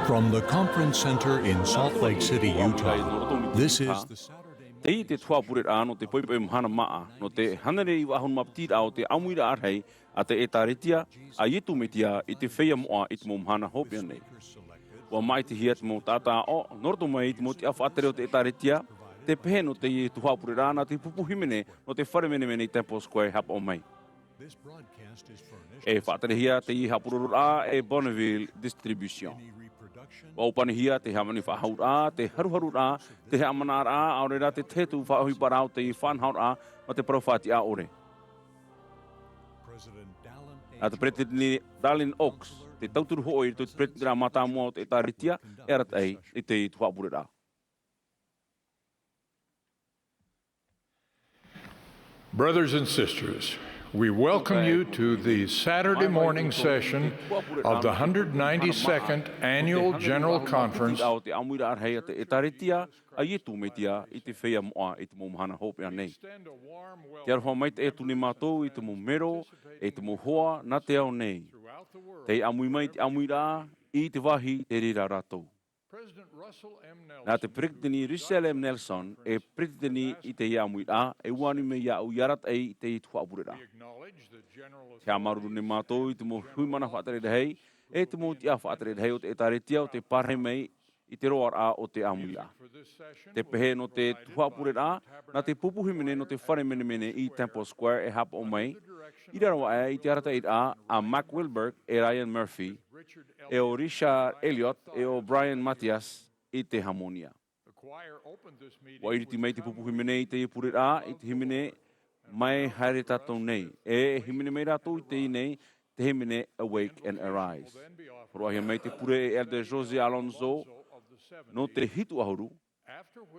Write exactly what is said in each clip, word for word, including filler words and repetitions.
From the Conference Center in Salt Lake City, Utah, this is the Saturday Teie te tuhaʻa pureraʻa nō te poʻipoʻi mahana māʻa, nō te hānere iva ʻahuru mā piti raʻa o te ʻāmuiraʻa rahi a te ʻĒtārētia a Iesu Mesia i te feiā moʻa i te mau mahana hopeʻa nei. ʻUa māʻitihia te mau taʻata aʻo, nō roto mai i te mau tiʻa faʻatere o te ʻĒtārētia, tē pēhē nō teie tuhaʻa pureraʻa nā te pupu hīmene nō te fare menemene i Temple Square e haʻapaʻo mai. E faʻaterehia teie haʻapurororaʻa e Bonneville Distribution. ʻUa ʻōpanihia te hāmani faʻahouraʻa, te haruharuraʻa, te haʻamanaʻoraʻa, ʻaore rā te tahi atu faʻaʻohiparaʻa o te faʻanahoraʻa mā te parau faʻatiʻa ʻore. Nā te Peresideni Dallin Oaks, te tauturu hōʻē i roto i te peresideni mātāmua o te ʻĒtārētia, e arataʻi i te tuhaʻa pureraʻa. Brothers and sisters, we welcome you to the Saturday morning session of the hundred ninety-second Annual General Conference. O te ʻāmuiraʻa rahi a te ʻĒtārētia a Iesu Mesia i te feiā moʻa i te mau mahana hopeʻa nei. Te aroha maitaʻi atu nei mātou i te mau mero, e te mau hoa nā te ao nei. Tei ʻāmui mai te ʻāmuiraʻa i te vāhi tei reira rātou. Nā te Peresideni Russell M. Nelson e Peresideni i teie ʻāmuiraʻa, e ua ani mai iāʻu i arataʻi i teie tuhaʻa pureraʻa. Te haʻamāuruuru nei mātou i te mau hui mana faʻatere rahi, e te mau tiʻa faʻatere rahi o te ʻĒtārētia o tē pārahi mai i te roaraʻa o te ʻāmuiraʻa. Tē pēhē nō te tuhaʻa pureraʻa, nā te pupu hīmene nō te fare menemene i Temple Square e haʻapaʻo mai, i raro aʻe i te arataʻiraʻa a Mark Wilberg e Ryan Murphy, e ʻo Richard Elliott, e ʻo Brian Mathias i te hāmōnia. ʻUa ʻiriti mai te pupu hīmene i teie pureraʻa, i te hīmene Mai Haere Tātou Nei, e, e hīmene mai rātou i teie nei, te hīmene Awake and Arise. Hōroʻahia mai te pure e Elder José Alonso, nō te hitu ʻahuru,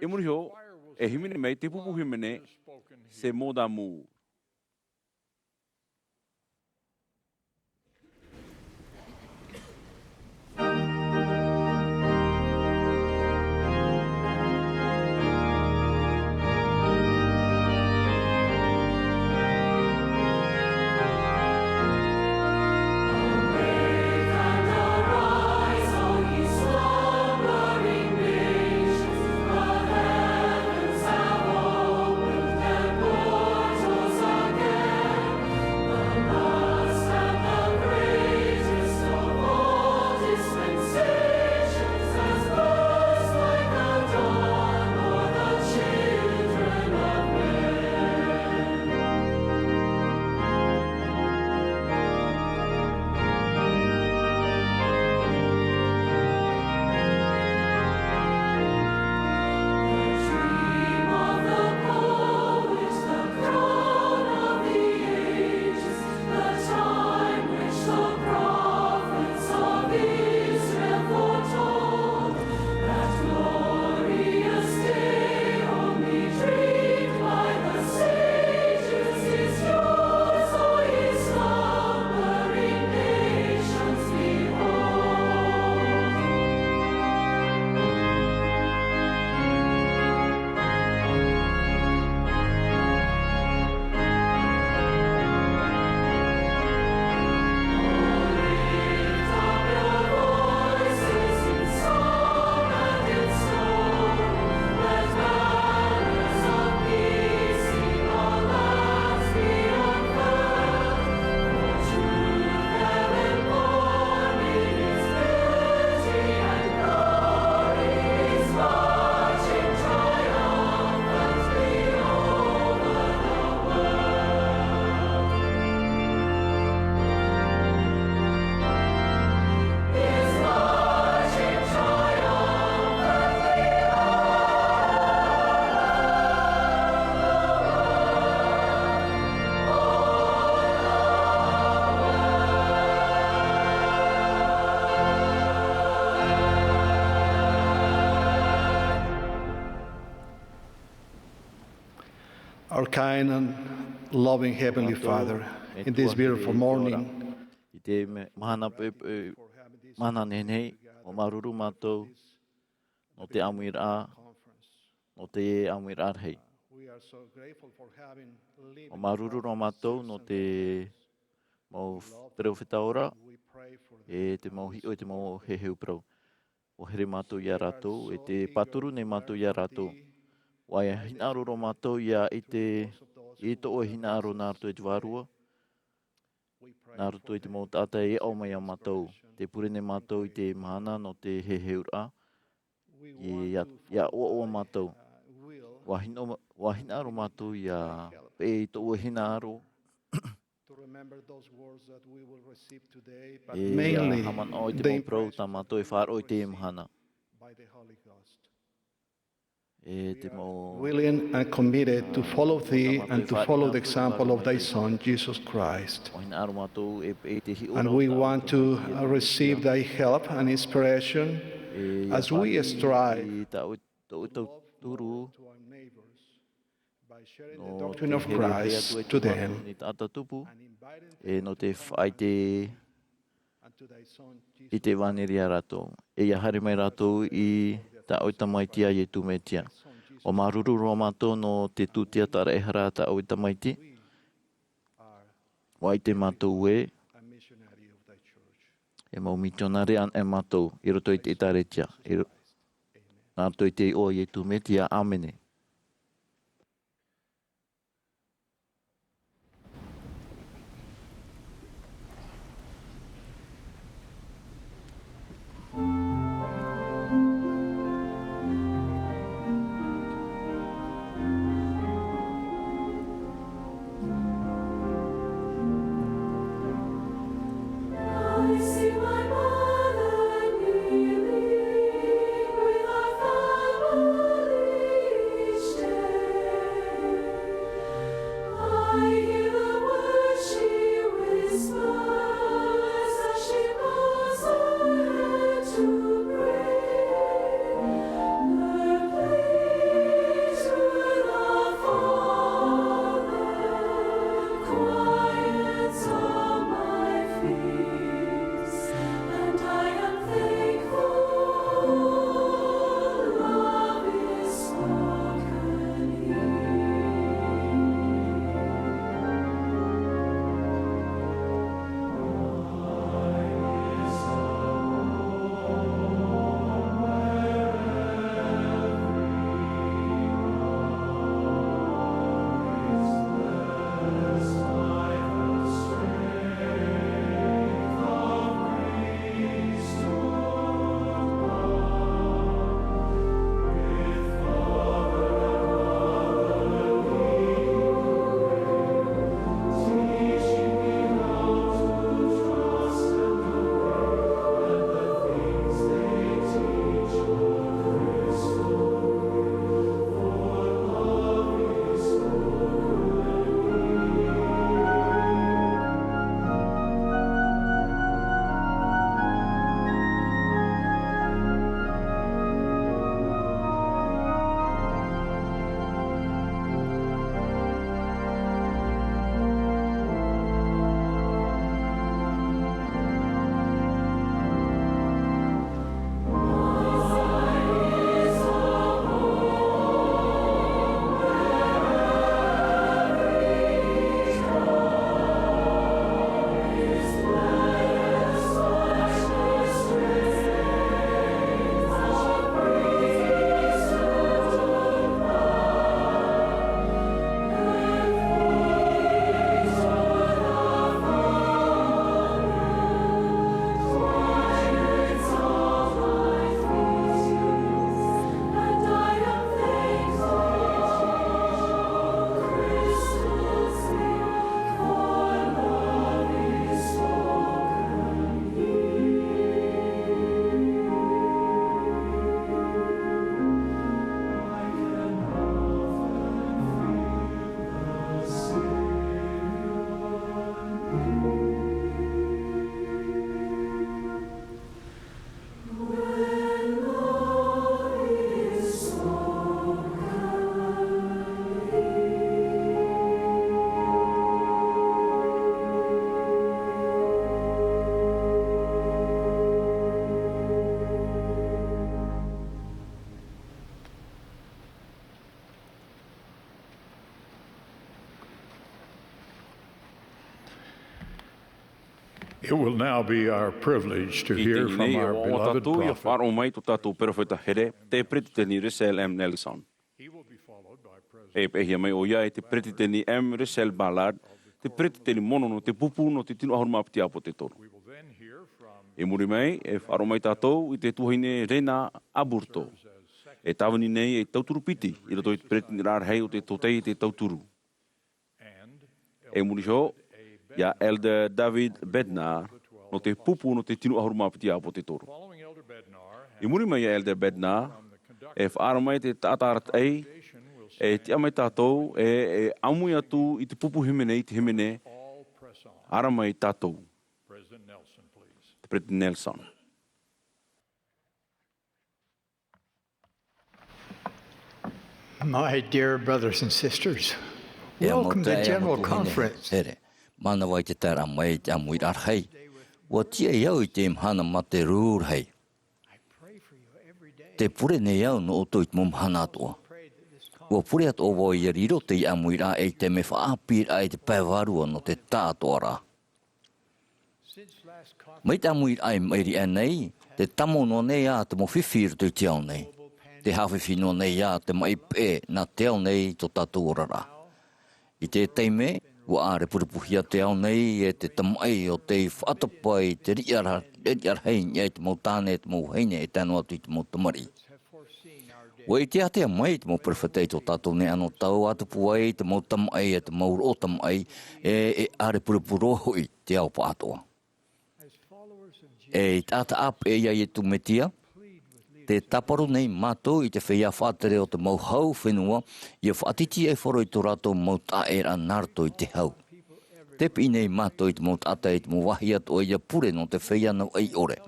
i muri iho, e hīmene mai te pupu hīmene Se Mot d'Amour. Our kind and loving Heavenly Father, in this beautiful morning, i te me-, mahana poʻipoʻi, mahana nehenehe, ʻua māuruuru mātou nō te ʻāmuiraʻa, nō te ʻāmuiraʻa rahi. ʻUa māuruuru roa mātou nō te mau peropheta ora, e te mau hiʻo, e te mau heheu parau. ʻUa here mātou iā rātou, e tē pāturu nei mātou iā rātou. ʻUa hinaʻaro roa mātou ʻia ʻite i tō ʻoe hinaʻaro nā roto i te Vārua, nā roto i te mau taʻata e aʻo mai iā mātou. Tē pure nei mātou i te mahana nō te heheuraʻa, ʻia, ʻia ʻoaʻoa mātou. ʻUa hina-, ʻua hinaʻaro mātou ʻia peʻe i tō ʻoe hinaʻaro, e ʻia haʻamanaʻo i te mau parau tā mātou e faʻaroʻo i teie mahana. E te mau, willing and committed to follow thee and to follow the example of thy Son, Jesus Christ. ʻUa hinaʻaro mātou e peʻe i te hiʻoraʻa o tō ʻoe Mesia. And we want to, uh, receive thy help and inspiration as we strive i tā ʻoe, tō ʻoe tauturu nō te herehere atu ai tō mātou nei taʻata tupu, e nō te faʻaʻite i te ʻevanelia iā rātou. E ʻia haere mai rātou i tā ʻoe Tamaiti a Iesu Mesia. ʻUa māuruuru roa mātou nō te tūtia tāraʻehara tā ʻoe Tamaiti. ʻUa ʻite mātou ē, e mau mitionare anaʻe mātou i roto i te ʻĒtārētia. I ro-, nā roto i te iʻoa o Iesu Mesia, ʻāmene. It will now be our privilege to hear from our beloved prophet. I teie nei e ʻoaʻoa tātou ia faʻaroʻo mai tō tātou perofeta here, te Peresideni Russell M. Nelson. E pēhia mai ʻoia e te Peresideni M. Russell Ballard, te Peresideni mono nō te pupu nō te tino ʻahuru mā piti ʻāpōsetolo. I muri mai, e faʻaroʻo mai tātou i te tuahine Rena Aburto, e tāvini nei ei tauturu piti i roto i te Peresideniraʻa rahi o te tōtaiete tauturu. E muri iho, ia Elder David Bednar, nō te pupu nō te tino ʻahuru mā piti ʻāpōsetolo. I muri mai ia Elder Bednar, e faʻaara mai te taʻata arataʻi, e tiʻa mai tātou, e, e ʻāmui atu i te pupu hīmene, i te hīmene, ara mai tātou. Te Peresideni Nelson. My dear brothers and sisters, E mau taeaʻe, e mau tuahine here. Mānava i te taeraʻa mai i te ʻāmuiraʻa rahi. ʻUa tiʻa au i teie mahana mā te rū rahi. Tē pure nei au nō ʻoutou i te mau mahana atoʻa. ʻUa pure atoʻa vau ia riro teie ʻāmuiraʻa ei taime faʻaʻāpīraʻa i te pae vārua nō te taʻatoʻaraʻa. Mai te ʻāmuiraʻa i maʻiri aʻe nei, tē tāmau noa nei ā te mau fifi i roto i te ao nei. Tē haʻafifi noa nei ā te maʻi peʻe nā te ao nei i tō tātou oraraʻa. I te taime, ʻua ʻārepurepuhia te ao nei e te tamaʻi o tei faʻatopa i te riʻi ra-, riʻi rahi i niʻa i te mau tāne, te mau vahine, e tae noa atu i te mau tamariʻi. ʻUa ʻite ātea mai te mau perofeta i tō tātou nei anotau ʻa tupu ai te mau tamaʻi, e te mau roʻo tamaʻi, e, e ʻārepurepu roa hoʻi te ao pāʻatoʻa. E taʻata ʻāpeʻe ia Iesu Mesia, tē tāparu nei mātou i te feiā faʻatere o te mau hau fenua, ia faʻatītīʻaifaro i tō rātou mau taʻaʻēraʻa nā roto i te hau. Tē piʻi nei mātou i te mau taʻata i te mau vāhi atoʻa ia pure nō te feiā nau ʻaiʻore.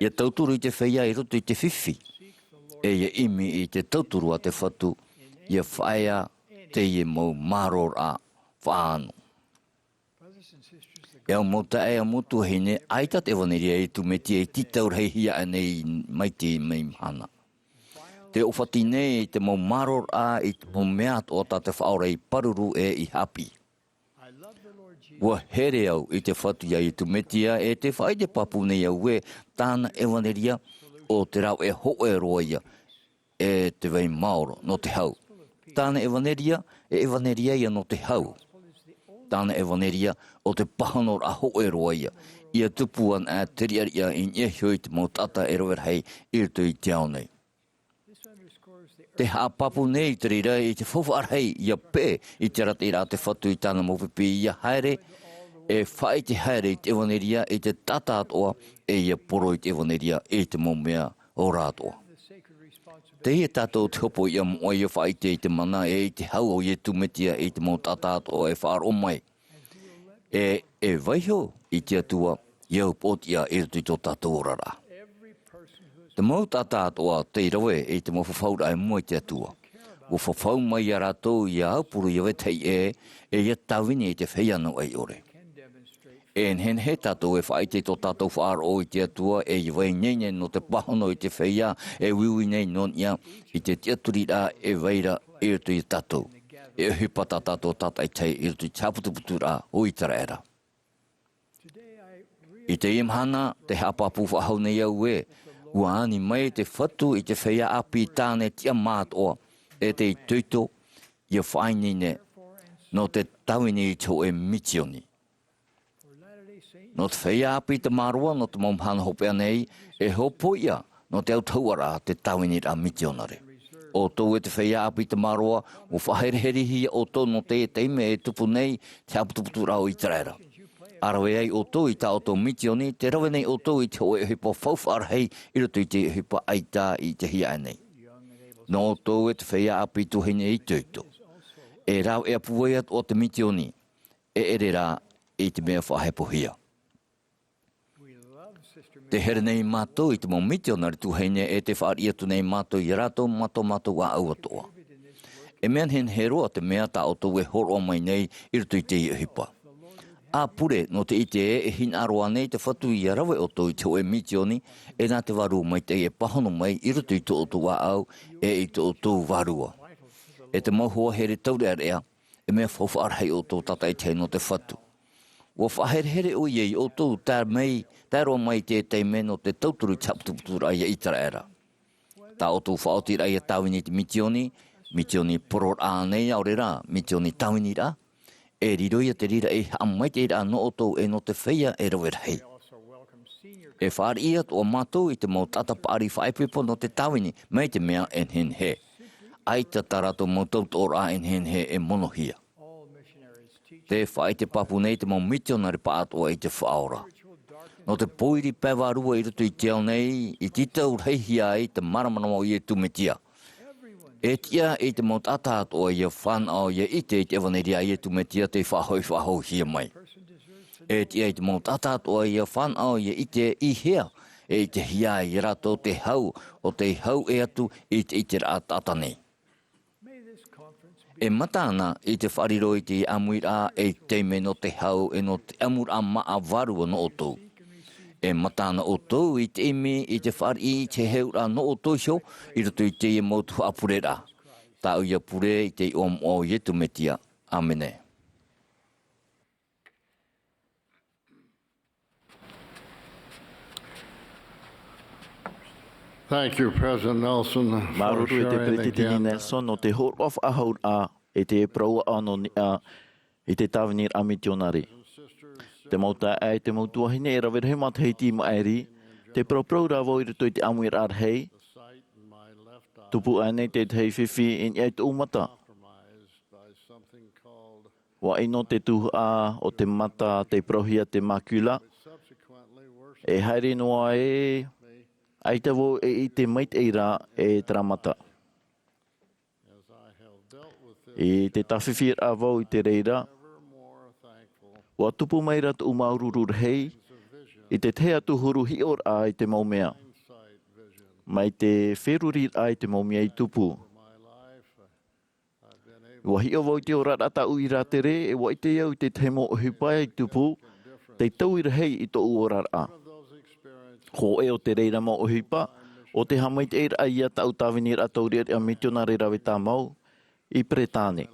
Ia tauturu i te feiā i roto i te fifi. E ia ʻimi i te tauturu a te Fatu, ia faʻaea teie mau māroraʻa faʻaʻano. E au mau taeaʻe, e au mau tuahine, ʻaita te ʻevaneria a Iesu Mesia i tītau rahi hia aʻe nei mai teie mahana. Tē ʻōfati nei te mau māroraʻa i te mau mea atoʻa tā te Faʻaora i pāruru e i haʻapiʻi. ʻUa here au i te Fatu ia Iesu Mesia, e tē faʻaʻite pāpū nei au ē tāna ʻevaneria ʻo te rāveʻa hōʻē roa ia, e te vai maoro nō te hau. Tāna ʻevaneria, e ʻevaneria ia nō te hau. Tāna ʻevaneria ʻo te pāhonoraʻa hōʻē roa ia, ia tupu ana ā te riʻariʻa i niʻa iho i te mau taʻata e rave rahi i roto i te ao nei. Tē haʻapāpū nei te reira i te faufaʻa rahi ia peʻe i te arataʻiraʻa a te Fatu i tāna mau pipi ia haere, e faʻaʻite haere i te ʻevaneria i te taʻata atoʻa, e ia poro i te ʻevaneria i te mau mea ora atoʻa. Teie tātou te hopoiʻa moʻa ia faʻaʻite i te mana e i te hau o Iesu Mesia i te mau taʻata atoʻa e faʻaroʻo mai. E, e vaiiho i te Atua, ia upoʻotiʻa i roto i tō tātou oraraʻa. Te mau taʻata atoʻa tei rave i te mau fafauraʻa i mua i te Atua. ʻUa fafau mai ia rātou ia aupuru ia vetahi ʻē, e ia tāvini i te feiā nau ʻaiʻore. E nehenehe tātou e faʻaʻite i tō tātou faʻaroʻo i te Atua, e ia vai ineine nō te pāhono i te feiā, e uiui nei nō niʻa i te tiʻaturiraʻa e vai ra i roto ia tātou. E ʻohipa tā tātou tātaʻitahi i roto i te haʻaputuputuraʻa o Iseraela. I teie mahana, tē haʻapāpū faʻahou nei au ē, ʻua ani mai te Fatu i te feiā ʻāpī tāne tiʻamā atoʻa, e te itoito, ia faʻaineine, nō te tāvini i te hōʻē misioni. Nō te feiā ʻāpī Tamaroa, nō te mau mahana hopeʻa nei, e hōpoiʻa nō te autahuʻaraʻa te tāviniraʻa misionare. ʻO ʻoutou e te feiā ʻāpī Tamaroa, ʻua faʻahereherehia ʻoutou nō te taime e tupu nei te haʻaputuputuraʻa o Iseraela. ʻA rave ai ʻoutou i tā ʻoutou misioni, tē rave nei ʻoutou i te hōʻē ʻohipa faufaʻa rahi i roto i te ʻohipa ʻaita i te hiaʻai nei. Nō ʻoutou e te feiā ʻāpī tuahine itoito. E rāveʻa pūai atoʻa te misioni, e ʻere rā i te mea faʻahepohia. Tē here nei mātou i te mau misionare tuahine e tē fāriʻi atu nei mātou ia rātou mā tō mātou ʻāʻau atoʻa. E mea nehenehe roa te mea tā ʻoutou e hōroʻa mai nei i roto i teie ʻohipa. ʻA pure, nō te ʻite ē, e hinaʻaro ānei te Fatu ia rave ʻoutou i te hōʻē misioni, e nā te Vārua Maitaʻi e pāhono mai i roto i tō ʻoutou ʻāʻau, e i tō ʻoutou vārua. E te mau hoa here taureʻareʻa, e mea faufaʻa rahi ʻoutou tātaʻitahi nō te Fatu. Ua faʻaherehere ʻoia iā ʻoutou, tae mai, tae roa mai i te taime nō te tauturu i te haʻaputuputuraʻa iā Iteraera. Tā ʻoutou faʻaotiraʻa iā Tāvini i te mitioni, mitioni pororaʻa nei, ʻaore rā, mitioni tāviniraʻa, e riro ia te reira ei haʻamaitaʻiraʻa nō ʻoutou e nō te feiā e rave rahi. E fāriʻi atoʻa mātou i te mau taʻata paʻari faʻaipoipo nō te tāvini, mai te mea e nehenehe. ʻAita tā rātou mau tautooraʻa e nehenehe e monohia. Tē faʻaʻite pāpū nei te mau mitionare pāʻatoʻa i te Faʻaora. Nō te pōiri pae vārua i roto i te ao nei, i te tau rahihia ai te māramarama o Iesu Mesia. E tiʻa i te mau taʻata atoʻa ʻia fānaʻo ʻia ʻite i te ʻevaneria a Iesu Mesia tei faʻahoʻi faʻahouhia mai. E tiʻa i te mau taʻata atoʻa ʻia fānaʻo ʻia ʻite i hea e ʻitehia ai rātou te hau o tei hau ʻē atu i te ʻiteraʻa taʻata nei. E mata ana i te faʻariro i te ʻāmuiraʻa ei taime nō te hau e nō te ʻamuraʻa māʻa vārua nō ʻoutou. E mata ana ʻoutou i te ʻimi i te fāriʻi i te heheuraʻa nō ʻoutou iho i roto i teie mau tuhaʻa pureraʻa. Tāʻu ia pure i te iʻoa moʻa o Iesu Mesia. ʻĀmene. Thank you, President Nelson, for Māuruuru i te sharing Peretiteni again. Nelson nō te hōroʻa faʻahouraʻa i te parau ʻānoʻa i te tāviniraʻa mitionare. Te mau taeaʻe, te mau tuahine e rave rahi matahiti i maʻiri, tē paraparau ra vau i roto i te ʻāmuiraʻa rahi, tupu aʻenei te tahi fifi i niʻa i tōʻu mata. ʻUa ʻino te tuhaʻa o te mata tei parauhia te macula. E haere noa ē, ʻaita vau e ʻite maitaʻi ra e terā mata. I te tāfifiraʻa vau i te reira, ʻua tupu mai ra tōʻu māuruuru rahi i te tahi atu huru hiʻoraʻa i te mau mea, mai te feruriraʻa i te mau mea i tupu. ʻUa hiʻo vau i te oraraʻa tāʻu i rātere, e ʻua ʻite au i te tahi mau ʻohipa i tupu, tei taui rahi i tōʻu oraraʻa. Hōʻē o te reira mau ʻohipa, ʻo te haʻamaitaʻiraʻa ia tāʻu tāviniraʻa taureʻareʻa mitionare rave tāmau i Peretāne.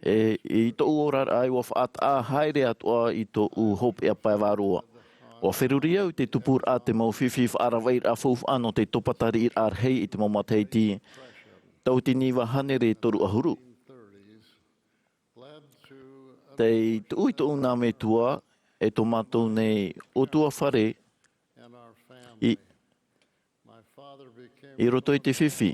E, i tōʻu oraraʻa, ʻua faʻataʻa haere atoʻa i tōʻu hopeʻa pae vārua. ʻUa feruri au i te tupuraʻa te mau fifi faʻaravaʻiraʻa faufaʻa nō te topatariʻiraʻa rahi i te mau matahiti tauatini iva hānere toru ʻahuru. Tei tuʻu i tōʻu nā metua e tō mātou nei ʻutuāfare i, i roto i te fifi.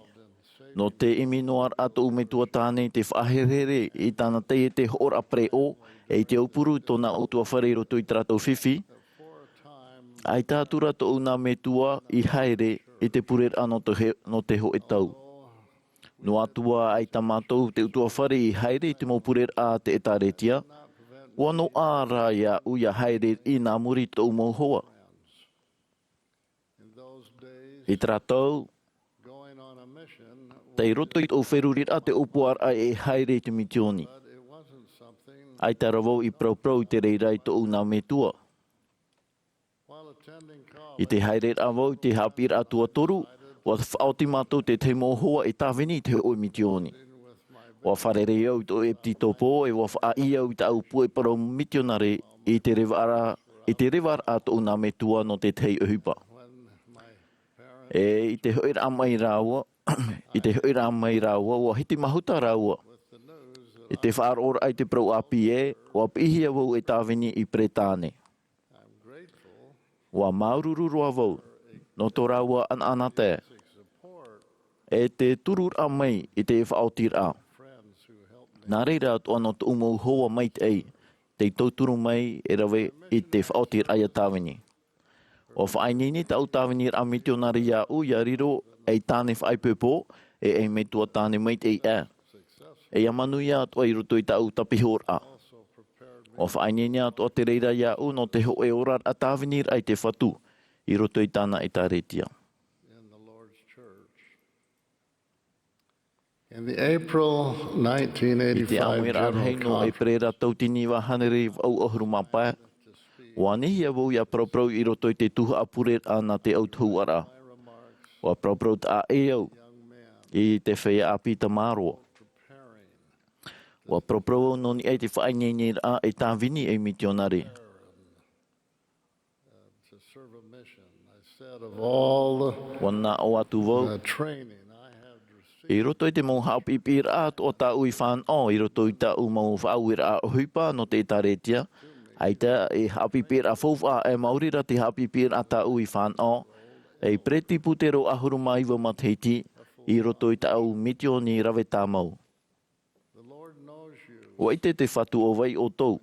Nō te ʻimi noa ra tōʻu metua tāne i te faʻaherehere i tāna taiete hoʻoraʻa pereʻoʻo, e i te aupuru tōna ʻutuāfare i roto i tā rātou fifi, ʻaita atu ra tōʻu nā metua i haere i te pureraʻa nō te he-, nō te hōʻē tau. Noa atu ā ʻaita mātou te ʻutuāfare i haere i te mau pureraʻa a te ʻĒtārētia, ʻua noaʻa rā iāʻu ʻia haere i nā muri i tōʻu mau hoa. I terā tau, tei roto i tōʻu feruriraʻa te ʻōpuaraʻa e haere i te mitioni. ʻAita rā vau i paraparau i te reira i tōʻu nā metua. I te haereraʻa vau i te haʻapiʻiraʻa tuatoru, ʻua faʻaoti mātou te tahi mau hoa e tāvini i te hōʻē mitioni. ʻUa fārerei au i tōʻu ʻepitopo, e ʻua faʻaʻī au i tāʻu puʻe parau mitionare i te revaraʻa, i te revaraʻa a tōʻu nā metua nō te tahi ʻohipa. E i te hoʻiraʻa mai rāua, i te hoʻiraʻa mai rāua, ʻua hiti mahuta rāua. I te faʻaroʻoraʻa i te parau ʻāpī ē, ʻua piʻihia vau e tāvini i Peretāne. ʻUa māuruuru roa vau nō tō rāua ʻanaʻanatae, e te tururaʻa mai i te faʻaotiraʻa. Nā reira atoʻa nō tōʻu mau hoa maitaʻi, tei tauturu mai e rave i te faʻaotiraʻa ʻia tāvini. ʻUa faʻaineine tāʻu tāviniraʻa mitionare iāʻu ʻia riro ei tāne faʻaipoipo, e ei metua tāne maitaʻi aʻe. E ʻia manuia atoʻa i roto i tāʻu tāpihoraʻa. ʻUa faʻaineine atoʻa te reira iāʻu nō te hōʻē oraraʻa tāviniraʻa i te Fatu, i roto i tāna ʻĒtārētia. In the April nineteen eighty-five I te ʻāmuiraʻa rahi nō ʻEperēra tauatini iva hānere vaʻu ʻahuru mā pae, ʻua anihia vau ʻia paraparau i roto i te tuhaʻa pureraʻa nā te autahuʻaraʻa. ʻUa paraparau taʻa ʻē au i te feiā ʻāpī tamāroa. Ua paraparau au nō niʻa i te faʻaineineraʻa e tāvini ei mitionare. To serve a mission. I said, of all the, ua naʻo atu vau, the training I have received, i roto i te mau haʻapiʻipiʻiraʻa atoʻa tāʻu i fānaʻo, i roto i tāʻu mau faʻaueraʻa ʻohipa nō te ʻĒtārētia, ʻaita e haʻapiʻipiʻiraʻa faufaʻa, e maori rā te haʻapiʻipiʻiraʻa tāʻu i fānaʻo, ei peretiputero ʻahuru mā iva matahiti, i roto i tāʻu mitioni rave tāmau. Ua ʻite te Fatu ʻo vai ʻoutou.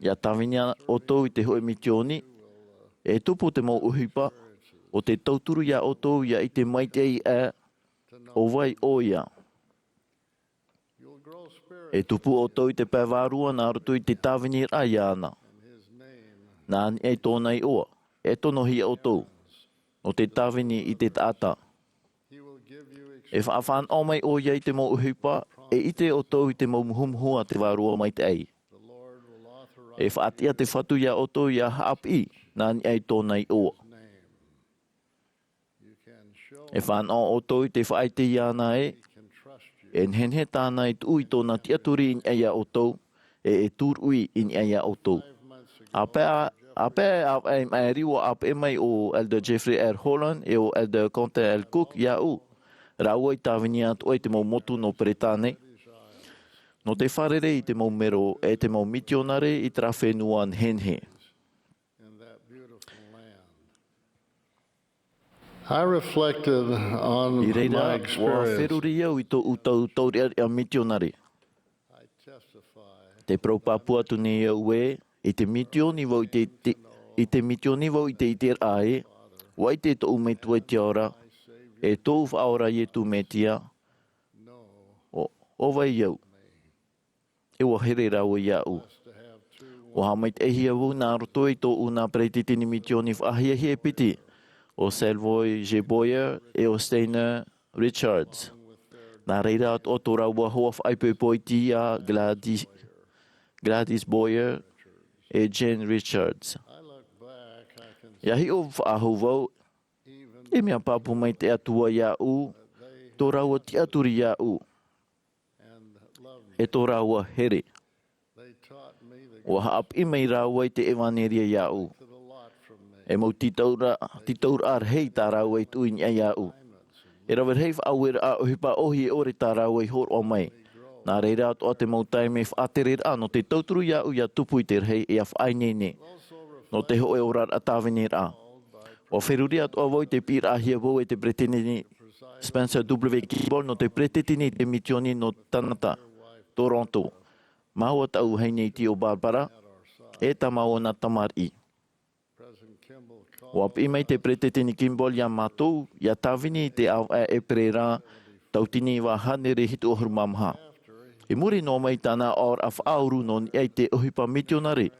ʻIa tāvini ʻoutou i te hōʻē mitioni, e tupu te mau ʻohipa, ʻo te tauturu iā ʻoutou ʻia ʻite maitaʻi ʻo vai ʻoia. E tupu ʻoutou i te pae vārua nā roto i te tāviniraʻa iāna. Nā niʻa i tōna iʻoa, e tonohia ʻoutou. ʻO te tāvini i te taʻata. E faʻafānaʻo mai ʻoia i te mau ʻohipa, e ʻite ʻoutou i te mau muhumuhu a te Vārua Maitaʻi. E faʻatiʻa te Fatu iā ʻoutou ʻia haʻapiʻi, nā niʻa i tōna iʻoa. E fānaʻo ʻoutou i te faʻaʻite iāna ē, e nehenehe tāna e tuʻu i tōna tiʻaturi i niʻa iā ʻoutou, e e tūruʻi i niʻa iā ʻoutou. ʻĀpeʻa, ʻāpeʻa e ʻāvaʻe i maʻiri ua ʻāpeʻe mai ʻo Elder Jeffrey R. Holland e ʻo Elder Quentin L. Cook iāʻu, rāua i tāvini atoʻa i te mau motu nō Peretāne, nō te fārerei i te mau mero e te mau mitionare i terā fenua nehenehe. I reflected on I reira, my ua experience. Feruri au i tōʻu tau taureʻareʻa mitionare. Te parau pāpū atu nei au ē, i te mitioni vau i te, te, i te mitioni vau i te ʻiteraʻa ē, ua ʻite tōʻu Metua i te Ao ra, e tōʻu Faʻaora Iesu Mesia, ʻo, ʻo vai au. E ua here rāua iāʻu. Ua haʻamaitaʻihia vau nā roto i tōʻu nā peretiteni mitioni faʻahiahia e piti, ʻo Salvoy J. Boyer e ʻo Stainer Richards. Nā reira atoʻa tō rāua hoa faʻaipoipo iti iā Gladys, Gladys Boyer e Jane Richards. ʻIa hiʻo faʻahou vau, e mea pāpū maitaʻi atu ā iāʻu, tō rāua tiʻaturi iāʻu. E tō rāua here. Ua haʻapiʻi mai rāua i te ʻevanelia iāʻu. E mau tītauraʻa, tītauraʻa rahi tā rāua i tuʻu i niʻa iāʻu. E rave rahi faʻaueraʻa ʻohipa ʻōhie ʻore tā rāua i hōroʻa mai. Nā reira atoʻa te mau taime faʻatereraʻa nō te tauturu iāʻu ʻia tupu i te rahi ʻia faʻaineine. Nō te hōʻē oraraʻa tāviniraʻa. Ua feruri atoʻa vau i te piʻiraʻahia vau e te peretiteni Spencer W. Kimball nō te peretiteni i te mitioni nō Kanata, Toronto. Māua tāʻu vahine iti ʻo Barbara, e tā māua nā tamariʻi. Ua piʻi mai te peretiteni Kimball iā mātou, ʻia tāvini i te ʻāvaʻe ʻēperēra, tauatini iva hānere hitu ʻahuru mā maha. I muri noa mai i tāna aʻoraʻa faʻauru nō niʻa i te ʻohipa mitionare.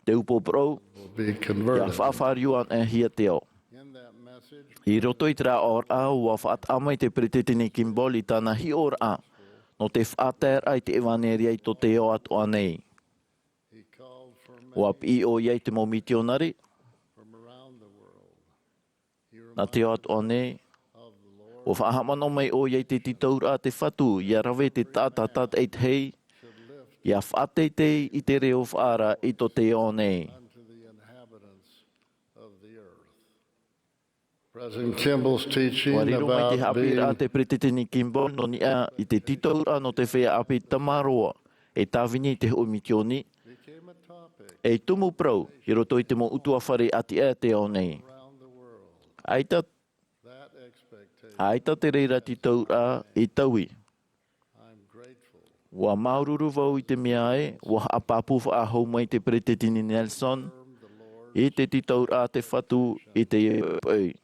Te upoʻo parau, ʻia faʻafāriu anaʻe hia te ao. I roto i terā aʻoraʻa, ua faʻataʻa mai te peretiteni Kimball i tāna hiʻoraʻa, nō te faʻataeraʻa i te ʻevanelia i tō te ao atoʻa nei. Ua piʻi ʻoia i te mau mitionare, nā te ao atoʻa nei, ua faʻahaʻamanaʻo mai ʻoia i te tītauraʻa a te Fatu, ʻia rave te taʻata tātaʻitahi, ʻia faʻateitei i te reo faʻaara i tō te ao nei. President Kimball's teaching Ua riro mai te about haʻapiʻiraʻa being a te peretiteni Kimball nō niʻa i te tītauraʻa nō te feiā ʻāpī tamaroa, e tāvini i te hōʻē mitioni, e tumu parau i roto i te mau ʻutuāfare ʻātiʻa a te ao nei. ʻAita, ʻaita te reira tītauraʻa i taui. Ua māuruuru vau i te mea ē, ua haʻapāpū faʻahou mai te peretiteni Nelson, i te tītauraʻa a te Fatu i teie poʻipoʻi.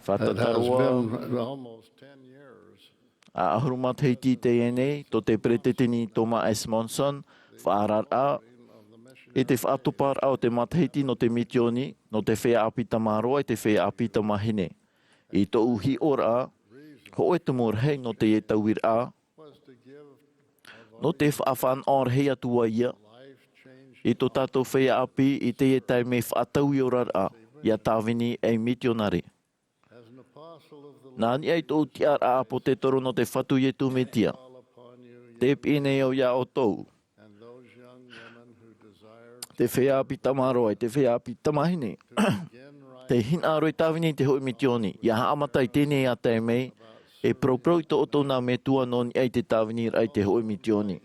Fātata roa, ʻahuru matahiti i teie nei, tō te peretiteni Thomas S. Monson, faʻaararaʻa, i te faʻatoparaʻa o te matahiti nō te mitioni, nō te feiā ʻāpī tamaroa, i te feiā ʻāpī tamāhine. I tōʻu hiʻoraʻa, hōʻē tumu rahi nō teie tauiraʻa, nō te faʻafānaʻo rahi atu ā ia, i tō tātou feiā ʻāpī i teie taime faʻatauioraraʻa, ia tāvini ei mitionare. Nā niʻa i tōʻu tiʻaraʻa ʻāpōsetolo nō te Fatu Iesu Mesia, tē piʻi nei au iā ʻoutou, te feiā ʻāpī tamaroa, te feiā ʻāpī tamāhine, tē hinaʻaro e tāvini i te hōʻē misiōni, ia haʻamata i teie nei taime, e paraparau i tō ʻoutou nā metua nō niʻa i te tāviniraʻa i te hōʻē misiōni.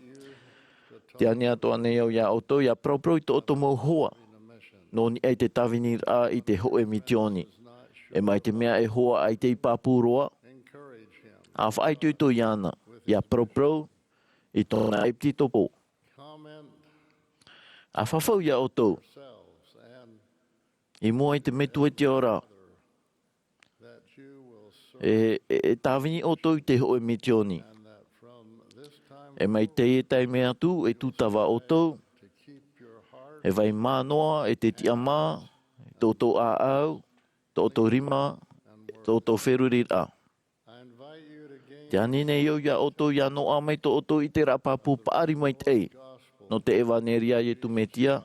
Tē ani atoʻa nei au iā ʻoutou, ia paraparau i tō ʻoutou mau hoa nō niʻa i te tāviniraʻa i te hōʻē misiōni. E mai te mea e hoa ʻaita i pāpū roa, ʻa faʻaitoito iāna, ia paraparau i tōna ʻepitopo. ʻA fafau iā ʻoutou i mua i te Metua i te ao ra, e, e, e tāvini ʻoutou i te hōʻē misiōni. E mai teie taime atu, e tūtava ʻoutou, e vai mā noa, e te tiʻamā, i tō ʻoutou ʻāʻau, tō ʻoutou rima, tō ʻoutou feruriraʻa. Tē ani nei au iā ʻoutou, ia noaʻa mai tō ʻoutou ʻiteraʻa pāpū paʻari maitaʻi nō te ʻevaneria a Iesu Mesia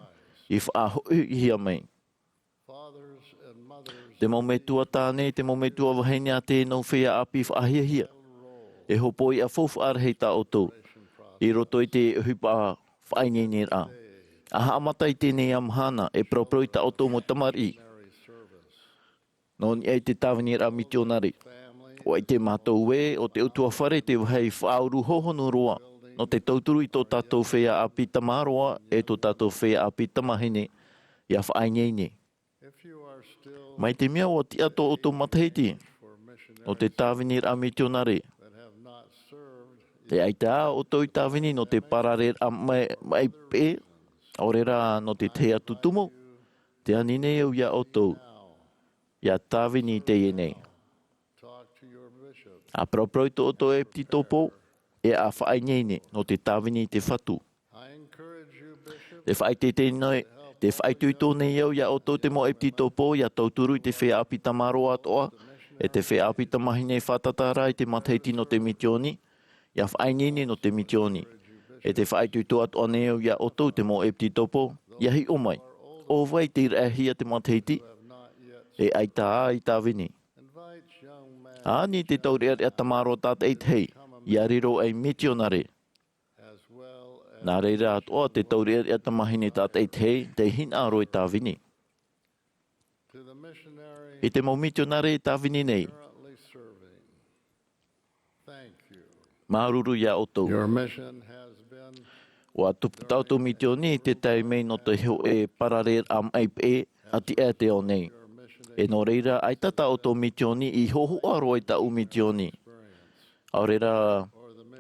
i faʻahoʻihia mai. Te mau metua tāne, te mau metua vahine a teie nau feiā ʻāpī faʻahiahia, e hōpoiʻa faufaʻa rahi tā ʻoutou i roto i te ʻohipa faʻaineineraʻa. ʻA haʻamata i teie nei mahana, e paraparau i tā ʻoutou mau tamariʻi nō niʻa i te tāviniraʻa misionare. ʻUa ʻite mātou ē, ʻo te ʻutuāfare te vāhi faʻauru hohonu roa nō te tauturu i tō tātou feiā ʻāpī tamaroa e tō tātou feiā ʻāpī tamāhine ia faʻaineine. Mai te mea ʻua tiʻa tō ʻoutou matahiti nō te tāviniraʻa misionare, tē ʻaita ā ʻoutou i tāvini nō te parareraʻa maʻi, maʻi peʻe, ʻaore rā nō te tahi atu tumu, tē ani nei au iā ʻoutou, ia tāvini i teie nei. ʻA paraparau i tō ʻoutou ʻepitopo, e ʻa faʻaineine nō te tāvini i te Fatu. Tē faʻaitoito nei, tē faʻaitoito nei au iā ʻoutou te mau ʻepitopo, ia tauturu i te feiā ʻāpī tamaroa atoʻa, e te feiā ʻāpī tamāhine e fātata ra i te matahiti nō te misioni, ia faʻaineine nō te misioni. E tē faʻaitoito atoʻa nei au iā ʻoutou te mau ʻepitopo, ia hiʻo mai. ʻO vai tei raʻehia te matahiti, e ʻaita ā i tāvini. ʻA ani te taureʻareʻa tamaroa tātaʻitahi, ia riro ei misionare. Nā reira atoʻa te taureʻareʻa tamāhine tātaʻitahi, tei hinaʻaro e tāvini. I te mau misionare e tāvini nei, māuruuru iā ʻoutou. ʻUa tupu tā ʻoutou misioni i te tae mai nō te hōʻē parareraʻa maʻi peʻe a tiʻa i te ao nei. E nō reira, ʻaita tā ʻoutou misioni i hōhoʻa roa i tāʻu misioni. ʻAore rā,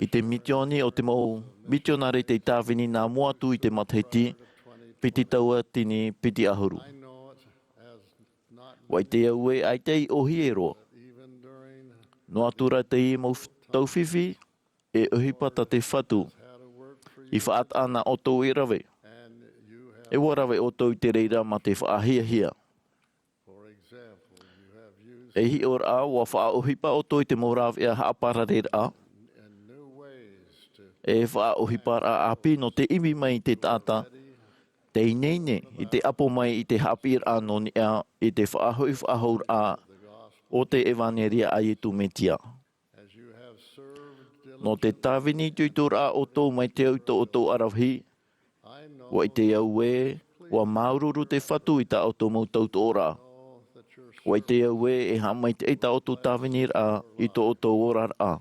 i te misioni o te mau misionare tei tāvini nā mua atu i te matahiti piti tauatini piti ʻahuru. ʻUa ʻite au ē ʻaita i ʻōhie roa. Noa atu rā teie mau f-, taufifi, e ʻohipa tā te Fatu i faʻataʻa nā ʻoutou e rave. E ʻua rave ʻoutou i te reira mā te faʻahiahia. E hiʻoraʻa, ʻua faʻaʻohipa ʻoutou i te mau rāveʻa haʻaparareraʻa, e faʻaʻohiparaʻa ʻāpī nō te ʻimi mai i te taʻata tei ineine i te ʻapo mai i te haʻapiʻiraʻa nō niʻa i te faʻahoʻi faʻahou raʻa o te ʻevaneria a Iesu Mesia. Nō te tāvini itoitoraʻa ʻoutou mai te au i tō ʻoutou aravihi, ʻua ʻite au ē, ʻua māuruuru te Fatu i tā ʻoutou mau tautoʻoraʻa. ʻUa ʻite au ē, e haʻamaitaʻi tā ʻoutou tāviniraʻa i tō ʻoutou oraraʻa.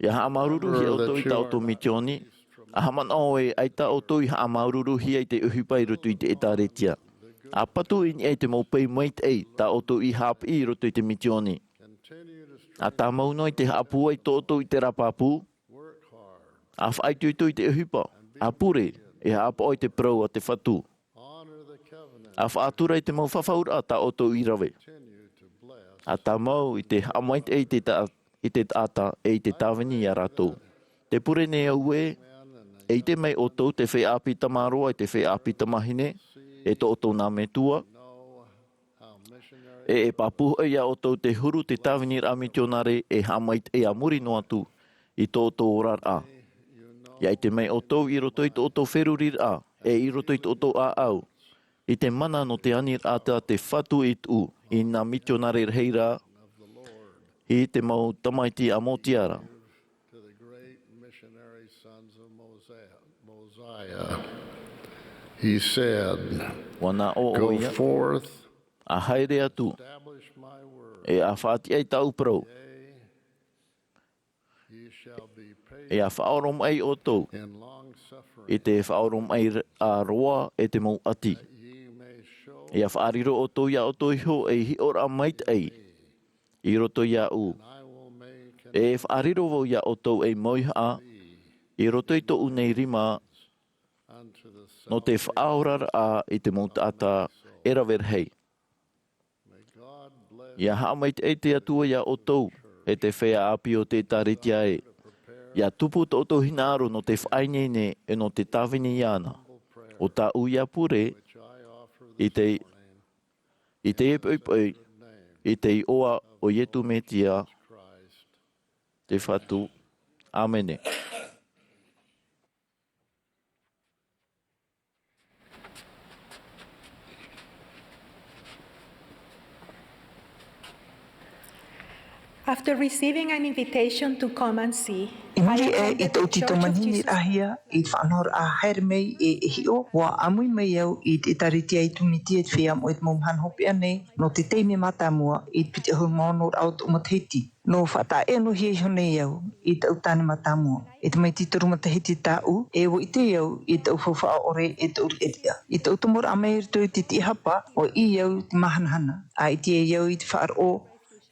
Ia haʻamāuruuruhia ʻoutou i tā ʻoutou misioni, ʻa haʻamanaʻo ē ʻaita ʻoutou i haʻamāuruuruhia i te ʻohipa i roto i te ʻĒtārētia. ʻA patu i niʻa i te mau pae maitaʻi tā ʻoutou i haʻapiʻi i roto i te misioni. ʻA tāmau noa i te haʻapūai i tō ʻoutou ʻiteraʻa pāpū, ʻa faʻaitoito i te ʻohipa, ʻa pure, e haʻapaʻo i te parau a te Fatu. ʻA faʻatura i te mau fafauraʻa tā ʻoutou i rave. ʻA tāmau i te haʻamaitaʻi i te ta-, i te taʻata e i te tāvini ia rātou. Tē pure nei au ē, e ʻite mai ʻoutou te feiā ʻāpī tamaroa, e te feiā ʻāpī tamāhine, e tō ʻoutou nā metua, e, e pāpū hoʻi iā ʻoutou te huru te tāviniraʻa misionare e haʻamaitaʻi a muri noa atu i tō ʻoutou oraraʻa. ʻIa ʻite mai ʻoutou i roto i tō ʻoutou feruriraʻa, e i roto i tō ʻoutou ʻāʻau, i te mana nō te aniraʻa tā te Fatu i tuʻu i nā mitionare rahi ra, i te mau tamaiti a Motia ra. To the great missionary sons of Mosiah, Mosiah. He said, ʻUa nā ʻō ʻo ia, forth, a haere atu, establish my word, e a faʻatiʻa i tāʻu parau. Ye shall be patient, e a faʻaoromaʻi ʻoutou in long suffering, i te faʻaoromaʻi a roa e te mau ʻati. That ye may show, e a faʻariro ʻoutou iā ʻoutou iho ei hiʻoraʻa maitaʻi i roto iāʻu. And I will make an, e faʻariro vau iā ʻoutou ei mauihaʻa i roto i tōʻu nei rima, unto the, nō te faʻaoraraʻa i te mau taʻata e rave rahi. May God bless. ʻIa haʻamaitaʻi te Atua iā ʻoutou, e te feiā ʻāpī o te ʻĒtārētia ē. ʻIa tupu tō ʻoutou hinaʻaro nō te faʻaineine e nō te tāvini iāna. ʻO tāʻu ïa pure, which I offer this, i te, morning, i te poʻipoʻi, in the name, i te iʻoa o Ietu Metia, Christ, te Fatu. ʻĀmene. After receiving an invitation to come and see, I attended the Church of Jesus. I muri aʻe i tōʻu tītau manihini rahi i te faʻanahoraʻa haere mai e, e hiʻo, ʻua ʻāmui mai au i te ʻĒtārētia i Tunitia i te feiā moʻe i te mau mahana hopeʻa nei, nō te taime mātāmua i te piti ʻahuru mā ono raʻa o tōʻu matahiti. Nō faʻataʻa-ʻē-noa-hia iho nei au i taʻu tāne mātāmua. E tamaiti toru matahiti tāʻu, e ʻua ʻite au i taʻu faufaʻa ʻore e taʻu riʻariʻa. I taʻu tomoraʻa mai i roto i te tiʻahapa, ʻua ʻī au i te māhanahana. ʻA ʻite ai au i te faʻaroʻo,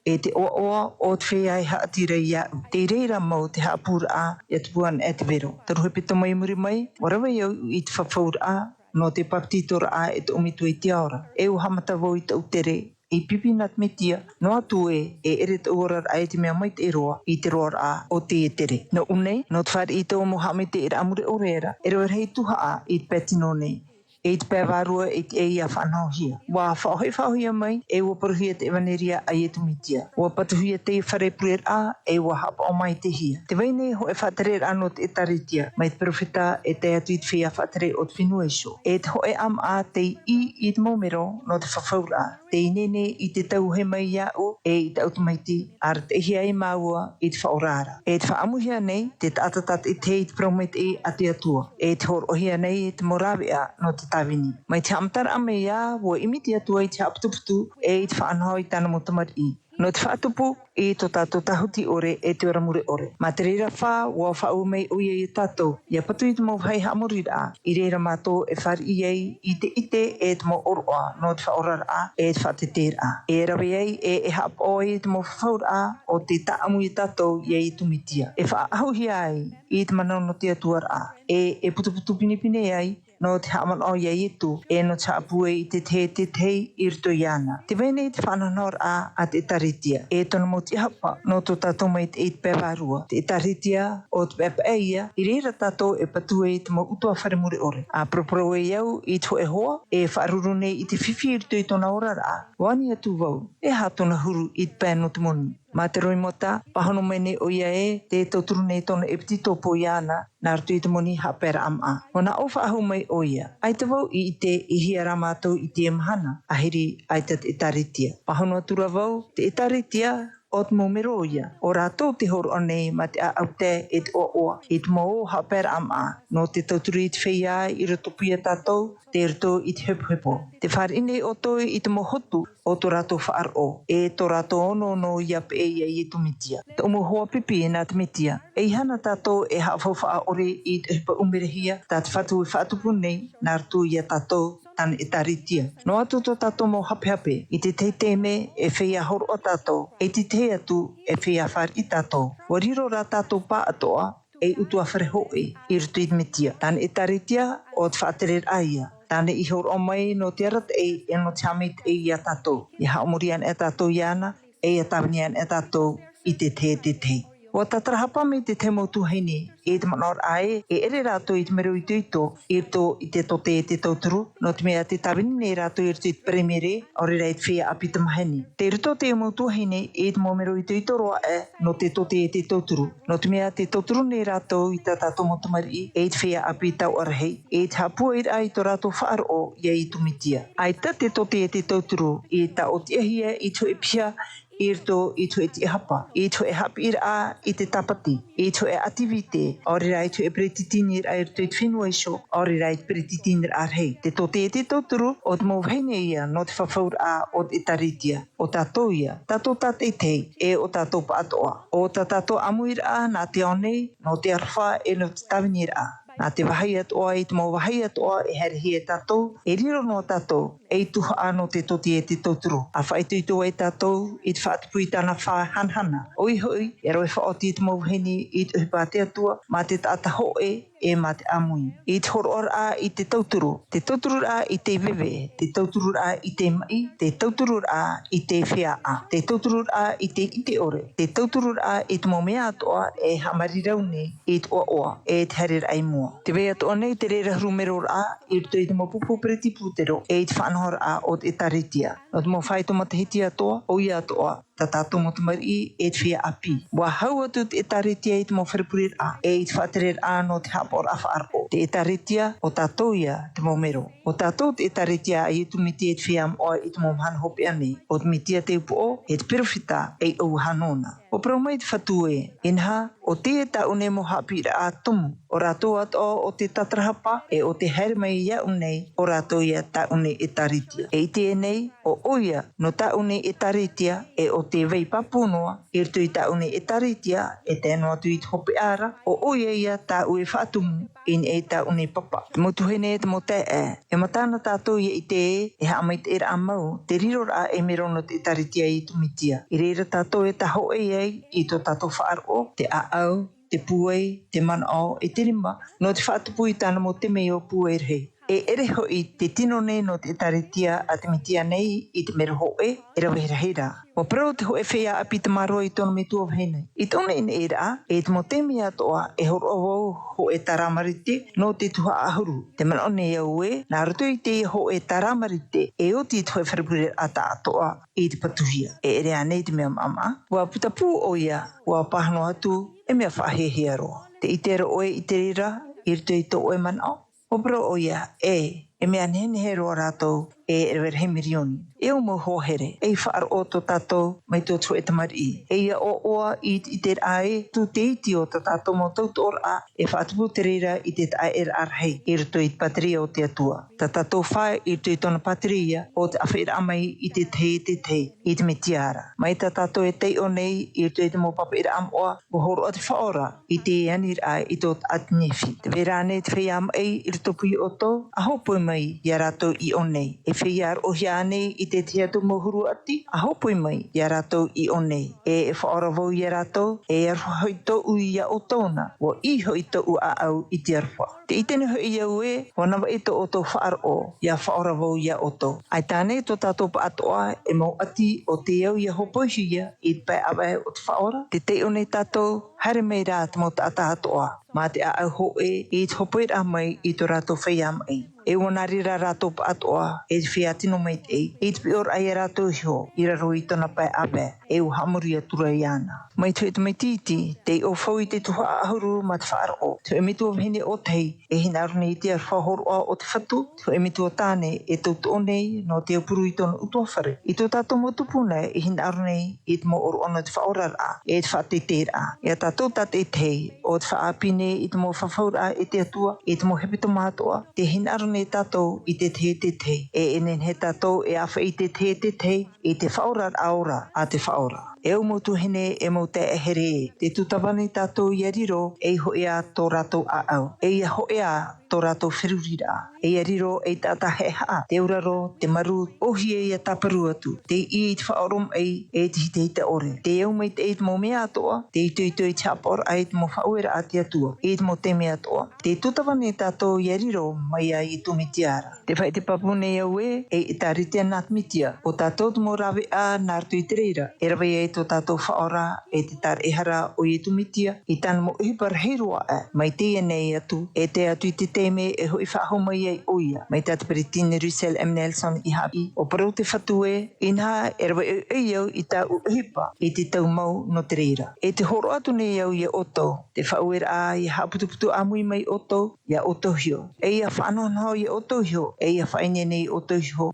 e te ʻoaʻoa o te feiā e haʻati ra iāʻu. Tei reira mau te haʻapūraʻa, ʻia tupu anaʻe te vero. Taru hepetoma i muri mai, ʻua rave au i te fafauraʻa, nō te bāpetizoraʻa e tōʻu Metua i te ao ra. E ʻua haʻamata vau i taʻu tere, i pipi nā te Metia, noa atu ē, e ʻere taʻu oraraʻa i te mea maitaʻi roa, i te roaraʻa o teie tere. Nōʻu nei, nō te fāriʻi i tōʻu mau haʻamaitaʻiraʻa mure ʻore ra, e rave rahi tuhaʻa i te pae tino nei. E i te pae vārua e tiʻa ʻia faʻanahohia. ʻUa faʻahoʻi-faʻahoʻihia mai, e ʻua parauhia te ʻevaneria a Ietu Metia. ʻUa patuhia te fare pureraʻa, e ʻua haʻapaʻo maitaʻihia. Tē vai nei hōʻē faʻatereraʻa nō te ʻĒtārētia, mai te perofeta e tae atu i te feiā faʻatere o te fenua iho. E te hōʻē ʻāmaʻa tei ʻī i te mau mero nō te fafauraʻa. Tē ineine i te tauihaʻa mai iāʻu, e i taʻu tamaiti, arataʻihia ai māua i te faʻaora ra. E te faʻaʻamuhia nei, te taʻata tātaʻitahi i te parau maitaʻi a te Atua. E te hōroʻahia nei, e te mau rāveʻa nō te tāvini. Mai te haʻamataraʻa mai ā, ʻua ʻimi te Atua i te haʻaputuputu, e i te faʻanaho i tāna mau tamariʻi. Nō te faʻatupu, i tō tātou tāhuti ʻore, e te ora mure ʻore. Mā te reira fā, ʻua faʻaue mai ʻoia iā tātou, ʻia patu i te mau vāhi haʻamoriraʻa, i reira mātou e fāriʻi ai, i te ʻite e te mau ʻōroʻa, nō te faʻaoraraʻa, e te faʻateteraʻa. E rave ai, e, e haʻapaʻo ai i te mau fafauraʻa, o te tāʻamu iā tātou, iā Ietu Metia. E faʻaʻahuhia ai, i te mana nō te Atua ra. E, e putuputu pinepine ai, nō te haʻamanaʻo iā Ietu, e nō te haʻapūai i te tahi e te tahi i roto iāna. Tē vai nei te faʻanahonahoraʻa a te ʻĒtārētia, e tōna mau tiʻahapa, nō tō tātou maitaʻi i te pae vārua. Te ʻĒtārētia, ʻo te pae paʻe ïa, i reira tātou e patu ai i te mau ʻutuāfare mure ʻore. ʻA paraparau ai au i te hōʻē hoa, e faʻaruru nei i te fifi i roto i tōna oraraʻa. ʻUa ani atu vau, e aha tōna huru i te pae nō te moni. Mā te roimata, pāhono mai nei ʻoia ē, tē tauturu nei tōna ʻepetitopo iāna, nā roto i te moni haʻapaeraʻa māʻa. ʻUa nā ʻō faʻahou mai ʻoia, ʻaita vau i ʻite, i hea rā mātou i teie mahana, ʻāhiri ʻaita te ʻĒtārētia. Pāhono atu ra vau, te ʻĒtārētia, ʻo te mau mero ïa, ʻo rātou tē hōroʻa nei mā te ʻāʻau tae e te ʻoaʻoa, i te mau ō haʻapaeraʻa māʻa, nō te tauturu i te feiā i roto pū iā tātou, tei roto i te hepohepo. Tē fāriʻi nei ʻoutou i te mau hotu o tō rātou faʻaroʻo, e tō rātou onoono ʻia peʻe iā Ietu Metia. Tōʻu mau hoa pipi nā te Metia. ʻEiaha na tātou e haʻafaufaʻa ʻore i te ʻohipa ʻumirahia, tā te Fatu e faʻatupu nei, nā roto iā tātou, tāna ʻĒtārētia. Noa atu tō tātou mau hapehape, i te tahi taime, e feiā hōroʻa tātou, e te tahi atu, e feiā fāriʻi tātou. ʻUa riro rā tātou pāʻatoʻa, ei ʻutuāfare hōʻē, i roto i te Metia. Tāna ʻĒtārētia, ʻo te faʻatereraʻa ïa. Tāna i hōroʻa mai nō te arataʻi, e nō te haʻamaitaʻi iā tātou. ʻIa haʻamori anaʻe tātou iāna, e ʻia tāvini anaʻe tātou i te tahi e te tahi. ʻUa tātarahapa mai te tahi mau tuahine, e te manaʻoraʻa ē, e ʻere rātou i te mero itoito, i roto i te tote e te tauturu, nō te mea tē tāvini nei rātou i roto i te Paramere, ʻaore rā i te feiā ʻāpī tamāhine. Tei roto te mau tuahine, i te mau mero itoito roa aʻe, nō te tote e te tauturu. Nō te mea tē tauturu nei rātou i tā tātou mau tamariʻi, e i te feiā ʻāpī taoʻa rahi, e i te haʻapūairaʻa i tō rātou faʻaroʻo, ia Ietu Metia. ʻAita te tote e te tauturu, i tāʻotiʻahia i te hōʻē piha, i roto i te hōʻē tiʻahapa, i te hōʻē haʻapiʻiraʻa i te tāpati, i te hōʻē ʻativite, ʻaore rā i te hōʻē peretiteniraʻa i roto i te fenua iho, ʻaore rā i te peretiteniraʻa rahi. Te tote e te tauturu, ʻo te mau vahine ia, nō te fafauraʻa o te ʻĒtārētia. ʻO tātou ia, tātou tātaʻitahi, e ʻo tātou pāʻatoʻa. ʻO tā tātou ʻāmuiraʻa nā te ao nei, nō te aroha e nō te tāviniraʻa. Nā te vāhi atoʻa i te mau vāhi atoʻa e haerehia e tātou, e riro noa tātou, ei tuhaʻa nō te tote e te tauturu. ʻA faʻaitoito ai tātou, i te faʻatupu i tāna fā hanahana. ʻOia hoʻi, e rave faʻaoti te mau vahine, i te ʻohipa a te Atua, mā te taʻata hōʻē, e mā te ʻāmui. I te hōroʻaraʻa i te tauturu, te tautururaʻa i te veve, te tautururaʻa i te maʻi, te tautururaʻa i te feiā, te tautururaʻa i te ʻite ʻore, te tautururaʻa i te mau mea atoʻa e haʻamarirau nei i te ʻoaʻoa, e te haereraʻa i mua. Tē vai atoʻa nei te reira huru meroraʻa i roto i te mau pupu peretiputero, e i te faʻanahoraʻa o te ʻĒtārētia. Nō te mau faito matahiti atoʻa, ʻoia atoʻa, tā tātou mau tamariʻi, e te feiā ʻāpī. ʻUa hau atu te ʻĒtārētia i te mau fare pureraʻa, e i te faʻatereraʻa nō te haʻapaʻoraʻa faʻaroʻo. Te ʻĒtārētia, ʻo tātou ia, te mau mero. ʻO tātou te ʻĒtārētia a Ietu Metia te feiā moʻa i te mau mahana hopeʻa nei. ʻO te Metia te upoʻo, e te perofeta, ei ʻauaha nōna. ʻUa parau mai te Fatu ē, inaha, ʻo teie tāʻu nei mau haʻapiʻiraʻa tumu, ʻo rātou atoʻa ʻo tē tātarahapa, e ʻo tē haere mai iāʻu nei, ʻo rātou ia tāʻu nei ʻĒtārētia. E ʻite nei, ʻo ʻoia, nō tāʻu nei ʻĒtārētia, e ʻo tē vai pāpū noa, i roto i tāʻu nei ʻĒtārētia, e tae noa atu i te hopeʻa ra, ʻo ʻoia ia tāʻu e faʻatumu, i niʻa i tāʻu nei papa. Te mau tuahine, te mau taeaʻe, e mata na tātou ia ʻite ē, e haʻamaitaʻiraʻa mau, te riroraʻa ei mero nō te ʻĒtārētia a Ietu Metia. I reira tātou e tāhōʻē ai, i tō tātou faʻaroʻo, te ʻāʻau, te pūai, te manaʻo, e te rima, nō te faʻatupu i tāna mau temeio pūai rahi. E ʻere hoʻi te tino nei nō te ʻĒtārētia a te Metia nei i te mero hōʻē, e rave rahi rā. ʻUa parau te hōʻē feiā ʻāpī tamaroa i tōna metua vahine. I tōna ʻineraʻa, e te mau taime atoʻa, e hōroʻa vau hōʻē tāramarite, nō te tuhaʻa ʻahuru. Tē manaʻo nei au ē, nā roto i teie hōʻē tāramarite, e oti i te hōʻē fare pureraʻa tāʻatoʻa, i te patuhia. E ʻere ānei te mea maʻamaʻa? ʻUa putapū ʻoia, ʻua pāhono atu, e mea faʻahiahia roa. Tē ʻite ra ʻoe i te reira, i roto i tō ʻoe manaʻo? ʻUa parau ʻoia, ē, e mea nehenehe roa rātou, e rave rahi mirioni. E au mau hoa here, ei faʻaroʻo tō tātou, mai tō te hōʻē tamariʻi. E ia ʻoaʻoa i te ʻiteraʻa ē, tū te iti o tā tātou mau tautoʻoraʻa, e faʻatupu te reira i te taʻaʻēraʻa rahi, i roto i te pātireia o te Atua. Tā tātou fā i roto i tōna pātireia, ʻo te ʻāfaʻiraʻa mai i te tahi e te tahi, i te Metia ra. Mai tā tātou e taiʻo nei, i roto i te mau papaʻiraʻa moʻa, ʻua hōroʻa te Faʻaora, i te aniraʻa i tō taʻata Nephi. Tē vai ra ānei te feiā maʻi, i roto pū iā ʻoutou, ʻa hōpoi mai iā rātou i ʻō nei. E feiā roʻohia ānei i te tahi atu mau huru ʻati, ʻa hōpoi mai iā rātou i ʻō nei. E, e faʻaora vau iā rātou, e aroha hoʻi tōʻu iā ʻoutou na, ʻua ʻī hoʻi tōʻu ʻāʻau i te aroha. Tē ʻite nei hoʻi au ē, ʻua navaʻi tō ʻoutou faʻaroʻo, ʻia faʻaora vau iā ʻoutou. ʻAita ānei tō tātou pāʻatoʻa, e mau ʻati, ʻo tē au ʻia hōpoihia, i te pae ʻāvae o te Faʻaora? Tē taiʻo nei tātou, haere mai rā te mau taʻata atoʻa, mā te ʻāʻau hōʻē, i te hōpoiraʻa mai i tō rātou feiā maʻi. E ʻua nā reira rātou pāʻatoʻa, e te feiā tino maitaʻi, i te piʻoraʻa iā rātou iho, i raro i tōna pae ʻāvae, e ʻua haʻamori atu ra iāna. Mai te hōʻē tamaiti iti, tei ʻō vau i te tuhaʻa ʻahuru mā te faʻaroʻo, te hōʻē metua vahine ʻōtahi, e hinaʻaro nei i te aroha hōroʻa o te Fatu, te hōʻē metua tāne, e tautoʻo nei, nō te aupuru i tōna ʻutuāfare. I tō tātou mau tupuna, e hinaʻaro nei, i te mau ʻōroʻa nō te faʻaoraraʻa, e te faʻateiteiraʻa. Iā tātou tātaʻitahi, ʻo te faʻaʻāpī nei i te mau fafauraʻa e te Atua, i te mau hepetoma atoʻa, tē hinaʻaro nei tātou i te tahi e te tahi. E, e nehenehe tātou e ʻāfaʻi i te tahi e te tahi, i te faʻaoraraʻa ora a te Faʻaora. E au mau tuahine, e mau taeaʻe here, tē tūtava nei tātou ʻia riro, ei hōʻē ā tō rātou ʻāʻau. E ʻia hōʻē ā tō rātou feruriraʻa. E ʻia riro ei taʻata haʻehaʻa, te auraro, te marū, ʻōhie ʻia tāparu atu. Tei ʻī i te faʻaoromaʻi, e te hitahita ʻore. Tei au maitaʻi i te mau mea atoʻa, tei itoito i te haʻapaʻoraʻa i te mau faʻaueraʻa a te Atua, i te mau taime atoʻa. Tē tūtava nei tātou ʻia riro, mai iā Ietu Metia ra. Tē faʻaʻite pāpū nei au ē, ei ʻĒtārētia nā te Metia, ʻo tātou te mau rāveʻa nā roto i te reira, e rave ai tō tātou Faʻaora, e te Taraehara ʻo Iesu Mesia, i tāna mau ʻohipa rahi roa aʻe, mai teie nei atu, e tae atu i te taime e hoʻi faʻahou mai ai ʻoia, mai tā te Peresideni Russell M. Nelson i haʻapiʻi, ʻo parau te Fatu ē, inaha e rave ʻoiʻoi au i tāʻu ʻohipa, i te tau mau nō te reira. E tē hōroʻa atu nei au ia ʻoutou, te faʻaueraʻa ia haʻaputuputu ʻāmui mai ʻoutou, ia ʻoutou iho. E ia faʻanahonaho ia ʻoutou iho, e ia faʻaineine ia ʻoutou iho.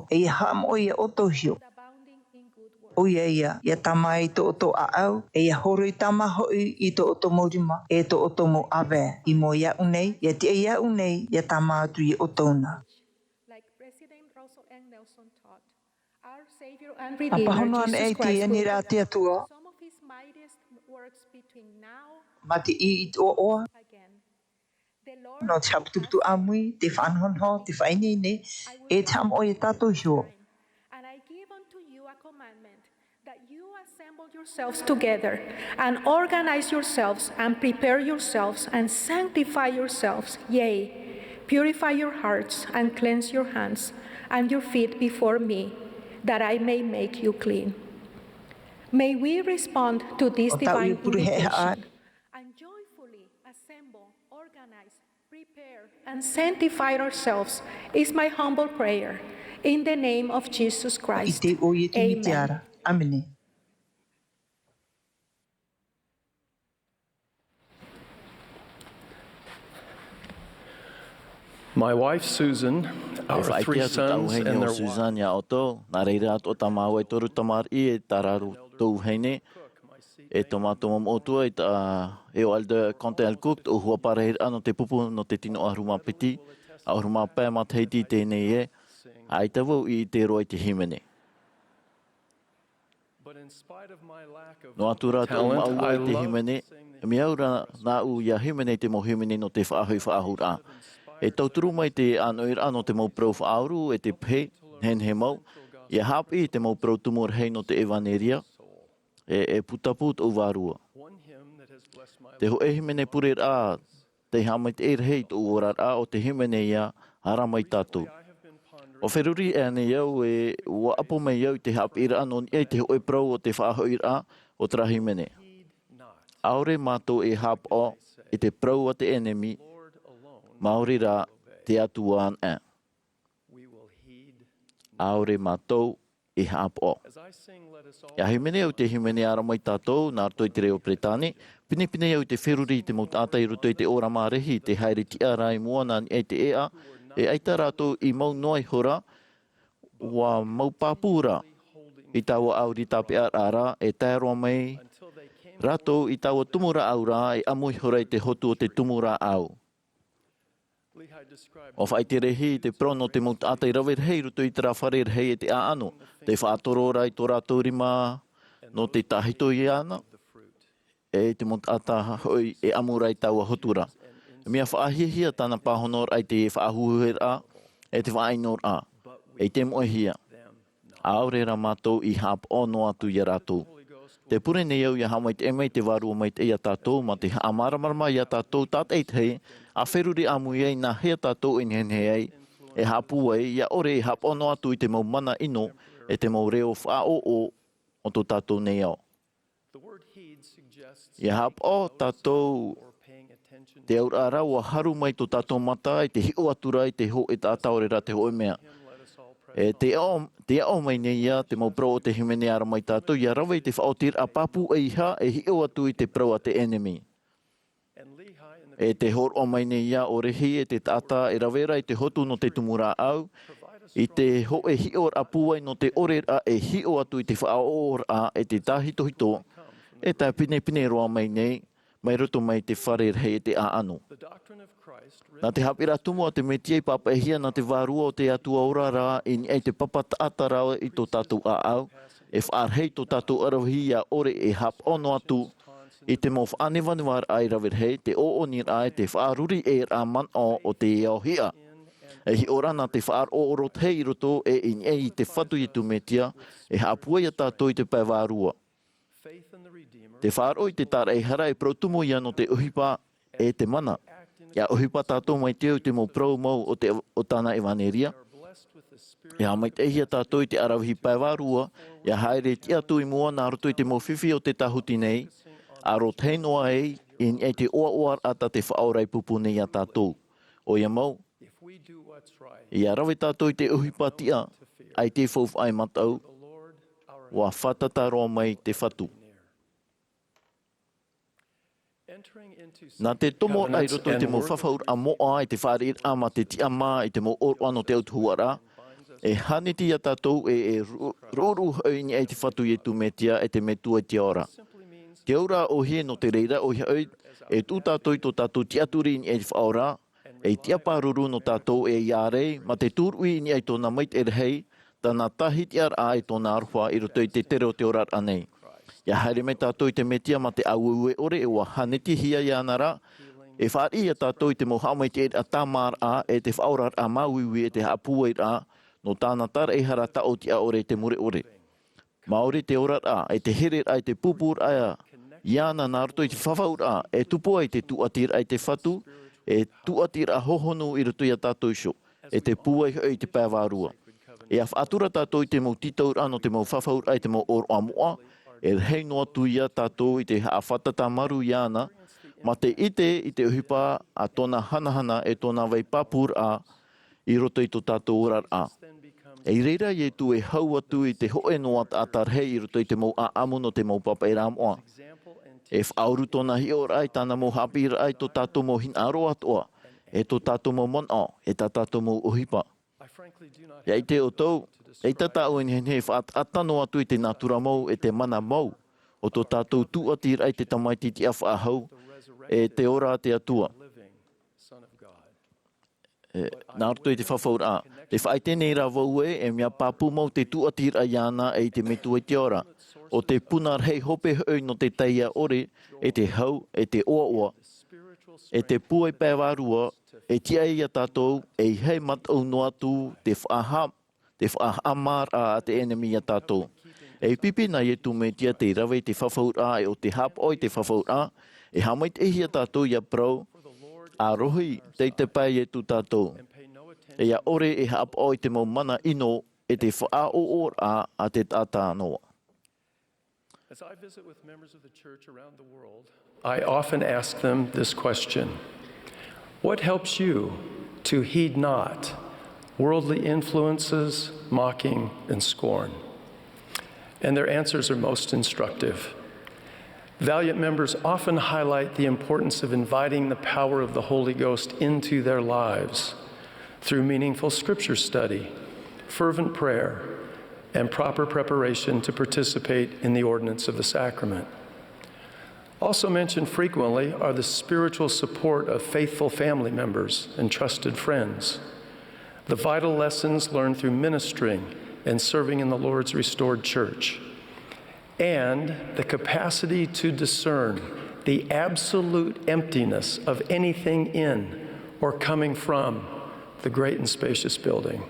E ia haʻamoʻe ia ʻoutou iho. ʻOia ia, ia tāmā i tō ʻoutou ʻāʻau, e ia hōroʻa tāmā hoʻi i tō ʻoutou mau rima, e tō ʻoutou mau ʻāvae. I mua iāʻu nei, ia tiʻa iāʻu nei, ia tāmā atu ia ʻoutou na. Like President Russell M. Nelson taught, our Savior and Redeemer, Jesus Christ, will perform some of his mightiest works between now and again. ʻA pāhono anaʻe i te aniraʻa a te Atua, mā te ʻī i te ʻoaʻoa, nō te haʻaputuputu ʻāmui, te faʻanahonaho, te faʻaineine, e te haʻamoʻe ia tātou iho. And I give unto you a commandment, that you assemble yourselves together, and organize yourselves, and prepare yourselves, and sanctify yourselves, yea, purify your hearts, and cleanse your hands and your feet before me, that I may make you clean. May we respond to this divine invitation and joyfully assemble, organize, prepare, and sanctify ourselves, is my humble prayer, in the name of Jesus Christ. I te iʻoa o Iesu Mesia ra. ʻĀmene. My wife Susan, our three sons and their wives. E faʻaʻite atu tāʻu vahine ʻo Susan iā ʻoutou, nā reira atoʻa tā māua e toru tamariʻi e tā rātou vahine, e tō mātou mau moʻotua, e tā, e ʻo Elder Cordell Cook, tōʻu huaparahiraʻa nō te pupu nō te tino ʻahuru mā piti, ʻahuru mā pae matahiti i teie nei ē, ʻaita vau i ʻite roa i te hīmene. Noa atu rā tōʻu māuiui i te hīmene, e mea au rā nāʻu ia hīmene i te mau hīmene nō te faʻahoʻi faʻahou ra. E tauturu mai te ʻānoʻiraʻa nō te mau parau faʻauru, e te pehe, nehenehe mau, ia haʻapiʻi i te mau parau tumu rahi nō te ʻevanelia, e, e putapū tōʻu vārua. Te hōʻē hīmene pureraʻa, tei haʻamaitaʻi rahi i tōʻu oraraʻa, ʻo te hīmene ia, Ara mai tātou. ʻUa feruri aʻenei au ē, ʻua ʻapo mai au i te haʻapiʻiraʻa nō niʻa i te hōʻē parau o te faʻahoʻiraʻa o terā hīmene. ʻAore mātou e haʻapaʻo i te parau a te ʻenemi, maori rā te Atua anaʻe. ʻAore mātou e haʻapaʻo. Ia hīmene au te hīmene Ara mai tātou, nā roto i te reo Peretāne, pinepine au i te feruri i te mau taʻata i roto i te ʻōrama rahi, tē haere tiʻa ra i mua nā niʻa i te ʻēʻa, e ʻaita rātou i mau noa ihora, ʻua mau pāpū ra i taua ʻauri tāpeʻaraʻa ra, e tae roa mai rātou i taua tumu rāʻau ra, e ʻamu ihora i te hotu o te tumu rāʻau. ʻUa faʻaʻite Lehi i te parau nō te mau taʻata i rave rahi i roto i terā fare rahi e te ʻāʻano, tē faʻatoro ra i tō rātou rima nō te tāhito iāna, e te mau taʻata hoʻi e ʻamu ra i taua hotu ra. Mea faʻahiahia tāna pāhonoraʻa i te faʻahuheraʻa, e te faʻaʻinoraʻa, e te moʻehia. ʻAore rā mātou i haʻapaʻo noa atu ia rātou. Tē pure nei au ia haʻamaitaʻi mai te Vārua Maitaʻi ia tātou, mā te haʻamāramarama ia tātou tātaʻitahi, ʻa feruri ʻāmui ai nā hea tātou e nehenehe ai, e haʻapūai, ʻia ʻore e haʻapaʻo noa atu i te mau mana ʻino, e te mau reo faʻaʻōʻō o tō tātou nei ao. Ia haʻapaʻo tātou, te auraʻa ra ʻua haru mai tō tātou mata i te hiʻo atu ra i te hōʻē taʻata ʻaore rā te hōʻē mea. E tē aʻo, tē aʻo mai nei ia te mau parau o te hīmene Ara mai tātou, ʻia rave i te faʻaotiraʻa pāpū ʻeiaha e hiʻo atu i te parau a te ʻenemi. E tē hōroʻa mai nei ia ʻo Lehi e te taʻata e rave ra i te hotu nō te tumu rāʻau, i te hōʻē hiʻoraʻa pūai nō te ʻoreraʻa e hiʻo atu i te faʻaʻoʻoraʻa e te tāhitohito, e tae pinepine roa mai nei, mai roto mai te fare rahi e te ʻāʻano. Nā te haʻapiʻiraʻa tumu a te Mesia i pāpaʻihia nā te Vārua o te Atua ora ra i niʻa i te papa taʻata ra i tō tātou ʻāʻau, e faʻarahi tō tātou ʻaravihi ʻia ʻore e haʻapaʻo noa atu i te mau faʻanevanevaraʻa i rave rahi, te ʻōʻoniraʻa e te faʻaruri ʻē raʻa manaʻo o te ao hiʻa. E hiʻo ra nā te faʻaroʻo ʻorotahi i roto e i niʻa i te Fatu Iesu Mesia, e haʻapūai ia tātou i te pae vārua. Te faʻaroʻo i te Taraehara e parau tumu ia nō te ʻohipa e te mana. ʻIa ʻohipa tātou mai te au i te mau parau mau o te, o tāna ʻevanelia. E haʻamaitaʻihia tātou i te aravihi pae vārua, ia haere tiʻa atu i mua nā roto i te mau fifi o te tāhuti nei, ʻa roto hei noa ai, i niʻa i te ʻoaʻoa raʻa tā te Faʻaora i pūpū nei iā tātou. ʻOia mau, ia rave tātou i te ʻohipa tiʻa, ʻaita e faufaʻa e mataʻu, ʻua fātata roa mai te Fatu. Nā te tomo raʻa i roto i te mau fafauraʻa moʻa i te fāriʻiraʻa mā te tiʻamā i te mau ʻōroʻa nō te autahuʻaraʻa, e hāneti iā tātou e, e ru-, ruʻuruʻu hoʻi i niʻa i te Fatu Iesu Mesia e te Metua i te Ao ra. Te auraʻa ʻōhie nō te reira ʻoia hoʻi, e tuʻu tātou i tō tātou tiʻaturi i niʻa i te Faʻaora, e tiʻa pāruru nō tātou e ia ārai, mā te tūruʻi i niʻa i tōna maitaʻi rahi, tāna tāhitiʻaraʻa e tōna aroha i roto i te tere o te oraraʻa nei. Ia haere mai tātou i te Mesia mā te ʻāueue ʻore e ʻua hānetihia iāna ra, e fāriʻi iā tātou i te mau haʻamaitaʻiraʻa tāmāraʻa e te faʻaoraraʻa māuiui e te haʻapūairaʻa, nō tāna taraʻehara taʻotiʻa ʻore e te mure ʻore. Māori te oraraʻa, e te hereraʻa, e te pūpūraʻa iāna nā roto i te fafauraʻa, e tupu ai te tūʻatiraʻa i te Fatu, e tūʻatiraʻa hohonu i roto iā tātou iho, e te pūai hoʻi i te pae vārua. E ia faʻatura tātou i te mau tītauraʻa nō te mau fafauraʻa i te mau ʻōroʻa moʻa, e rahi noa atu iā tātou i te haʻafātata maru iāna, mā te ʻite i te ʻohipa a tōna hanahana e tōna vai pāpūraʻa, i roto i tō tātou oraraʻa. I reira Iesu e hau atu i te hōʻē noa taʻata rahi i roto i te mau ʻāʻamu nō te mau pāpaʻiraʻa moʻa. E faʻauru tōna hiʻoraʻa i tāna mau haʻapiʻiraʻa i tō tātou mau hinaʻaro atoʻa, e tō tātou mau manaʻo, e tā tātou mau ʻohipa. Ia ʻite ʻoutou, ʻeita tāʻu e nehenehe e faʻataʻata noa atu i te nātura mau, e te mana mau, o tō tātou tūʻatiraʻa i te Tamaiti tiʻa faʻahou, e te ora a te Atua. E, nā roto i te fafauraʻa. Te faʻaʻite nei rā vau ē, e mea pāpū mau te tūʻatiraʻa iāna e i te Metua i te Ao ra. ʻO te puna rahi hope hoʻi nō te taiā ʻore, e te hau, e te ʻoaʻoa, e te pūai pae vārua, e tiʻa iā tātou, e ʻeiaha e mataʻu noa atu te faʻaha-, te faʻahaʻamāraʻa a te ʻenemi iā tātou. E pipi nā Iesu Mesia tei rave i te fafauraʻa e ʻo te haʻapaʻo i te fafauraʻa, e haʻamaitaʻihia tātou ia parau, ʻa rohi tei te pae Iesu tātou. E ia ʻore e haʻapaʻo i te mau mana ʻino e te faʻaʻoʻoraʻa a te taʻata noa. As I visit with members of the church around the world, I often ask them this question: "What helps you to heed not worldly influences, mocking, and scorn?" And their answers are most instructive. Valiant members often highlight the importance of inviting the power of the Holy Ghost into their lives through meaningful scripture study, fervent prayer, and proper preparation to participate in the ordinance of the sacrament. Also mentioned frequently are the spiritual support of faithful family members and trusted friends, the vital lessons learned through ministering and serving in the Lord's restored church, and the capacity to discern the absolute emptiness of anything in or coming from the great and spacious building.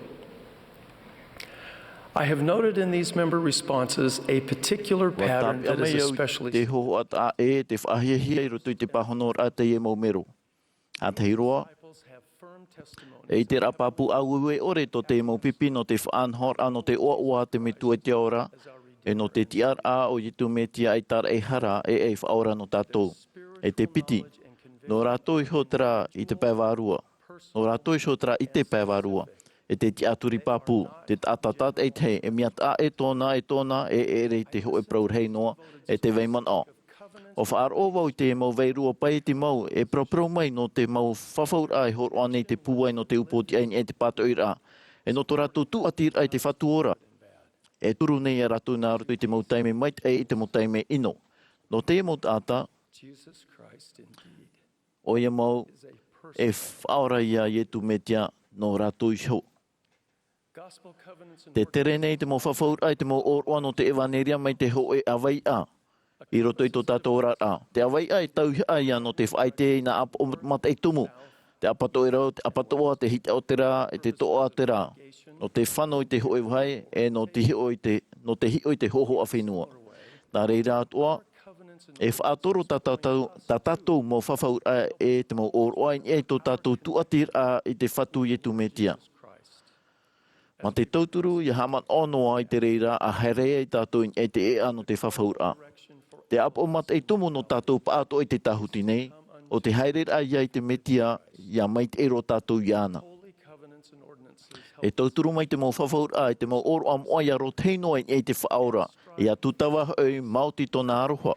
I have noted in these member responses a particular pattern that is especially... Te hōhoʻa taʻa ʻē, te faʻahiahia i roto i te pāhonoraʻa teie mau mero. ʻA tahi roa, e i te rā pāpū ʻāueue ʻore tō te mau pipi nō te faʻanahoraʻa nō te ʻoaʻoa a te Metua i te Ao ra, e nō te tiʻaraʻa o Iesu Mesia ei taraʻehara e ei faʻaora nō tātou. E te piti, nō rātou iho terā i te pae vārua. Nō rātou iho terā i te pae vārua. E te tiʻaturi pāpū, te taʻata tātaʻitahi, e mea taʻa ʻē tōna, e tōna, e ʻere i te hōʻē parau rahi noa, e te vai manaʻo. ʻUa faʻaroʻo vau i te mau vairua paeti mau, e paraparau mai nō te mau fafauraʻa e hōroʻa nei te pūai nō te upootiʻa i niʻa i te pātoʻiraʻa. E nō tō rātou tūʻatiraʻa i te Fatu ora. E turu nei ia rātou nā roto i te mau taime maitaʻi, i te mau taime ʻino. Nō teie mau taʻata, ʻoia mau, e faʻaora ia Iesu Mesia nō rātou iho. Te tere nei te mau fafauraʻa i te mau ʻōroʻa nō te ʻevaneria mai te hōʻē ʻāvaiʻa i roto i tō tātou oraraʻa. Te ʻāvaiʻa e tauihaʻa ia nō te faʻaʻite i nā ʻāpoʻo mataʻi tumu, te ʻapatoʻerau, te ʻapatoʻa, te hitaʻoterā, e te toʻaterā, nō te fano i te hōʻē vāhi, e nō te hiʻo i te, nō te hiʻo i te hōhoʻa fenua. Nā reira atoʻa, e faʻatoro tā tātou, tā tātou mau fafauraʻa e te mau ʻōroʻa i niʻa i tō tātou tūʻatiraʻa i te Fatu Iesu Mesia. Mā te tauturu, ʻia haʻamanaʻo noa i te reira, ʻa haere ai tātou i niʻa i te ʻēʻa nō te fafauraʻa. Te ʻāpoʻo mataʻi tumu nō tātou pāʻatoʻa i te tāhuti nei, ʻo te haereraʻa ia i te Mesia, ʻia maitaʻi roa tātou iāna. E tauturu mai te mau fafauraʻa, e te mau ʻōroʻa moʻa ʻia rōtahi noa i niʻa i te Faʻaora, ʻia tūtava hoʻi maoti tōna aroha,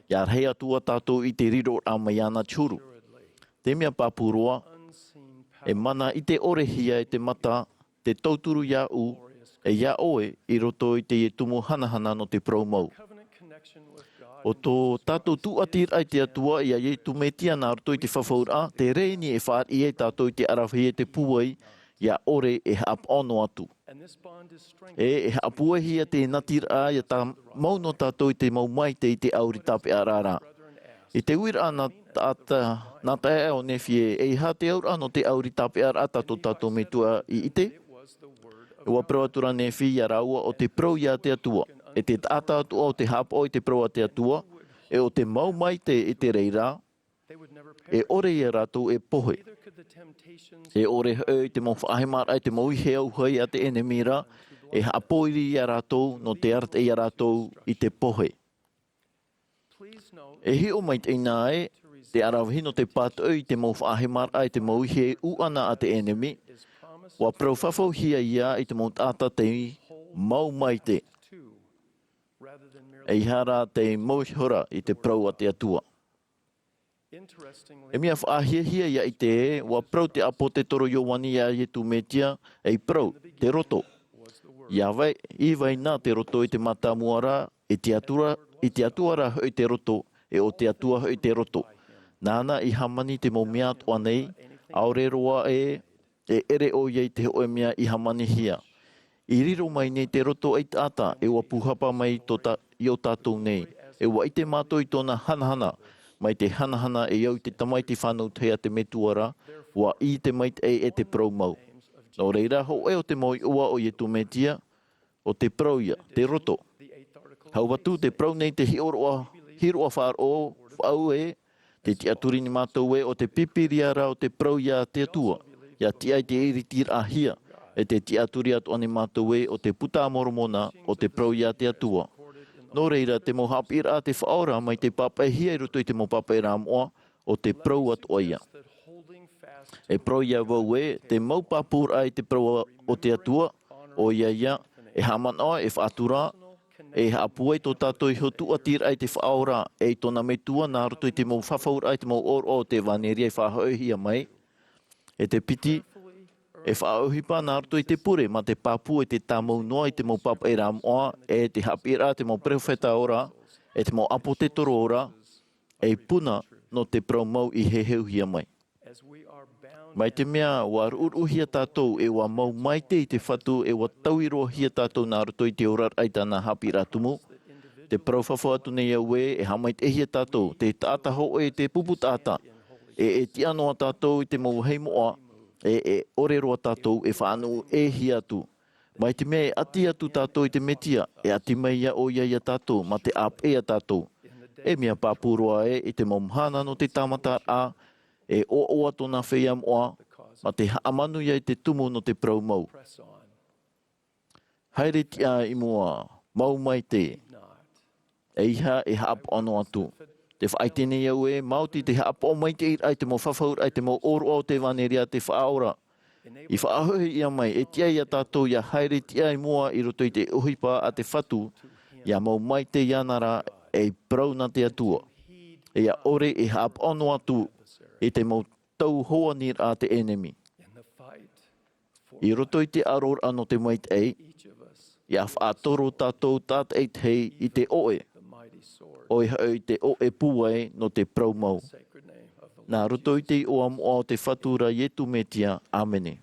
ʻia rahi atu ā tātou i te riroraʻa mai iāna te huru. Te mea pāpū roa, e mana ʻite ʻore hia e te mata, te tauturu iāʻu, e iā ʻoe, i roto i teie tumu hanahana nō te parau mau. ʻO tō tātou tūʻatiraʻa i te Atua, ia Iesu Mesia nā roto i te fafauraʻa, te rēni e fāriʻi ai tātou i te ʻaravihi e te pūai, ʻia ʻore e haʻapaʻo noa atu. E, e haʻapūaihia te natiraʻa, ʻia tāmau noa tātou i te mau maitaʻi i te ʻauri tāpeʻaraʻa. I te uiraʻa nā taʻata, nā taeaʻe ʻo Nephi ē, ʻeiaha te auraʻa nō te ʻauri tāpeʻaraʻa tā tō tātou Metua i ʻite? ʻUa parau atu ra Nephi ia rāua ʻo te parau ia te Atua, e te taʻata atoʻa ʻo tē haʻapaʻo i te parau a te Atua, e ʻo tē mau maitaʻi i te reira, e ʻore ia rātou e pohe. E ʻore hoʻi te mau faʻahemaraʻa e te mau ihe auahi a te ʻenemi ra, e haʻapōiri ia rātou, nō te arataʻi ia rātou i te pohe. E hiʻo maitaʻi na ē, te ʻaravihi nō te pātoʻi i te mau faʻahemaraʻa e te mau ihe ʻuʻana a te ʻenemi, ʻua parau fafauhia ia i te mau taʻata tei mau maitaʻi. ʻEiaha rā tei mau ihora i te parau a te Atua. E mea faʻahiahia ia ʻite ē, ʻua parau te ʻāpōsetolo Ioane ia Iesu Mesia, ei parau, te roto. ʻIa vai, i vai na te roto i te mātāmua ra, e te Atua, i te Atua rā hoʻi te roto, e ʻo te Atua hoʻi te roto. Nāna i hāmani te mau mea atoʻa nei, ʻaore roa ē, e ʻere ʻoia i te hōʻē mea i hāmanihia. I riro mai nei te roto a te taʻata, e ʻua pūhapa mai tō ta-, i ō tātou nei. E ʻua ʻite mātou i tōna hanahana, mai te hanahana e au i te tamaiti fānau tahi a te Metua ra, ʻua ʻī te maitaʻi e te parau mau. Nō reira, hōʻē ʻo te mau iʻoa o Iesu Mesia, ʻo te parau ia, te roto. Hau atu te parau nei te hiʻoroʻa, hiroʻa faʻaroʻo, faʻaue, te tiʻaturi nei mātou ē ʻo te Pīpīria ra ʻo te parau ia te Atua, ʻia tiʻa i te iriti raʻahia, e te tiʻaturi atoʻa nei mātou ē ʻo te Puta a Moromona ʻo te parau ia te Atua. Nō reira, te mau haʻapiʻiraʻa a te Faʻaora mai tei pāpaʻihia i roto i te mau pāpaʻiraʻa moʻa, ʻo te parau atoʻa ia. E parau ia vau ē, te mau pāpūraʻa i te parau o te Atua, ʻoia ia, e haʻamanaʻo, e faʻatura, e haʻapūai tō tātou iho tūʻatiraʻa i te Faʻaora, e i tōna Metua nā roto i te mau fafauraʻa, i te mau ʻōroʻa o te ʻevanelia e faʻahoʻihia mai. E te piti, e faʻaʻohipa nā roto i te pure, mā te pāpū e te tāmau noa i te mau pāpaʻiraʻa moʻa, e te haʻapiʻiraʻa a te mau peropheta ora, e te mau ʻāpōsetolo ora, ei puna nō te parau mau i heheuhia mai. Mai te mea, ʻua ruʻuruʻuhia tātou, e ʻua mau maitaʻi te Fatu, e ʻua taui roahia tātou nā roto i te oraraʻa i tāna haʻapiʻiraʻa tumu. Te parau fafau atu nei au ē, e haʻamaitaʻihia tātou, te taʻata hōʻē, te pupu taʻata. E, e tiʻa noa tātou i te mau vāhi moʻa, e, e ʻore roa tātou, e faʻanuʻu-ʻē-hia atu. Mai te mea e ʻati atu tātou i te Mesia, e ʻati mai ʻoia ia tātou, mā te ʻāpeʻe ia tātou. E mea pāpū roa ē, i te mau mahana nō te tāmataraʻa, e ʻoaʻoa tōna feiā moʻa, mā te haʻamanuia i te tumu nō te parau mau. Haere tiʻa i mua, mau maitaʻi. ʻEiaha e haʻapaʻo noa atu. Tē faʻaʻite nei au ē, maoti te haʻapaʻo maitaʻiraʻa i te mau fafauraʻa, i te mau ʻōroʻa o te ʻevanelia a te Faʻaora. I faʻahoʻihia mai, e tiʻa ia tātou ʻia haere tiʻa i mua i roto i te ʻohipa a te Fatu, ʻia mau maitaʻi iāna ra, ei parau nā te Atua. E ʻia ʻore e haʻapaʻo noa atu i te mau tauhoaniraʻa a te ʻenemi. I roto i te ʻaroraʻa nō te maitaʻi, ʻia faʻatoro tātou tātaʻitahi i te ʻoʻe, ʻoia hoʻi te ʻoʻe pūai nō te parau mau. Nā roto i te iʻoa moʻa o te Fatu ra Iesu Mesia, ʻāmene.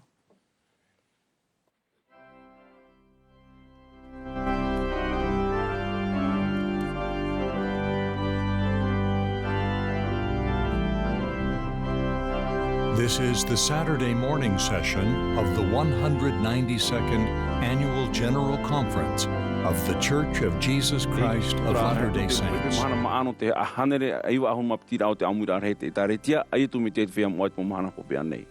This is the Saturday morning session of the one hundred ninety-second Annual General Conference of The Church of Jesus Christ of Latter-day Saints. Mahana maʻa nō te hānere iva ʻahuru mā piti raʻa o te ʻāmuiraʻa rahi e te ʻĒkālesia a Iesu Mesia i te Feiā Moʻa i te mau mahana hopeʻa nei.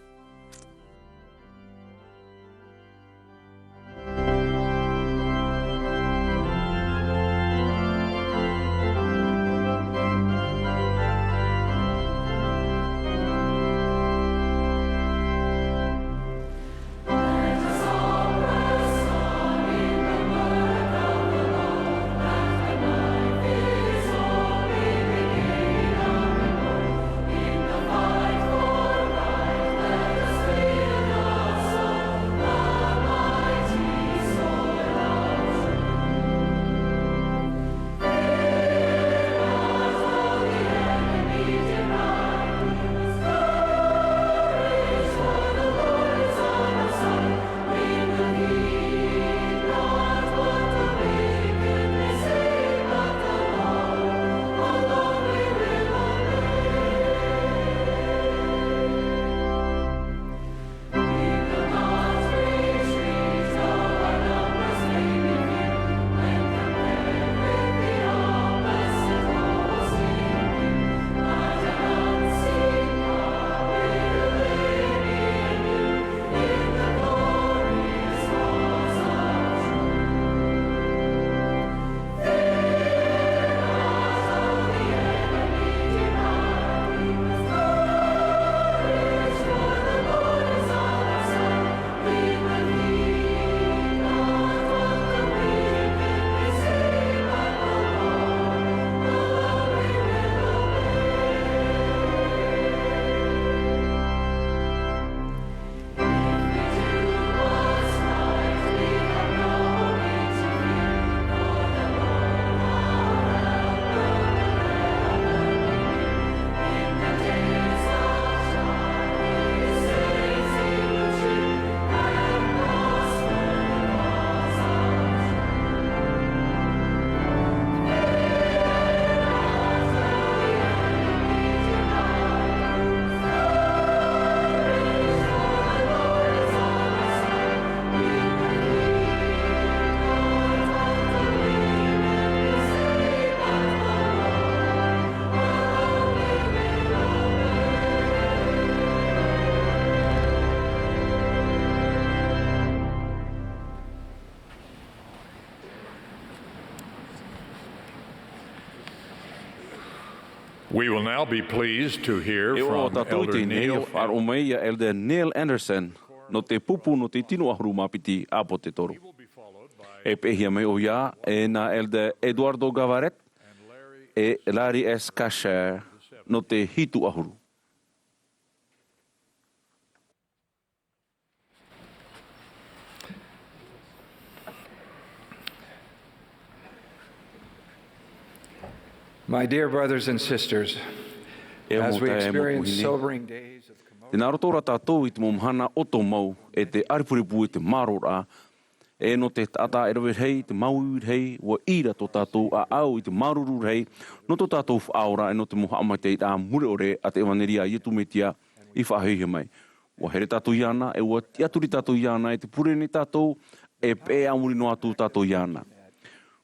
We will now be pleased to hear from Elder Neil. E ʻoaʻoa tātou i teie nei e faʻaroʻo mai ia Elder Neil Andersen, nō te pupu nō te tino ʻahuru mā piti ʻāpōsetolo. E pēhia mai ʻoia e nā Elder Eduardo Gavaret e Larry S. Kasher nō te hitu ʻahuru. My dear brothers and sisters, e as we experience sobering days of commotion, tē nā roto ra tātou i te mau mahana ʻoto mau, e te ʻārepurepu, e te mārōraʻa, e nō te taʻata e rave rahi, te māuiui rahi, ʻua ʻī ra tō tātou ʻāʻau i te māuruuru rahi nō tō tātou Faʻaora, e nō te mau haʻamaitaʻiraʻa mure ʻore a te ʻevanelia a Iesu Mesia i faʻahiahia mai. ʻUa here tātou iāna, e ʻua tiʻaturi tātou iāna, e tē pure nei tātou, e peʻe a muri noa atu tātou iāna.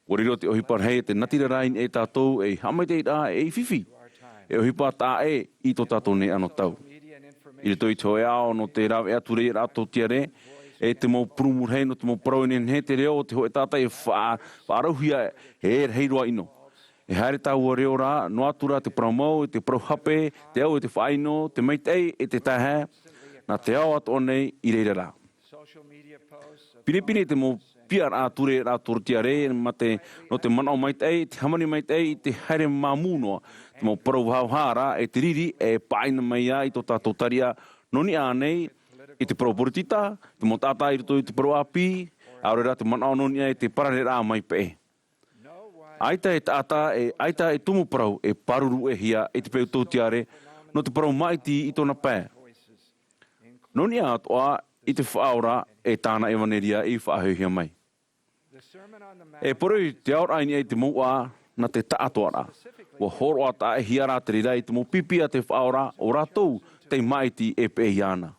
ʻUa riro te ʻohipa rahi e te natirara i niʻa ia tātou, ei haʻamaitaʻiraʻa, ei fifi, e ʻohipa taʻa ʻē i tō tātou nei anotau. I roto i te hōʻē ao nō te rāveʻa tūreiraʻa tōtiare, e te mau purūmu rahi nō te mau parau e nehenehe te reo o te hōʻē taʻata e faʻa-, faʻarauhia e rahi roa ʻino. E haere taua reo ra, noa atu ra te parau mau, e te parau hape, te au e te faʻaʻino, te maitaʻi e te taehae, nā te ao atoʻa nei i reira rā. Pinepine te mau piʻiraʻa tūreiraʻa tōtiare, mā te, nō te manaʻo maitaʻi, te hāmani maitaʻi, i te haere māmū noa, te mau parau vahavaha ra, e te riri, e pāʻina mai ai tō tātou tariʻa, nō niʻa ānei, i te parau poritita, te mau taʻata i roto i te parau ʻāpī, ʻaore rā te manaʻo nō niʻa i te parareraʻa mai peʻe. ʻAita e taʻata, e ʻaita e tumu parau e pāruru-ʻē-hia i te peu tōtiare, nō te parau māʻiti i tōna pae. Nō niʻa atoʻa i te Faʻaora, e tāna ʻevanelia i faʻahiahia mai. E poroʻi te aoraʻa i niʻa i te mouʻa, nā te taʻatoʻaraʻa. ʻUa hōroʻa taʻa-ʻē-hia rā te reira i te mau pipi a te Faʻaora, ʻo rātou tei māʻiti e peʻe iāna.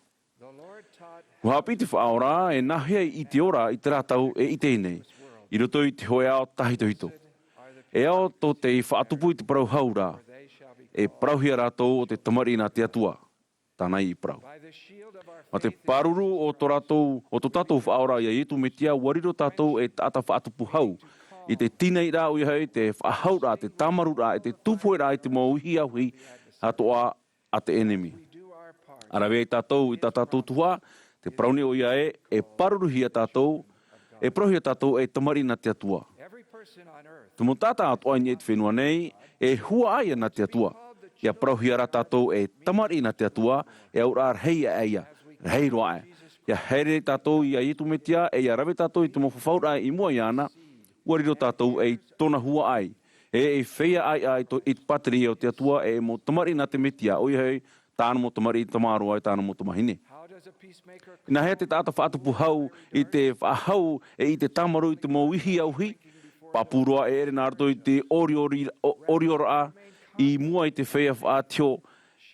ʻUa haʻapiʻi te Faʻaora, e nāhea i ʻite ora i terā tau e ʻite nei, i roto i te hōʻē ao tāhitohito. E ao tō tei faʻatupu i te parau hau ra, e parauhia rātou ʻo te tamariʻi nā te Atua, tāna i parau. Mā te pāruru o tō rātou, o tō tātou Faʻaora ia Iesu Mesia, ʻua riro tātou ei taʻata faʻatupu hau, i te tīnaʻiraʻa, ʻoia hoʻi te faʻahauraʻa, te tāmarūraʻa, e te tupu-ē-raʻa i te mau ihi auhi atoʻa a te ʻenemi. ʻA rave ai tātou i tā tātou tuhaʻa, tē parau nei ʻoia ē, e pāruruhia tātou, e parauhia tātou ei tamariʻi nā te Atua. Te mau taʻata atoʻa i niʻa i te fenua nei, e huaʻai nā te Atua. ʻIa parauhia rā tātou ei tamariʻi nā te Atua, e auraʻa rahi aʻe ïa, rahi roa aʻe. ʻIa haere tātou ia Iesu Mesia, e ʻia rave tātou i te mau fafauraʻa i mua iāna, ʻua riro tātou ei tōna huaʻai. E, ei feiā ʻāiʻa i tō, i te pātireia o te Atua, e mau tamariʻi nā te Mesia, ʻoia hoʻi, tāna mau tamariʻi tamaroa, e tāna mau tamahine. Nāhea te taʻata faʻatupu hau i te faʻahau, e i te tāmarū i te mau ihi auhi? Pāpū roa e ʻere nā roto i te ʻoriʻori-, ʻo-, ʻorioraʻa i mua i te feiā faʻatiho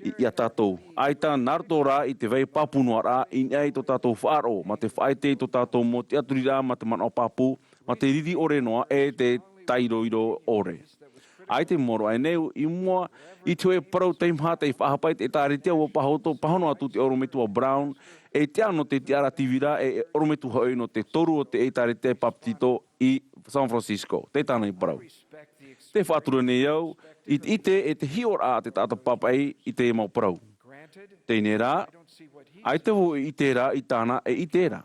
i, ia tātou. ʻAita nā roto rā i te vai pāpū noa rā, i niʻa i tō tātou faʻaroʻo, mā te faʻaʻite i tō tātou mau tiʻaturiraʻa, mā te manaʻo pāpū, mā te riri ʻore noa, e te tairoiro ʻore. ʻAita i maoro aʻe nei i mua i te hōʻē parau teimaha tei faʻahapa i te ʻĒtārētia, ʻua pāhono, pāhono atu te ʻorometua Brown, ei tiʻa nō te tiʻaraʻa tīvira, e, e ʻorometua hoʻi nō te toru o te ʻĒtārētia Bapetito i San Francisco. Tē tāna i parau. Tē faʻatura nei au i te ʻite e te hiʻoraʻa a te taʻata pāpaʻi i te mau parau. Teie rā, ʻaita vau e ʻite ra i tāna e ʻite ra.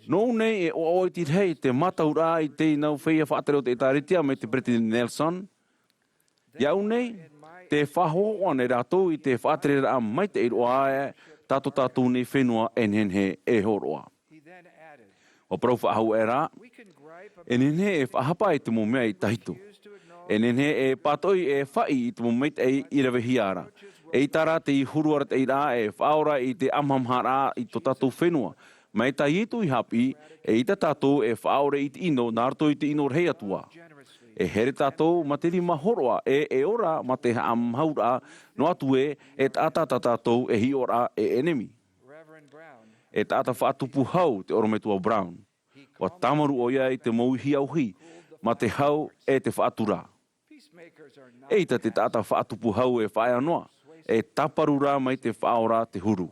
Nōʻu nei e ʻoaʻoa iti rahi te mātauraʻa i teie nau feiā faʻatere o te ʻĒtārētia mai te Peresideni Nelson. Iāʻu nei, tē faʻahoʻohoʻo ana rātou i te faʻatereraʻa maitaʻi roa aʻe tā tō tātou nei fenua e nehenehe e hōroʻa. ʻUa parau faʻahou aʻe rā, e nehenehe e faʻahapa i te mau mea i tahito. E nehenehe e pātoʻi e faʻi i te mau maitaʻi i ravehia ra. ʻEita rā te huru arataʻiraʻa e faʻaora i te ʻamaʻamaharaʻa i tō tātou fenua. Mai tā Iesu i haʻapiʻi, eʻita tātou e faʻaʻore i te ʻino nā roto i te ʻino rahi atoʻa. E here tātou mā te rima hōroʻa, e, e ora mā te haʻamāuruururaʻa, noa atu ē, e taʻata tā tātou e hiʻo ra e ʻenemi. E taʻata faʻatupu hau te ʻorometua Brown. ʻUa tāmarū ʻoia i te mau ihi auhi, mā te hau e te faʻatura. ʻEita te taʻata faʻatupu hau e faʻaea noa, e tāparu rā mai te Faʻaora te huru.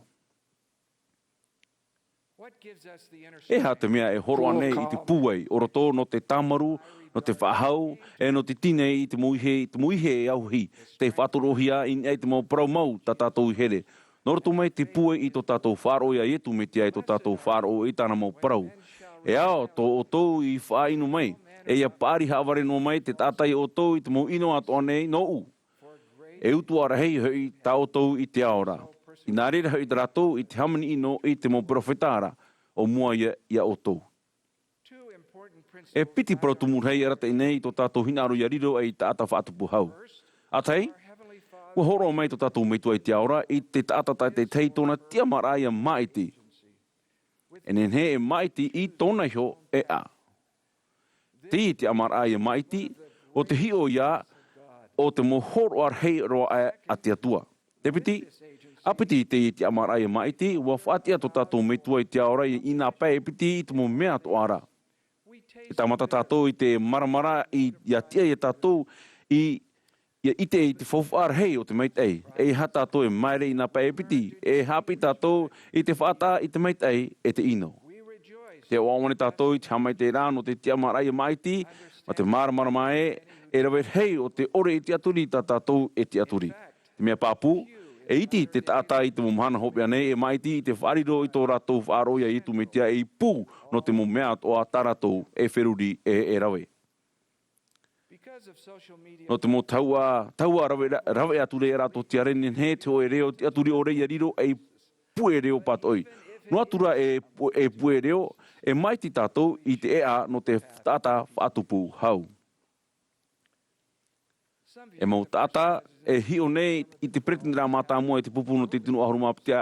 E aha te mea e horoʻa nei i te pūai o roto nō te tāmaru, nō te faʻahou, e nō te tīnei i te mau ihe, i te mau ihe e auahi, tei faʻatorohia i niʻa i te mau parau mau tā tātou i here. Nō roto mai te pūai i tō tātou faʻaroʻo ia Iesu Mesia, i tō tātou faʻaroʻo i tāna mau parau. E ao tō ʻoutou i faʻaʻino mai, e ʻia paʻari haʻavare noa mai te taʻata ia ʻoutou i te mau ʻino atoʻa nei nōʻu. E utuʻa rahi hoʻi tā ʻoutou i te ao ra. Inā reira hoʻi tā rātou i te hāmani ʻino i te mau perofeta ra, ʻo mua ia ia ʻoutou. E piti parau tumu rahi e arataʻi nei i tō tātou hinaʻaro ia riro ei taʻata faʻatupu hau. ʻA tahi, ʻua hōroʻa mai tō tātou Metua i te ao ra i te taʻata tātaʻitahi i tōna tiʻamāraʻa ia māʻiti. E nehenehe e māʻiti i tōna iho e ʻā. Teie tiʻamāraʻa ia māʻiti, ʻo te hiʻo ia o te mau hōroʻa rahi roa aʻe a te Atua. Te piti, ʻa piti i teie tiʻamāraʻa ia māʻiti, ʻua faʻatiʻa tō tātou Metua i te ao ra i nā pae e piti i te mau mea atoʻa ra. E tāmata tātou i te māramarama i, ʻia tiʻa ia tātou i, ʻia ʻite i te faufaʻa rahi o te maitaʻi. E aha tātou e māere i nā pae e piti, e haʻapiʻi tātou i te faʻataʻa i te maitaʻi e te ʻino. Tē ʻoaʻoa nei tātou i te haʻamaitaʻiraʻa nō te tiʻamāraʻa ia māʻiti, mā te māramarama ē, e rave rahi o te ʻore e tiʻaturi tā tātou e tiʻaturi. Te mea pāpū, e iti te taʻata i te mau mahana hopeʻa nei e māʻiti i te faʻariro i tō rātou faʻaroʻo ia Iesu Mesia ei pū nō te mau mea atoʻa tā rātou e feruri e, e rave. Nō te mau tahua, tahua rave, rave atu ra tō te ʻāreʻa nei, te hōʻē reo tiʻaturi ʻore ia riro ei puʻe reo pātoʻi. Noa atu ra e pu-, e puʻe reo, e māʻiti tātou i te ʻēʻa nō te taʻata faʻatupu hau. E mau taʻata e hiʻo nei i te peretiteni mātāmua i te pupu nō te tino ʻahuru mā piti,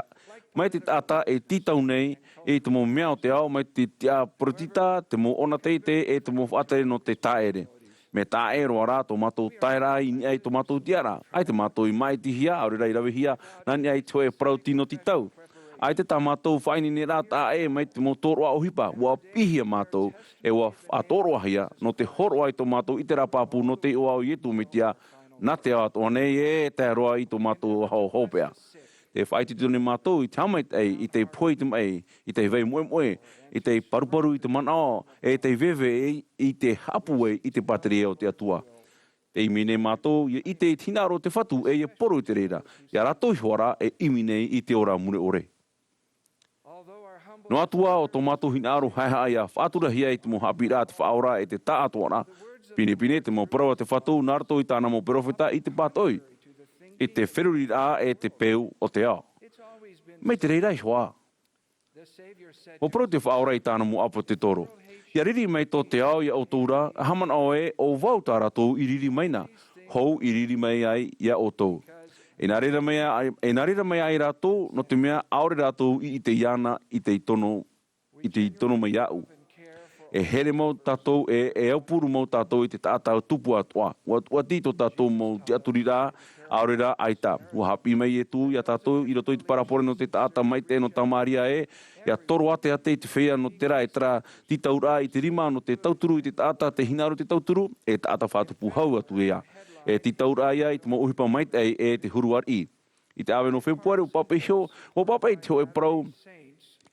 mai te taʻata e tītau nei i te mau mea o te ao, mai te tiʻa peretiteni, te mau ʻona teitei, e te mau faʻatere nō te tāʻere. Mea taʻa ʻē roa rā tō mātou taeraʻa i niʻa i tō mātou tiʻaraʻa. ʻAita mātou i māʻitihia, ʻaore rā i ravehia, nā niʻa i te hōʻē parau tino tītau. ʻAita tā mātou faʻaineineraʻa taʻa ʻē mai te mau tōroʻa ʻohipa, ʻua piʻihia mātou, e ʻua faʻatōroʻahia, nō te hōroʻa i tō mātou ʻiteraʻa pāpū nō te iʻoa o Iesu Mesia, nā te ao atoʻa nei, e tae roa i tō mātou ho-, hopeʻa. Tē faʻaitoito nei mātou i te haʻamaitaʻi, i te pohe i te maʻi, i te vai moʻemoʻe, i te paruparu i te manaʻo, e te veve i, i te haʻapūai i te pātireia o te Atua. Tē ʻimi nei mātou, ʻia ʻite i te hinaʻaro o te Fatu, e ʻia poro i te reira, ia rātou iho ā rā e ʻimi nei i te ora mure ʻore. Noa atu ā ʻo tō mātou hinaʻaro haʻehaʻa ʻia faʻaturahia i te mau haʻapiʻiraʻa a te Faʻaora e te taʻatoʻaraʻa, pinepine te mau parau a te Fatu nā roto i tāna mau perofeta i te pātoʻi, i te feruriraʻa e te peu o te ao. Mai te reira iho ā. ʻUa parau te Faʻaora i tāna mau ʻāpōsetolo, ʻIa riri mai tō te ao ia ʻoutou ra, ʻaita manaʻo ē, ʻo vau tā rātou i riri mai na, hou i riri mai ai ia ʻoutou. E nā reira mai ai, e nā reira mai ai rātou, nō te mea ʻaore rātou i ʻite iāna i te tono, i te tono mai iāʻu. E here mau tātou, e, e aupuru mau tātou i te taʻata tupu atoʻa. ʻUa, ʻua tītau tō tātou mau tiʻaturiraʻa, ʻaore rā ʻaita. ʻUa haʻapiʻi mai Iesu ia tātou i roto i te parabole nō te taʻata maitaʻi nō Samaria ē, ʻIa toro āteate i te feiā nō terā e terā tītauraʻa i te rima nō te tauturu i te taʻata tē hinaʻaro te tauturu, e taʻata faʻatupu hau atu ïa. E tītauraʻa ïa i te mau ʻohipa maitaʻi e te huru ariʻi. I te ʻāvaʻe nō Fepuare ʻua pāpaʻi iho, ʻua pāpaʻi te hōʻē parau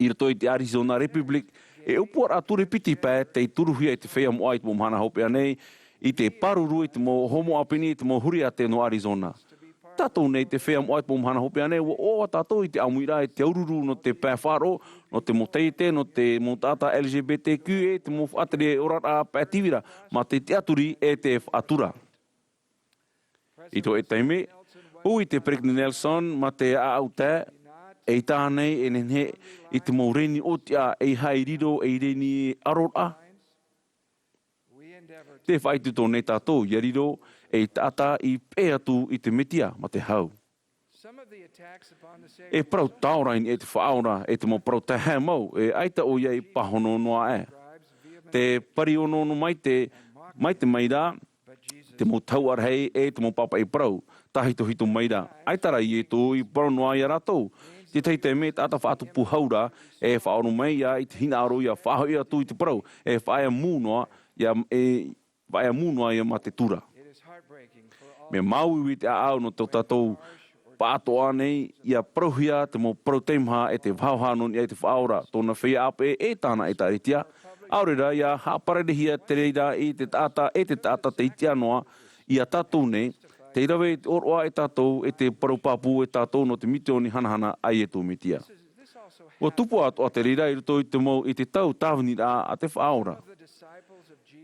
i roto i te Arizona Republic, e ʻōpuaraʻa ture piti pae tei turuhia e te feiā moʻa i te mau mahana hopeʻa nei, i te pāruru i te mau homo ʻāpeni i te mau huri ātea nō Arizona. Tātou nei te feiā moʻa i te mau mahana hopeʻa nei, ʻua ʻoaʻoa tātou i te ʻāmuiraʻa i te aururu nō te pae faʻaroʻo, nō te mau taiete, nō te mau taʻata L G B T Q, e te mau faʻatere oraraʻa pae tīvira, mā te tiʻaturi e te faʻatura. I te hōʻē taime, ui te Peresideni Nelson mā te ʻāʻau tae, ʻEita ānei e nehenehe i te mau reni ʻōtiʻa e haere i riro ei reni ʻaroraʻa? Tē faʻaitoito nei tātou ʻia riro ei taʻata i peʻe atu i te Mesia mā te hau. E parau taora i niʻa i te Faʻaora, e te mau parau taehae mau, e ʻaita ʻoia i pāhono noa aʻe. Tē pari onoono mai te, mai te maira, te mau tahuʻa rahi e te mau pāpaʻi parau, tāhitohito maira. ʻAita rā Iesu i parau noa ia rātou. Te tahi taime taʻata faʻatupu hau ra, e faʻaʻoro mai ïa i te hinaʻaro ʻia faʻahoʻi atu i te parau, e faʻaea mū noa, ʻia, e faʻaea mū noa ïa mā te tura. Mea māuiui te ʻāʻau nō tō tātou Paʻatoʻa nei, ia parauhia te mau parau teimaha e te vahaʻa nō niʻa i te Faʻaora, tōna feiā ʻāpeʻe e tāna ʻĒtārētia, ʻaore rā ia haʻapararehia te reira i te taʻata e te taʻata tei tiʻa noa iā tātou nei, tei rave i te ʻōroʻa e tātou e te parau pāpū e tātou nō te misiōni hanahana a Iesu Mesia. ʻUa tupu atoʻa te reira i roto i te mau, i te tau tāviniraʻa a te Faʻaora.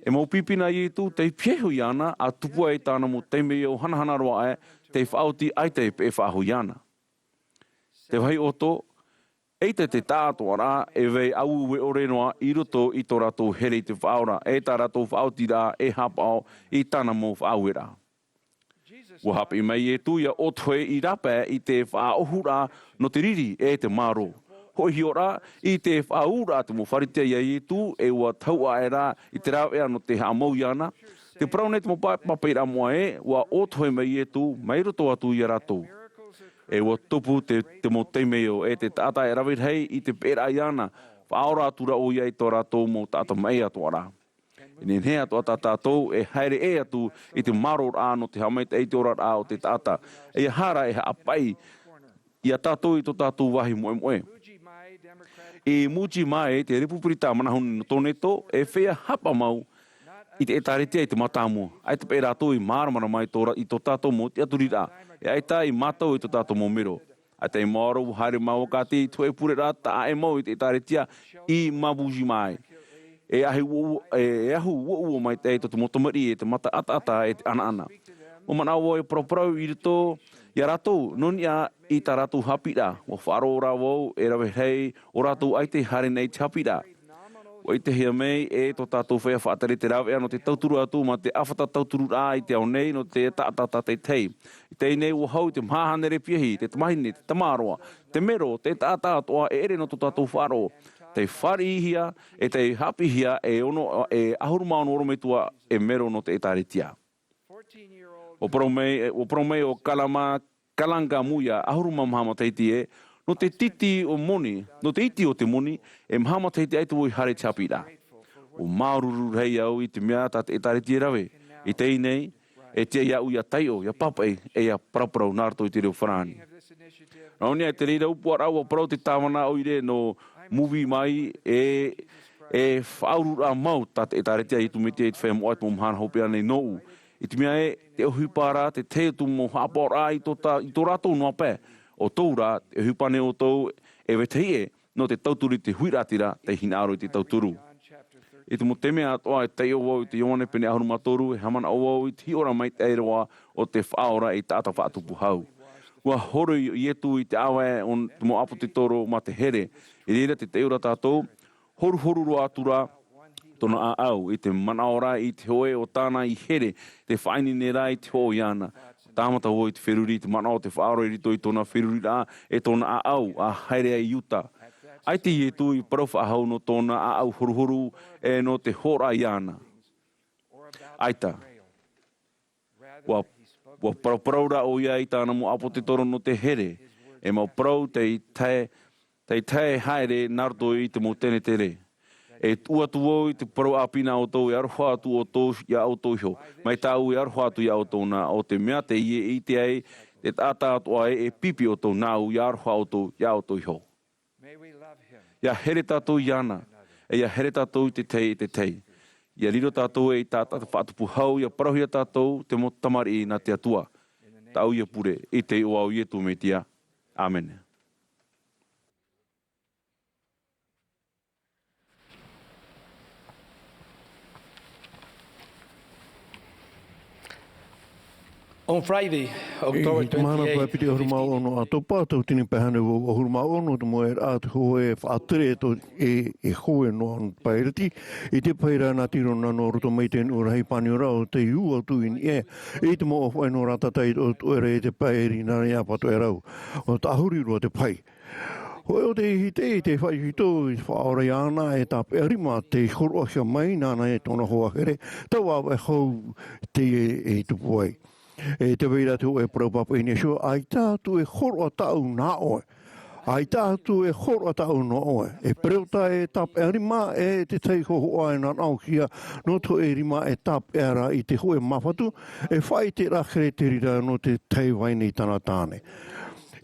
E mau pipi nā Iesu, tei pihaʻi iho iāna, ʻa tupu ai tāna mau temeio hanahana roa aʻe, tei faʻaoti ʻaita e peʻe faʻahou iāna. Te vāhi ʻoto, ʻeita te taʻatoʻaraʻa e vai aueue ʻore noa i roto i tō rātou here i te Faʻaora, e tā rātou faʻaotiraʻa e haʻapaʻo i tāna mau faʻaueraʻa. ʻUa haʻapiʻi mai Iesu ia ʻōtohe i rāpae i te faʻaʻohuraʻa nō te riri e te mārō. Hoʻi iho rā, i te faʻaururaʻa te mau Pharisea iā Iesu, e ʻua tahuʻa aʻe rā i te rāveʻa nō te haʻamau iāna. Tē parau nei te mau pa-, papaʻiraʻa moʻa ē, ʻua ʻōtohe mai Iesu, mai roto atu iā rātou. E ʻua tupu te, te mau temeio e te taʻata e rave rahi i te peʻeraʻa iāna, faʻaora atu rā ʻoia i tō rātou mau taʻata maʻi atoʻa rā. E nehenehe atoʻa tā tātou e haere ʻē atu i te mārōraʻa nō te haʻamaitaʻi i te oraraʻa o te taʻata. ʻEiaha rā e haʻapaʻi iā tātou i tō tātou vāhi moʻemoʻe. I Muji Maʻe, te Repupirita Manahune nō Toneto, e feiā hapa mau i te ʻĒtārētia i te mātāmua. ʻAita paʻi rātou i māramarama i tō ra-, i tō tātou mau tiʻaturiraʻa. E ʻaita i mātau i tō tātou mau mero. ʻAita i maoro ʻua haere mau ʻo Kathy i te hōʻē pureraʻa taʻa ʻē mau i te ʻĒtārētia i Muji Maʻe. E ahu uaua, e, e ahu uaua maitaʻi tō te mau tamariʻi e te mata ʻataʻata e te ʻanaʻana. ʻUa manaʻo vau e paraparau i roto iā rātou, nō niʻa i tā rātou haʻapiʻiraʻa. ʻUa faʻaroʻo rā vau e rave rahi ʻo rātou ʻaita i haere nei i te haʻapiʻiraʻa. ʻUa ʻitehia mai e tō tātou feiā faʻatere te rāveʻa nō te tauturu atu mā te ʻāfata tautururaʻa i te ao nei nō te taʻata tātaʻitahi. I teie nei ʻua hau i te maha hānere piahi, te tamahine, te tamaroa, te mero, te taʻata atoʻa e ʻere nō tō tātou faʻaroʻo. Tei fāriʻihia, e tei haʻapiʻihia e ono, e ʻahuru mā ono ʻorometua e mero nō te ʻĒtārētia. ʻUa parau mai, ʻua parau mai ʻo Kalama Kalangamuia, ʻahuru mā maha matahiti ē, nō te iti o moni, nō te iti o te moni, e maha matahiti ʻaita vau i haere i te haʻapiʻiraʻa. ʻUa māuruuru rahi au i te mea tā te ʻĒtārētia e rave. I teie nei, e tiʻa iāʻu ʻia taiʻo, ʻia pāpaʻi, e ʻia paraparau nā roto i te reo farāni. Nā ʻō nei te reira upoʻaraʻa ʻua parau te tāvana ʻoire nō Muji Maʻe, e, e faʻaururaʻa mau tā te ʻĒtārētia a Iesu Mesia i te feiā moʻa i te mau mahana hopeʻa nei nōʻu. I te mea ē, te ʻohipa ra, te tahi atu mau haʻapaʻoraʻa i tō tā-, i tō rātou noa paʻi. ʻO tōʻu rā, te ʻohipa nei ʻoutou e vetahi ʻē, nō te tauturu i te huiraʻatira, tei hinaʻaro i te tauturu. I te mau taime atoʻa e taiʻo vau i te Ioane pene ʻahuru mā toru, e haʻamanaʻo vau i te hiʻoraʻa maitaʻi roa o te Faʻaora i taʻata faʻatupu hau. ʻUa horo Iesu i te ʻāvae o te mau ʻāpōsetolo mā te here. I reira tē taiʻo ra tātou, horuhoru roa atu ra tōna ʻāʻau, i te manaʻo ra i te hōʻē o tāna i here, tē faʻaineine ra i te hoʻo iāna. Tāmata vau i te feruri, i te manaʻo o te Faʻaora i roto i tōna feruriraʻa, e tōna ʻāʻau, ʻa haere ai i uta. ʻAita Iesu i parau faʻahou nō tōna ʻāʻau horuhoru, e nō te hōroʻa iāna. ʻAita. ʻUa, ʻua paraparau ra ʻoia i tāna mau ʻāpōsetolo nō te here, e mau parau tei tae, tei tae haere nā roto i te mau tenetere. E tuʻu atu vau i te parau ʻāpī nā ʻoutou, e aroha atu ʻoutou iā ʻoutou iho. Mai tāʻu e aroha atu iā ʻoutou nā, ʻo te mea tē ʻite ai te taʻata atoʻa ē e pipi ʻoutou nāʻu, e aroha ʻoutou iā ʻoutou iho. ʻIa here tātou iāna, e ʻia here tātou i te tahi i te tahi. ʻIa riro tātou ei taʻata faʻatupu hau, ʻia parauhia tātou te mau tamariʻi nā te Atua. Tāʻu ia pure, i te iʻoa o Iesu Mesia. ʻĀmene. On Friday, October twenty-eight, i te mahana pae piti ʻahuru mā ono ʻātopa, tauatini pae hānere vaʻu ʻahuru mā ono, te moʻeraʻa te hōʻē faʻatere tō e, e hōʻē noa pae iriti, i te pae ra nā Tirona nō roto mai te nuʻu rahi pāniora o tei ū atu i niʻa, i te mau ʻōfaʻi nō Rātata i tō tuʻera i te pae rina i ʻapatoʻerau. ʻUa tāhuri roa te pae. Hōʻē o te ʻihi tei te faʻaitoito i te Faʻaora iāna e tāpeʻa rima tei hōroʻahia mai nāna e tōna hoa here, tau ʻāvaʻe hau teie e tupu ai. E tē vai ra te hōʻē parau pāpaʻi nā Iesū, ʻaita atu e hōroʻa tāʻu nā ʻoe. ʻAita atu e hōroʻa tāʻu nā ʻoe. E peropheta e tāpeʻa rima, e te tahi hōhoʻa e nanaʻohia nō te hōʻē rima e tāpeʻa ra i te hōʻē māfatu, e faʻaʻiteraʻa here te reira nō te tahi vahine i tāna tāne.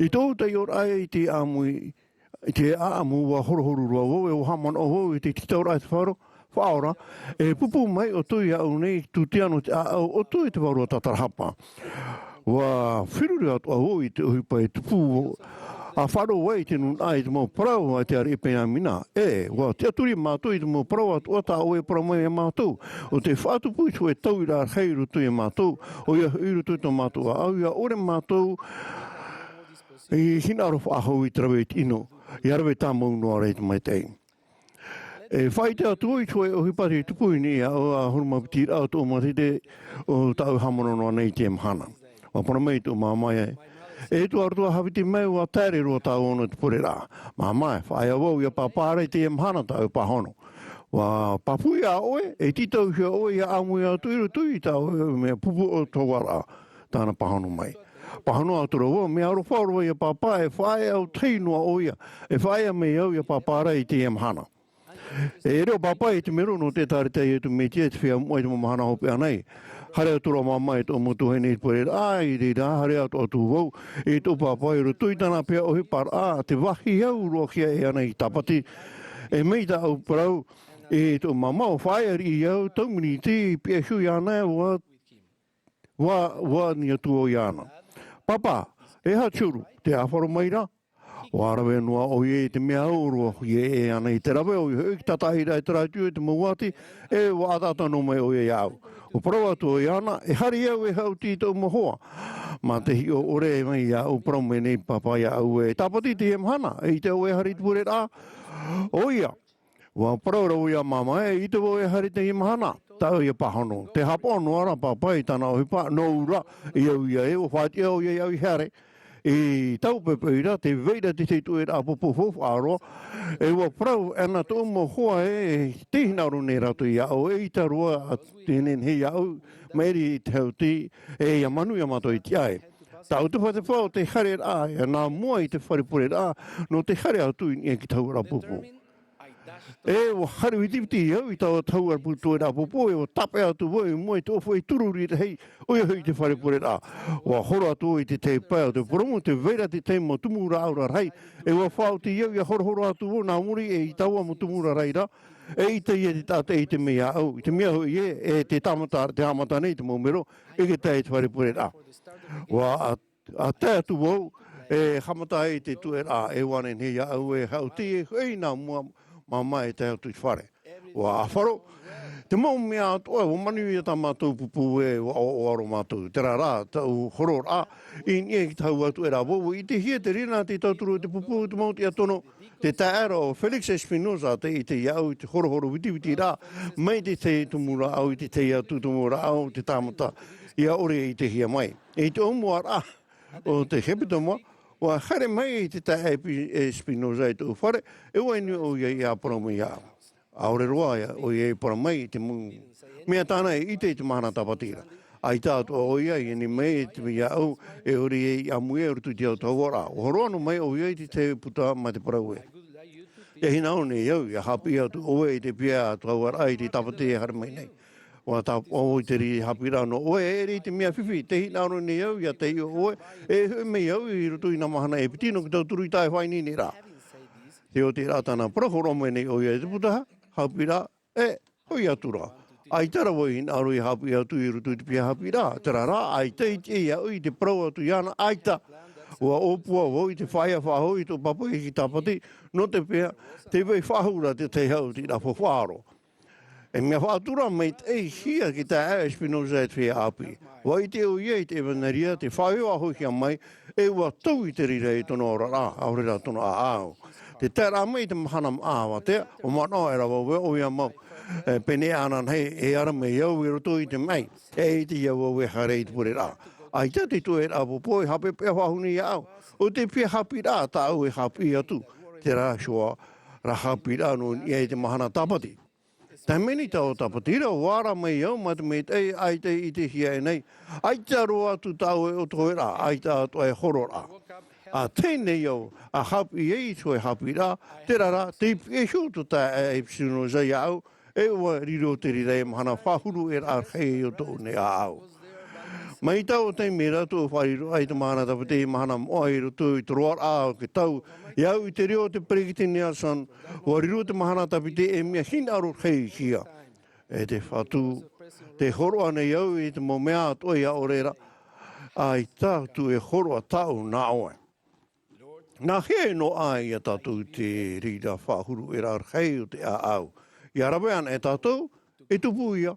I tōʻu taiʻoraʻa i te ʻāmui, i te ʻāʻamu, ʻua horohoro roa vau, e ʻua haʻamanaʻo vau i te tītauraʻa te faʻaora, faʻaora, e pūpū mai ʻoutou iāʻu nei, tūtia nō te ʻāʻau ʻoutou i te vārua tātarahapa. ʻUa feruri atoʻa vau i te ʻohipa e tupu, ʻa faʻaroʻo ai te nūnaʻa i te mau parau a te ariʻi Peniamina. E, ʻua tiʻaturi mātou i te mau parau atoʻa tā ʻoe e parau mai iā mātou. ʻO te faʻatupu i te hōʻē tauiraʻa rahi i roto iā mātou, ʻoia hoʻi i roto i tō mātou ʻāʻau, ʻia ʻore mātou i hinaʻaro faʻahou i te rave i te ʻino, ʻia rave tāmau noa ra i te maitaʻi. E faʻaʻite atu vau i te hōʻē ʻohipa tei tupu i niʻa iāʻu, ʻahuru mā piti raʻa o tōʻu mātete ʻo tāʻu e haʻamanaʻo noa nei i teie mahana. ʻUa parau mai tōʻu māmā, e, e tuaroa, haʻapiʻi mai, ʻua taere roa tāua nō te pureraʻa. Māmā, e faʻaea vau iā pāpā ra i teie mahana, tāʻu e pāhono. ʻUa pāpū iā ʻoe, e tītauhia ʻoe ʻia ʻāmui atu i roto i tā ʻoe mea pupu o te hauaraʻa, tāna pāhono mai. Pāhono atu ra vau, mea aroha roa iā pāpā, e faʻaea atu noa ʻoia, e faʻaea mai au iā pāpā ra i teie mahana. E reo pāpā i te mero nō te ʻĒtārētia a Iesu Mesia, te feiā moʻa i te mau mahana hopeʻa nei. Haere atu ra māmā e tōʻu mau tuahine i te pureraʻa, i reira, haere atu, atu vau, e tōʻu pāpā i roto i tāna pae ʻohiparaʻa, te vāhi au roa hia e ana i tāpati. E mai tāʻu parau, e tōʻu māmā, ʻua faʻaea riʻi au, tau miniti, piʻi iho iāna, ʻua, ʻua, ʻua ani atu vau iāna. Pāpā, e aha te huru, tē ʻāfaro mai ra? ʻUa rave noa ʻoia i te mea au roa hia e ana i te rave, ʻoia hoʻi, tē tātaʻi ra te rātio i te mau ati, e ʻua ʻataʻata noa mai ʻoia iāʻu. ʻUa parau atu vau iāna, e haere au e haʻuti i tōʻu mau hoa. Mā te hiʻo ʻore mai iāʻu, parau mai nei pāpā iāʻu, e tāpati i teie mahana, e ʻite ʻoe e haere i te pureraʻa? ʻOia. ʻUa parau ra vau iā māmā, e ʻite vau e haere i teie mahana, tāʻu e pāhono. Tē haʻapaʻo noa ra pāpā i tāna ʻohipa, nōʻu rā, i au ia ē, ʻua faʻatiʻa ʻoia iāʻu i haere. I taua poʻipoʻi ra, tē vai ra te tahi tuʻeraʻa pōpō faufaʻa roa, e ʻua parau ana tōʻu mau hoa ē, tē hinaʻaro nei rātou iāʻu, eʻita roa e nehenehe iāʻu, maʻiri i te haʻuti, e ʻia manuia mātou i te ʻae. Tāʻu te faufaʻa o te haereraʻa, ʻia nā mua i te fare pureraʻa, nō te haere atu i niʻa i te hauaraʻa pōpō. E ʻua haere vitiviti au i taua hauaraʻa pōpō, e ʻua tāpeʻa atu vau i mua i te ʻōfaʻi turururaʻa, ʻoia hoʻi te fare pureraʻa. ʻUa horo atu vau i te tahi pae o te purōmu, tē vai ra te tahi mau tumu rāʻau rarahi, e ʻua faʻaoti au ʻia horohoro atu vau nā muri i taua mau tumu rarahi ra, eʻita ia te taʻata i ʻite mai iāʻu, i te mea hoʻi ē, e te tāmata, tē haʻamata nei te mau mero, e ʻite i te fare pureraʻa. ʻUa ʻa tae atu vau, e haʻamata ai te tuʻeraʻa, e ʻua nehenehe iāʻu e haʻuti, e hoʻi nā mua māmā e tae atu i te fare. ʻUa ʻāfaro, te mau mea atoʻa, ʻua manuia tā mātou pūpū ē, ʻua ʻoaʻoa roa mātou. Terā rā, tāʻu hororaʻa, i niʻa i te hau atu e rā vau, ʻua ʻitehia te reira nā te tauturu o te pūpū, te mau tiʻa tono, te taeaʻe ra ʻo Felix Espinosa, tē ʻite iāʻu i te horohoro vitiviti ra, mai te tahi tumu rāʻau i te tahi atu tumu rāʻau, te tāmata, ʻia ʻore e ʻitehia mai. I te ʻōmuaraʻa o te hepetoma, ʻua haere mai te taeaʻe Pi-, e Espinosa i tōʻu fare, e ʻua inu ʻoia ʻia parau mai iāʻu. ʻAore roa ʻoia i parau mai i te mau mea tāna e ʻite i te mahana tāpati ra. ʻAita atoʻa ʻoia i ani mai i te mea iāʻu, e ʻore i ʻāmui i roto i te autahuʻaraʻa. ʻUa horoʻa noa mai ʻoia i te tahi puta mā te parau ē, tē hinaʻaro nei au ʻia haʻapiʻi atu ʻoe i te piahi atu hauaraʻa i te tāpati e haere mai nei. ʻUa tāpaʻo i te reira haʻapiʻiraʻa nō ʻoe, e ʻere i te mea fifi, tē hinaʻaro nei au ʻia taiʻo ʻoe, e hoʻi mai au i roto i nā mahana e piti nō te tauturu i tā e faʻaineineraʻa. Tē oti ra tāna parau, horoʻa mai nei ʻoia i te puta haʻapiʻiraʻa, e hoʻi atu ra. ʻAita rā vau i hinaʻaro ʻia haʻapiʻi atu i roto i te piahi haʻapiʻiraʻa, terā rā, ʻaita i tiʻa iāʻu i te parau atu iāna, ʻaita. ʻUa ʻōpua vau i te faʻaea faʻahou i tō pāpā i te tāpati, nō te mea, tē vai faʻahou ra te tahi haʻutiraʻa faufaʻa roa. E mea faʻatura maitaʻi hia te taeaʻe Espinosa e te feiā ʻāpī. ʻUa ʻite ʻoia i te ʻevanelia, tē faʻaʻohipa hia mai, e ʻua tau i te reira i tōna oraraʻa, ʻaore rā tōna ʻāʻau. Tē tae ra mai te mahana māʻa avatea, ʻua manaʻo aʻera vau ē ʻoia mau, e, pēneiaʻa ānānahi e ara mai au i roto i te maʻi, e ʻite ia vau e haere i te pureraʻa. ʻAita te tuʻeraʻa pōpō e haʻapeʻapeʻa faʻahou nei iāʻu. ʻO te piahi haʻapiʻiraʻa tāʻu e haʻapiʻi atu, terā hoʻi rā haʻapiʻiraʻa nō niʻa i te mahana tāpati. Tae mai nei taua tāpati ra, ʻua ara mai au mā te maitaʻi, ʻaita i ʻitehia e nei, ʻaita roa atu tāʻu e ʻotoheraʻa, ʻaita atoʻa e hororaʻa. ʻA tae nei au, ʻa haʻapiʻi ai i te hōʻē haʻapiʻiraʻa, terā rā, tei piʻi iho tō taeaʻe Espinosa iāʻu, e ʻua riro te reira ei mahana faʻahuru e rahi o tōʻu nei ʻāʻau. Mai taua taime ra ʻua faʻariro ai te mahana tāpiti ei mahana moʻa i roto i te roaraʻa o te tau. I au i te reo o te peresideni Nelson, ʻua riro te mahana tāpiti ei mea hinaʻaro rahi hia. E te Fatu, tē hōroʻa nei au i te mau mea atoʻa iā ʻoe ra, ʻaita atu e hōroʻa tāʻu nā ʻoe. Nā hea e noaʻa ai iā tātou te reira faʻahuru ʻē rahi o te ʻāʻau? ʻIa rave anaʻe tātou, e tupu ia.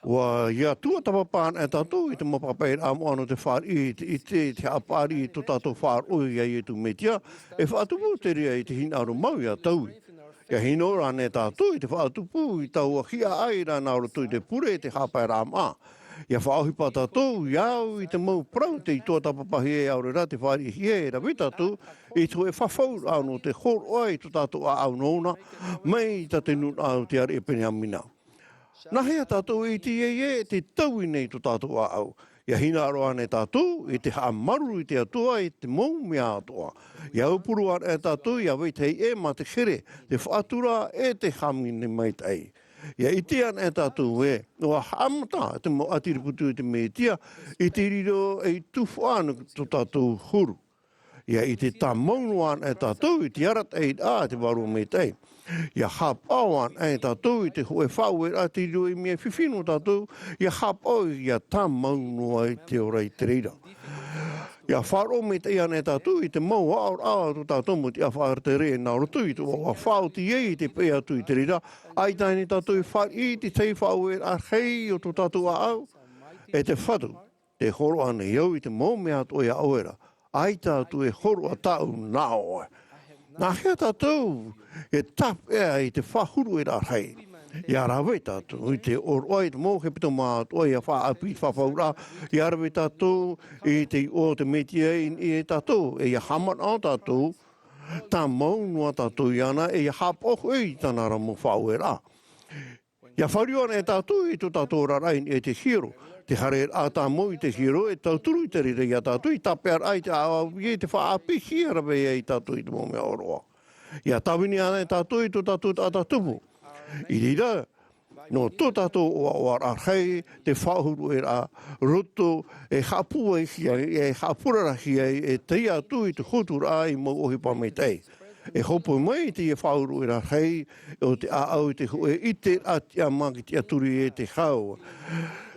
ʻUa, ʻia tuatāpapa anaʻe tātou i te mau papaʻiraʻa moʻa nō te fāriʻi, te ʻite, te haʻapaʻari i tō tātou faʻaroʻo iā Iesu Mesia, e faʻatupu te reira i te hinaʻaro mau ʻia taui. ʻIa hinaʻaro anaʻe tātou i te faʻatupu i taua hiaʻai ra nā roto i te pure, te haʻapaeraʻa moʻa. ʻIa faʻaʻohipa tātou, ʻia au i te mau parau tei tuatāpapahia e ʻaore rā tē fāriʻihia e rave tātou i te hōʻē fafauraʻa nō te hōroʻa i tō tātou ʻāʻau nōna, mai tā te nūnaʻa o te ariʻi Benihāmina. Nā hea tātou e ʻite ai ē tē taui nei tō tātou ʻāʻau? ʻIa hinaʻaro anaʻe tātou i te haʻamāuruuru i te Atua i te mau mea atoʻa. ʻIa aupuru anaʻe tātou ʻia vetahi ʻē mā te here, te faʻatura, e te hāmani maitaʻi. ʻIa ʻite anaʻe tātou ē, ʻua haʻamata te mau ʻātiriputu o te Mesia i te riro ei tuhaʻa nō tō tātou huru. ʻIa ʻite tāmau noa anaʻe tātou i te arataʻiraʻa a te Vārua Maitaʻi. ʻIa haʻapaʻo anaʻe tātou i te hōʻē faʻaueraʻa tei riro ei mea fifi nō tātou, ʻia haʻapaʻo ʻia tāmau noa i te ora i te reira. ʻIa faʻaroʻo maitaʻi anaʻe tātou i te mau aʻoraʻa o tō tātou mau tiʻafarātere nā roto i te ʻoaʻoa faʻaoti ai i te peʻe atu i te reira, ʻaita anaʻe tātou e fāriʻi i te tahi faʻaueraʻa rahi o tō tātou ʻāʻau. E te Fatu, tē hōroʻa nei au i te mau mea atoʻa iā ʻoe ra, ʻaita atu e hōroʻa tāʻu nā ʻoe. Nā hea tātou e tāpeʻa i te faʻahuru ʻē rahi? ʻIa rave tātou i te ʻōroʻa i te mau hepetoma atoʻa ʻia faʻaʻāpī i te fafauraʻa, ʻia rave tātou i te iʻoa o te Mesia i niʻa ia tātou, e ʻia haʻamanaʻo tātou, tāmau noa tātou iāna, e ʻia haʻapaʻo hoʻi i tāna ra mau faʻaueraʻa. ʻIa fāriu anaʻe tātou i tō tātou oraraʻa i niʻa i te hiero, te haereraʻa tāmau i te hiero, e tauturu i te reira iā tātou i tāpeʻaraʻa i te ʻāʻau ʻāpī, i te faʻaʻāpīhia rave ai tātou i te mau mea ʻōroʻa. ʻIa tāvini anaʻe tātou i tō tātou taʻata tupu. I reira, nō tō tātou ʻoaʻoaraʻa rahi, te faʻahuru ʻē roto, e haʻapūaihia ai, e haʻapurarahia ai, e tae atu i te hōtūraʻa i mau ʻohipa maitaʻi. E hōpoi mai teie faʻahuru ʻē rahi o te ʻāʻau i te hōʻē ʻiteraʻa tiʻamā ki te tiʻaturi e te hau.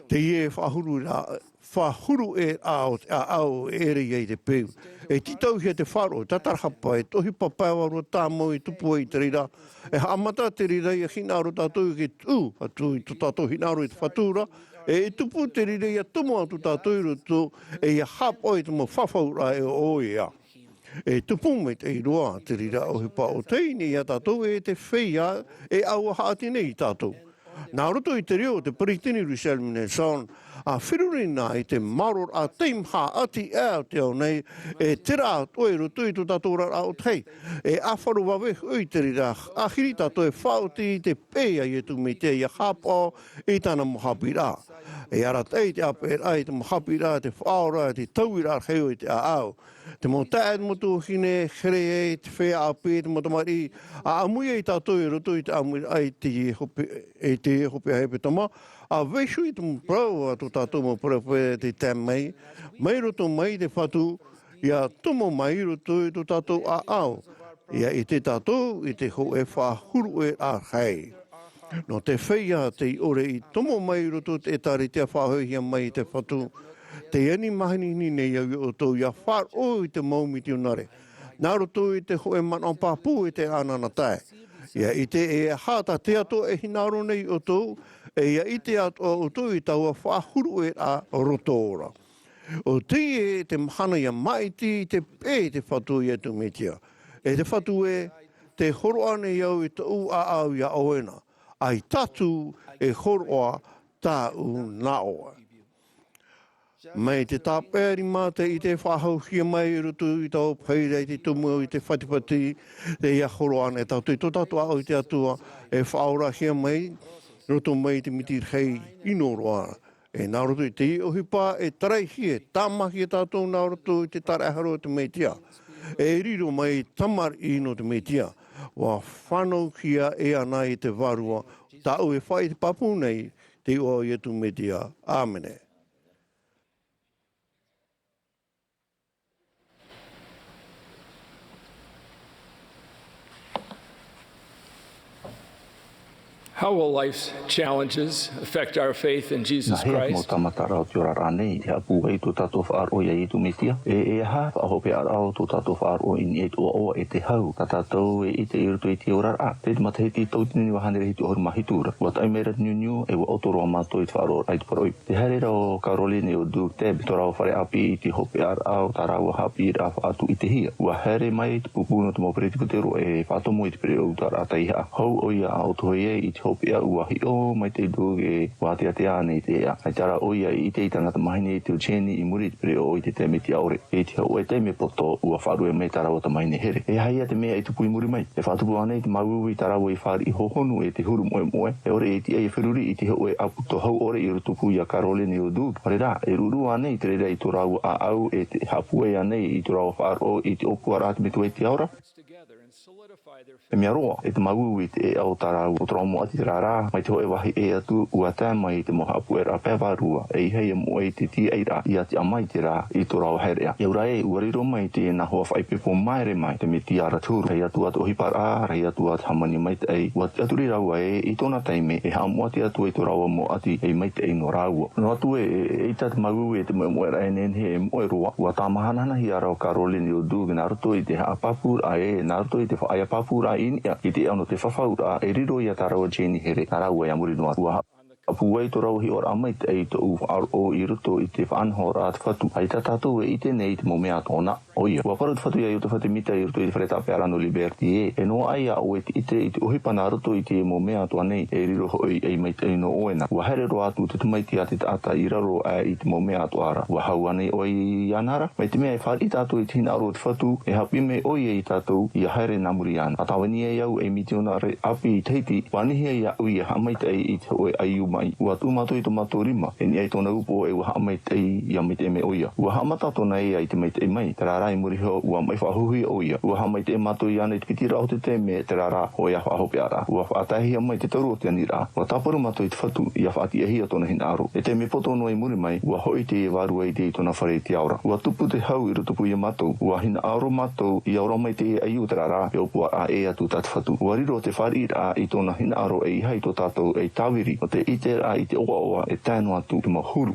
Teie faʻahuru ra, faʻahuru ʻē o te ʻāʻau e ʻere ai te peu. E tītauhia te faʻaroʻo, tātarahapa, e te ʻohipa pae vārua tāmau e tupu ai i te reira. E haʻamata te reira ʻia hinaʻaro tātou i te tuʻu atu i tō tātou hinaʻaro i te Fatu ra. E tupu te reira ʻia tomo atu tātou i roto, e ʻia haʻapaʻo i te mau fafauraʻa e ʻoia. E tupu maitaʻi roa te reira ʻohipa ʻōtahi i niʻa ia tātou e te feiā, e ʻaua haʻati nei ia tātou. Nā roto i te reo o te peresideni Russell M. Nelson, ʻa feruri na i te māroraʻa teimaha ʻati aʻe o te ao nei, e terā atoʻa i roto i tō tātou oraraʻa ʻōtahi. E ʻāfaro vave hoʻi te reira, ʻahiri tātou e faʻaoti i te peʻe a Iesu Mesia ʻia haʻapaʻo i tāna mau haʻapiʻiraʻa. E arataʻi te ʻāpeʻeraʻa i te mau haʻapiʻiraʻa, te Faʻaora, te tauiraʻa rahi o te ʻāʻau. Te mau taeaʻe, te mau tuahine, here ai te feiā ʻāpī, te mau tamariʻi, ʻa ʻāmui ai tātou i roto i te ʻāmuiraʻa i teie hopeʻa, i teie hopeʻa hepetoma, ʻa vaiiho i te mau parau a tō tātou mau peropheta i tae mai, mai roto mai i te Fatu, ʻia tomo mai i roto i tō tātou ʻāʻau, ʻia ʻite tātou i te hōʻē faʻahuru ʻē rahi. Nō te feiā tei ʻore i tomo mai i roto i te ʻĒtārētia faʻahoʻihia mai e te Fatu, tē ani mahinihini nei au ia ʻoutou ʻia faʻaroʻo i te mau mitionare. Nā roto i te hōʻē manaʻo pāpū e te ʻānānā tae. ʻIa ʻite e aha tā te Atua e hinaʻaro nei ia ʻoutou, e ʻia ʻite atoʻa ʻoutou i taua faʻahuru ʻē roto ora. ʻO teie te mahana ʻia māʻiti i te peʻe i te Fatu ia Iesu Mesia. E te Fatu ē, tē hōroʻa nei au i tōʻu ʻāʻau iā ʻoe na, ʻaita atu e hōroʻa tāʻu nā ʻoe. Mai te tāpeʻa rima tei ʻite faʻahouhia mai i roto i taua pahi ra i te tumu i te fatafata, tē ʻia hōroʻa anaʻe tātou i tō tātou ʻāʻau i te Atua, e faʻaorahia mai, roto mai i te miti rahi ʻino roa. E nā roto i teie ʻohipa, e taraihia, e tāmāhia tātou nā roto i te taraehara o te Mesia. E riro mai tamariʻi nō te Mesia. ʻUa fānauhia e ana i te Vārua, tāʻu e faʻaʻite pāpū nei, te iʻoa o Iesu Mesia. ʻĀmene. How will life's challenges affect our faith in Jesus Christ? Nā hea te mau tāmataraʻa o te oraraʻa nei, te haʻapūai i tō tātou faʻaroʻo iā Iesu Mesia? E, e aha te faʻahopeʻaraʻa o tō tātou faʻaroʻo i niʻa i te ʻoaʻoa e te hau, tā tātou e ʻite i roto i te oraraʻa? Te matahiti tauatini e iva hānere hitu ʻahuru mā hitu ra, ua taʻi mai ra te niuniu, e ua ʻoto roa mātou i te faʻaroʻoraʻa i te parau. Te haereraʻa o Caroline O'Doerfte, tō rāua fare ʻāpī i te hopeʻaraʻa o tā rāua haʻapiʻiraʻa faʻatuʻitehia. Ua haere mai te pupu nō te mau peretiteni e faʻatomo i te pereʻoʻo ʻutaraʻa taihaʻa. Hou ʻoia a ʻoto hoʻi i te hopeʻa, ua hiʻo mai te O'Doerfte e ua teatea ana i te ʻēʻa. ʻAita rā ʻoia i ʻite i tāna tamāhine, te Eugenie, i muri i te pereʻoʻo i te taime tiʻa ʻore. I te hōʻē taime poto, ua faʻaruʻe mai tā rāua tamāhine here. E aha ia te mea i tupu i muri mai? E faʻatupu ānei te māuiui i tā rāua i fāriʻi hōhonu e te huru moʻemoʻe? E ʻore e tiʻa ia feruri i te hōʻē ʻāpū tō hau ʻore i rotopū iā Caroline O'Doerfte. ʻAore rā, e ruʻuruʻu ānei te reira i tō rāua ʻāʻau, e te haʻapūai ānei i tō rāua faʻaroʻo i te ʻōpuaraʻa a te Metua i te Ao Ra? E mea roa, e te māuiui i te ʻēʻa o tā rāua, o tō rāua mau ʻati, terā rā, mai te hōʻē vāhi ʻē atu, ua tae mai te mau haʻapuʻeraʻa pae vārua, e ʻeiaha ia moʻe i te tīaʻiraʻa, ʻia tiʻa mai terā i tō rāua haereʻa. ʻIa ora ē, ua riro mai teie nā hoa faʻaipoipo māere mai, te Mesia ra te huru. Rahi atu ā te ʻohiparaʻa, rahi atu ā te hāmani maitaʻi, ua tiʻaturi rāua ē, i tōna taime, e haʻamoʻa atu ai tō rāua mau ʻati ei maitaʻi nō rāua. Noa atu ē, e, e ʻaita te māuiui e te moʻemoʻeraʻa e nehenehe e moʻe roa, ua tāmāhanahanahia ra ʻo Caroline O'Doerfte nā roto i te haʻapāpūraʻa ē, nā roto i te faʻaea pāpūraʻa i niʻa i te ʻēʻa nō te fafauʻraʻa, e riro ia tā rāua Eugenie here, nā rāua i a muri noa atu. Ua haʻapūai tō rāua hiʻoraʻa maitaʻi i tōʻu faʻaroʻo i roto i te faʻanahoraʻa a te Fatu. ʻAita tātou e ʻite nei i te mau mea atoʻa nā ʻoia. Ua parau te Fatu iā Iosepha Semita i roto i te fare tāpeʻaraʻa nō Liberté, e noaʻa ia ʻoe te ʻite i te ʻohipa nā roto i te mau mea atoʻa nei, e riro hoʻi ei maitaʻi nō ʻoe na. Ua haere roa atu te tamaiti a te taʻata i raro aʻe i te mau mea atoʻa ra. Ua hau ānei ʻoe iāna ra? Mai te mea e fāriʻi tātou i te hinaʻaro o te Fatu, e haʻapiʻi mai ʻoia iā tātou, ʻia haere nā muri iāna. ʻA tāvini ai au ei mitionare ʻāpī i Tahiti, ua anihia iāʻu ʻia haʻamaitaʻi i te hōʻē ʻaiū maʻi. Ua tuʻu mātou i tō mātou rima, e niʻa i tōna upoʻo e ua haʻamaitaʻi ʻia maitaʻi mai ʻoia. Ua haʻamata tōna ea i te maitaʻi mai, terā rā i muri iho, ua maʻi faʻahouhia ʻoia. Ua haʻamaitaʻi mātou iāna i te piti raʻa o te taime, terā rā, hōʻē faʻahopeʻaraʻa. Ua faʻataehia mai te taura o te aniraʻa. Ua tāparu mātou i te Fatu, ʻia faʻatiʻahia tōna hinaʻaro. E taime poto noa i muri mai, ua hoʻi te vārua i te, i tōna fare i te Ao Ra. Ua tupu te hau i rotopū iā mātou. Ua hinaʻaro mātou, ʻia ora mai te ʻaiū, terā rā, e ʻōpuaraʻa ʻē atu tā te Fatu. Ua riro te fāriʻiraʻa i tōna hinaʻaro ʻeiaha i tō tātou ei tāviri, nō te ʻiteraʻa i te ʻoaʻoa e tae noa atu i te mau huru.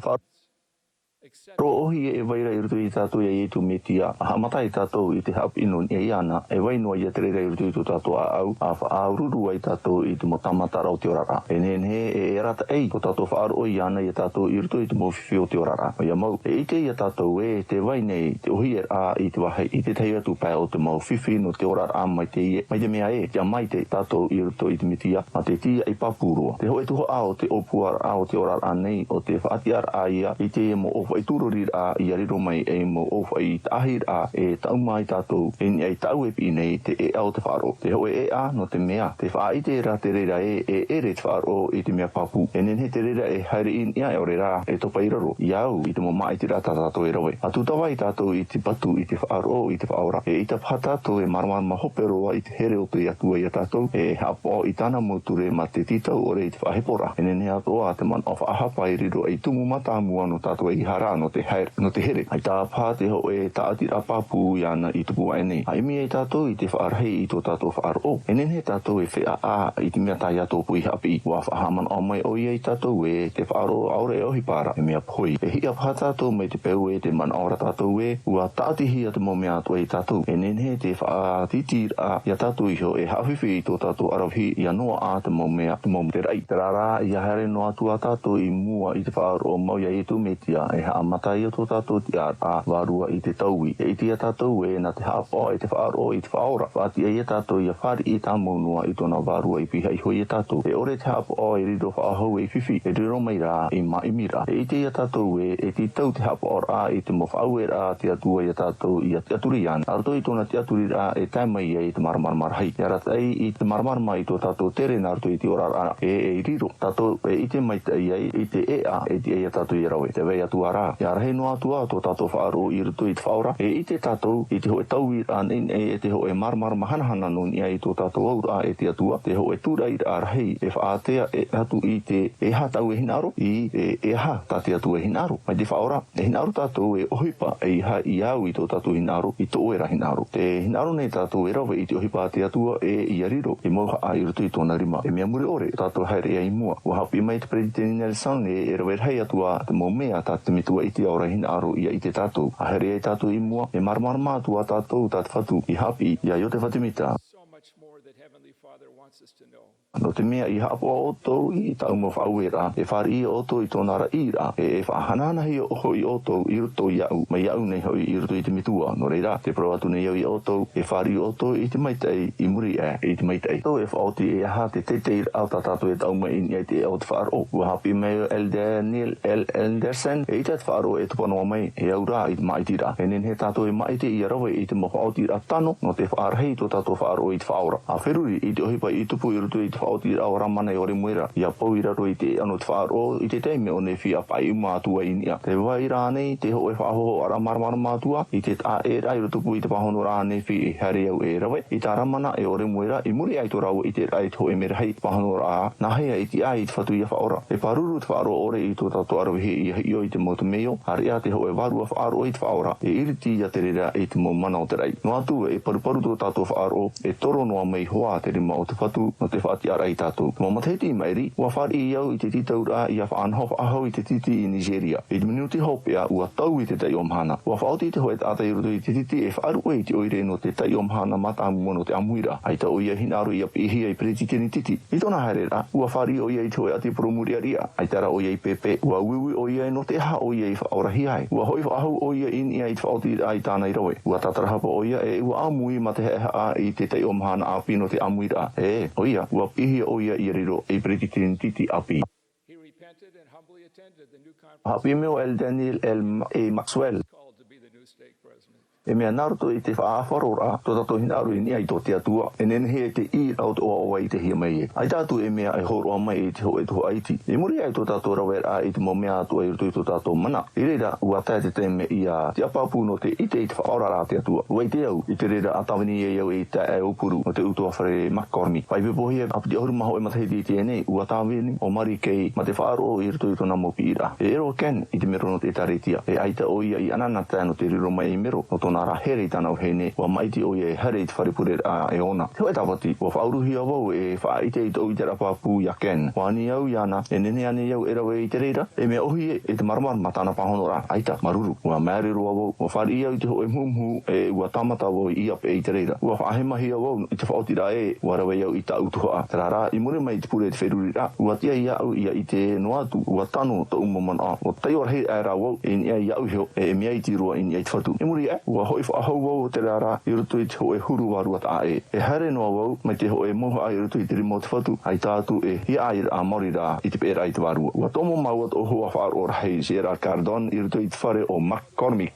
Rōʻohi e vai ra i roto iā tātou iā Iesu Mesia, ʻa haʻamata ai tātou i te haʻapiʻi nō niʻa iāna, e vai noa ia te reira i roto i tō tātou ʻāʻau, ʻa faʻaururu ai tātou i te mau tāmataraʻa o te oraraʻa. E nehenehe e, e arataʻi tō tātou faʻaroʻo iāna iā tātou i roto i te mau fifi o te oraraʻa. ʻOia mau, e ʻite iā tātou ē, tē vai nei te ʻohie ra i te vāhi, i te tahi atu pae o te mau fifi nō te oraraʻa mai teie, mai te mea ē, ʻia maitaʻi tātou i roto i te Mesia, mā te tīaʻi pāpū roa. Te hōʻē tuhaʻa o te ʻōpuaraʻa o te oraraʻa nei, ʻo te faʻatiʻaraʻa ia i te mau ʻōfaʻi tūroriraʻa, ʻia riro mai ei mau ʻōfaʻi taʻahiraʻa e taʻuma ai tātou, e niʻa i tāʻu e piʻi nei, te ʻēʻa o te faʻaroʻo. Te hōʻē ʻēʻa, nō te mea, tē faʻaʻite ra te reira ē, e ʻere te faʻaroʻo i te mea pāpū. E nehenehe te reira e haere i niʻa, e ʻore rā, e topa i raro, iā au, i te mau māʻitiraʻa tā tātou e rave. ʻA tūtava ai tātou i te patu, i te faʻaroʻo, i te Faʻaora. E ʻaita paha tātou e māramarama hope roa i te here o te Atua iā tātou, e haʻapaʻo i tāna mau ture mā te tītau ʻore i te faʻaheporaʻa. E nehenehe atoʻa te manaʻo faʻahapa e riro ei tumu mātāmua nō tātou ʻeiaha ra nō te haere, nō te here. ʻAita paha te hōʻē tāʻatiraʻa pāpū iāna i tupu aʻe nei. ʻA ʻimi ai tātou i te faʻarahi i tō tātou faʻaroʻo. E nehenehe tātou e feiā i te mea tā Iakobo i haʻapiʻi. Ua faʻahaʻamanaʻo mai ʻoia iā tātou ē, te faʻaroʻo ʻaore e ʻohipa ra, e mea pohe. E hiʻa paha tātou mai te peu ē, tē manaʻo ra tātou ē, ʻua tāʻatihia te mau mea atoʻa iā tātou. E nehenehe te faʻatītīraʻa iā tātou iho e haʻafifi i tō tātou ʻaravihi ʻia noaʻa te mau mea, te mau mea te raʻi. Terā rā, ʻia haere noa atu ā tātou i mua i te faʻaroʻo mau iā Iesu Mesia, e haʻamata ai tō tātou tiʻaraʻa vārua i te taui. E ʻite ā tātou ē, nā te haʻapaʻo e te faʻaroʻo i te Faʻaora, faʻatiʻa ai tātou ʻia fāriʻi tāmau noa i tōna vārua i pihaʻi iho iā tātou. E ʻore te haʻapaʻo e riro faʻahou ei fifi, e riro mai rā ei māʻimiraʻa. E ʻite ā tātou ē, e tītau te haʻapaʻoraʻa i te mau faʻaueraʻa a te Atua iā tātou ʻia tiʻaturi iāna. Nā roto i tōna tiʻaturiraʻa e tae mai ai te māramarama rahi. E arataʻi i te māramarama i tō tātou tere nā roto i te oraraʻa, e, e riro tātou e ʻite maitaʻi ai i te ʻēʻa e tiʻa iā tātou ʻia rave. Tē vai atu ā rā, ʻIa rahi noa atu ā tō tātou faʻaroʻo i roto i te Faʻaora, e ʻite tātou i te hōʻē tauiraʻa nei, nei, e te hōʻē māramarama hanahana nō niʻa i tō tātou auraʻa e te Atua, te hōʻē tūraʻiraʻa rahi e faʻaātea e atu i te, e aha tāʻu e hinaʻaro, i, e, e aha tā te Atua e hinaʻaro. Mai te Faʻaora, e hinaʻaro tātou e ʻohipa, ʻeiaha ʻia au i tō tātou hinaʻaro, i tō ʻoe ra hinaʻaro. Tē hinaʻaro nei tātou e rave i te ʻohipa a te Atua, e ʻia riro ei mauhaʻa i roto i tōna rima. E mea mure ʻore, tātou haere ia i mua. ʻUa haʻapiʻi mai te Peretiteni Nelson, e, e rave rahi atu ā te mau mea tā te Metua i te Ao ra e hinaʻaro ʻia ʻite tātou. ʻA haere ai tātou i mua, e māramarama atu ā tātou tā te Fatu i haʻapiʻi ia Iosepha Semita. So much more that Heavenly Father wants us to know. Nō te mea ʻia haʻapaʻo ʻoutou i tāʻu mau faʻaueraʻa, e fāriʻi ʻoutou i tōna raʻiāraʻa, e, e faʻahanahanahia hoʻi ʻoutou i roto iāʻu, mai iāʻu nei hoʻi i roto i te Metua. Nō reira, tē parau atu nei au iā ʻoutou, e fāriʻi ʻoutou i te maitaʻi, i muri aʻe i te maitaʻi. Tātou e faʻaoti e aha te teiteiraʻa o tā tātou e taʻu mai i niʻa i te ʻēʻa o te faʻaroʻo. ʻUa haʻapiʻi mai ʻo Elder Neil L. Andersen, eʻita te faʻaroʻo e topa noa mai, e au rā i te māʻitiraʻa. E nehenehe tātou e māʻiti ʻia rave i te mau faʻaotiraʻa tano, nō te faʻarahi i tō tātou faʻaroʻo i te Faʻaora. ʻA feruri i te ʻohipa i tupu i roto i te faʻaotiraʻa o Lamana e ʻore mua ra, ʻia pou i raro i te ʻēʻa nō te faʻaroʻo i te taime ʻo Nephi ʻa paʻi uma atu ai i niʻa. Tē vai ra ānei te hōʻē faʻahohoʻaraʻa māramarama atu ā i te taʻa ʻēʻa i rotopū i te pāhonoraʻa a Nephi e haere au e rave i tā Lamana e ʻore mua ra, i muri aʻe i tō rāua ʻiteraʻa i te hōʻē merahi pāhonoraʻa, nāhea i tiʻa ai te Fatu ʻia faʻaora. E pāruru te faʻaroʻo ʻore i tō tātou ʻaravihi ʻia hiʻo i te mau temeio, ʻāreʻa te hōʻē vārua faʻaroʻo i te Faʻaora, e iriti ia te reira i te mau mana o te raʻi. Noa atu e paruparu tō tātou faʻaroʻo, e toro noa mai hoʻi te rima o te Fatu, nō te faʻatiʻaraʻa ia tātou. Te mau matahiti i maʻiri, ʻua fāriʻi au i te tītauraʻa ʻia faʻanaho faʻahou i te titi i Nigeria. I te minuti hopeʻa, ʻua tau i te taiʻo mahana. ʻUa faʻaoti te hōʻē taʻata i roto i te titi e faʻaruʻe i te ʻoire nō te taiʻo mahana mātāmua nō te ʻāmuiraʻa. ʻAita ʻoia i hinaʻaro ʻia piʻihia ei peretiteni titi. I tōna haereraʻa, ʻua fāriʻi ʻoia i te hōʻē ʻati purōmu riʻariʻa. ʻAita rā ʻoia i pēpē, ʻua uiui ʻoia nō te aha ʻoia i faʻaorahia ai. ʻUa hoʻi faʻahou ʻoia i niʻa i te faʻaotiraʻa i tāna i rave. ʻUa tātarahapa ʻoia e ʻua ʻāmui mā te haʻehaʻa i te taiʻo mahana ʻāpī nō te ʻāmuiraʻa. E, ʻoia, ʻua piʻihia ʻoia ʻia riro ei peretiteni titi ʻāpī. He repented and humbly attended the new conference. Haʻapiʻi mai ʻo Elder Neil L. Ma-, A. Maxwell. Called to be the new stake president. E mea nā roto i te faʻaʻafaroraʻa, tō tātou hinaʻaro i niʻa i tō te Atua, e nehenehe e te ʻīraʻa o te ʻoaʻoa i te hia mai ē. ʻAita atu e mea e hōroʻa mai i te hōʻē tuhaʻa iti. I muri aʻe i tō tātou raveraʻa i te mau mea atoʻa i roto i tō tātou mana. I reira, ʻua tae te taime ʻia tiʻa pāpū nō te ʻite i te faʻaoraraʻa a te Atua. ʻUa ʻite au, i te reira ʻa tāvini ai au ei taeaʻe ʻaupuru nō te ʻutuāfare McCormick. Faʻaipoipohia e piti ʻahuru mā hōʻē matahiti i teie nei, ʻua tāvini ʻo Mary Kay mā te faʻaroʻo i roto i tōna mau piʻiraʻa. E ʻere ʻo Ken i te mero nō te ʻĒtārētia. E ʻaita ʻoia i ʻanaʻanatae nō te riro mai ei mero, nō tōna ra here i tāna vahine, ʻua maʻiti ʻoia e haere i te fare pureraʻa e ōna. Te hōʻē tāpati, ʻua faʻauruhia vau e faʻaʻite i tōʻu ʻiteraʻa pāpū iā Ken. ʻUa ani au iāna, e nehenehe ānei au e rave i te reira? E mea ʻōhie, e te māramarama tāna pāhonoraʻa, ʻaita, māuruuru. ʻUa māere roa vau, ʻua fāriʻi au i te hōʻē muhumuhu, e ʻua tāmata vau i ʻapeʻe i te reira. ʻUa faʻahemahi vau i te faʻaotiraʻa ē, ʻua rave au i tāʻu tuhaʻa. Terā rā, i muri mai i te pure i te feruriraʻa, ʻua tiʻa iāʻu ʻia ʻite noa atu, ʻua tano tōʻu mau manaʻo, ʻua taiʻo rahi aʻe rā vau i niʻa iāʻu iho, e, e mea iti roa i niʻa i te Fatu. I muri aʻe, ʻua hoʻi faʻahou vau terā rā, i roto i te hōʻē huru vārua taʻa ʻē. E haere noa vau, mai te hōʻē mauhaʻa i roto i te rima o te Fatu, ʻaita atu e hiaʻai ra maori rā i te peʻeraʻa i te Vārua. ʻUa tomo māua tōʻu hoa faʻaroʻo rahi, Gerald Cardon, i roto i te fare o McCormick.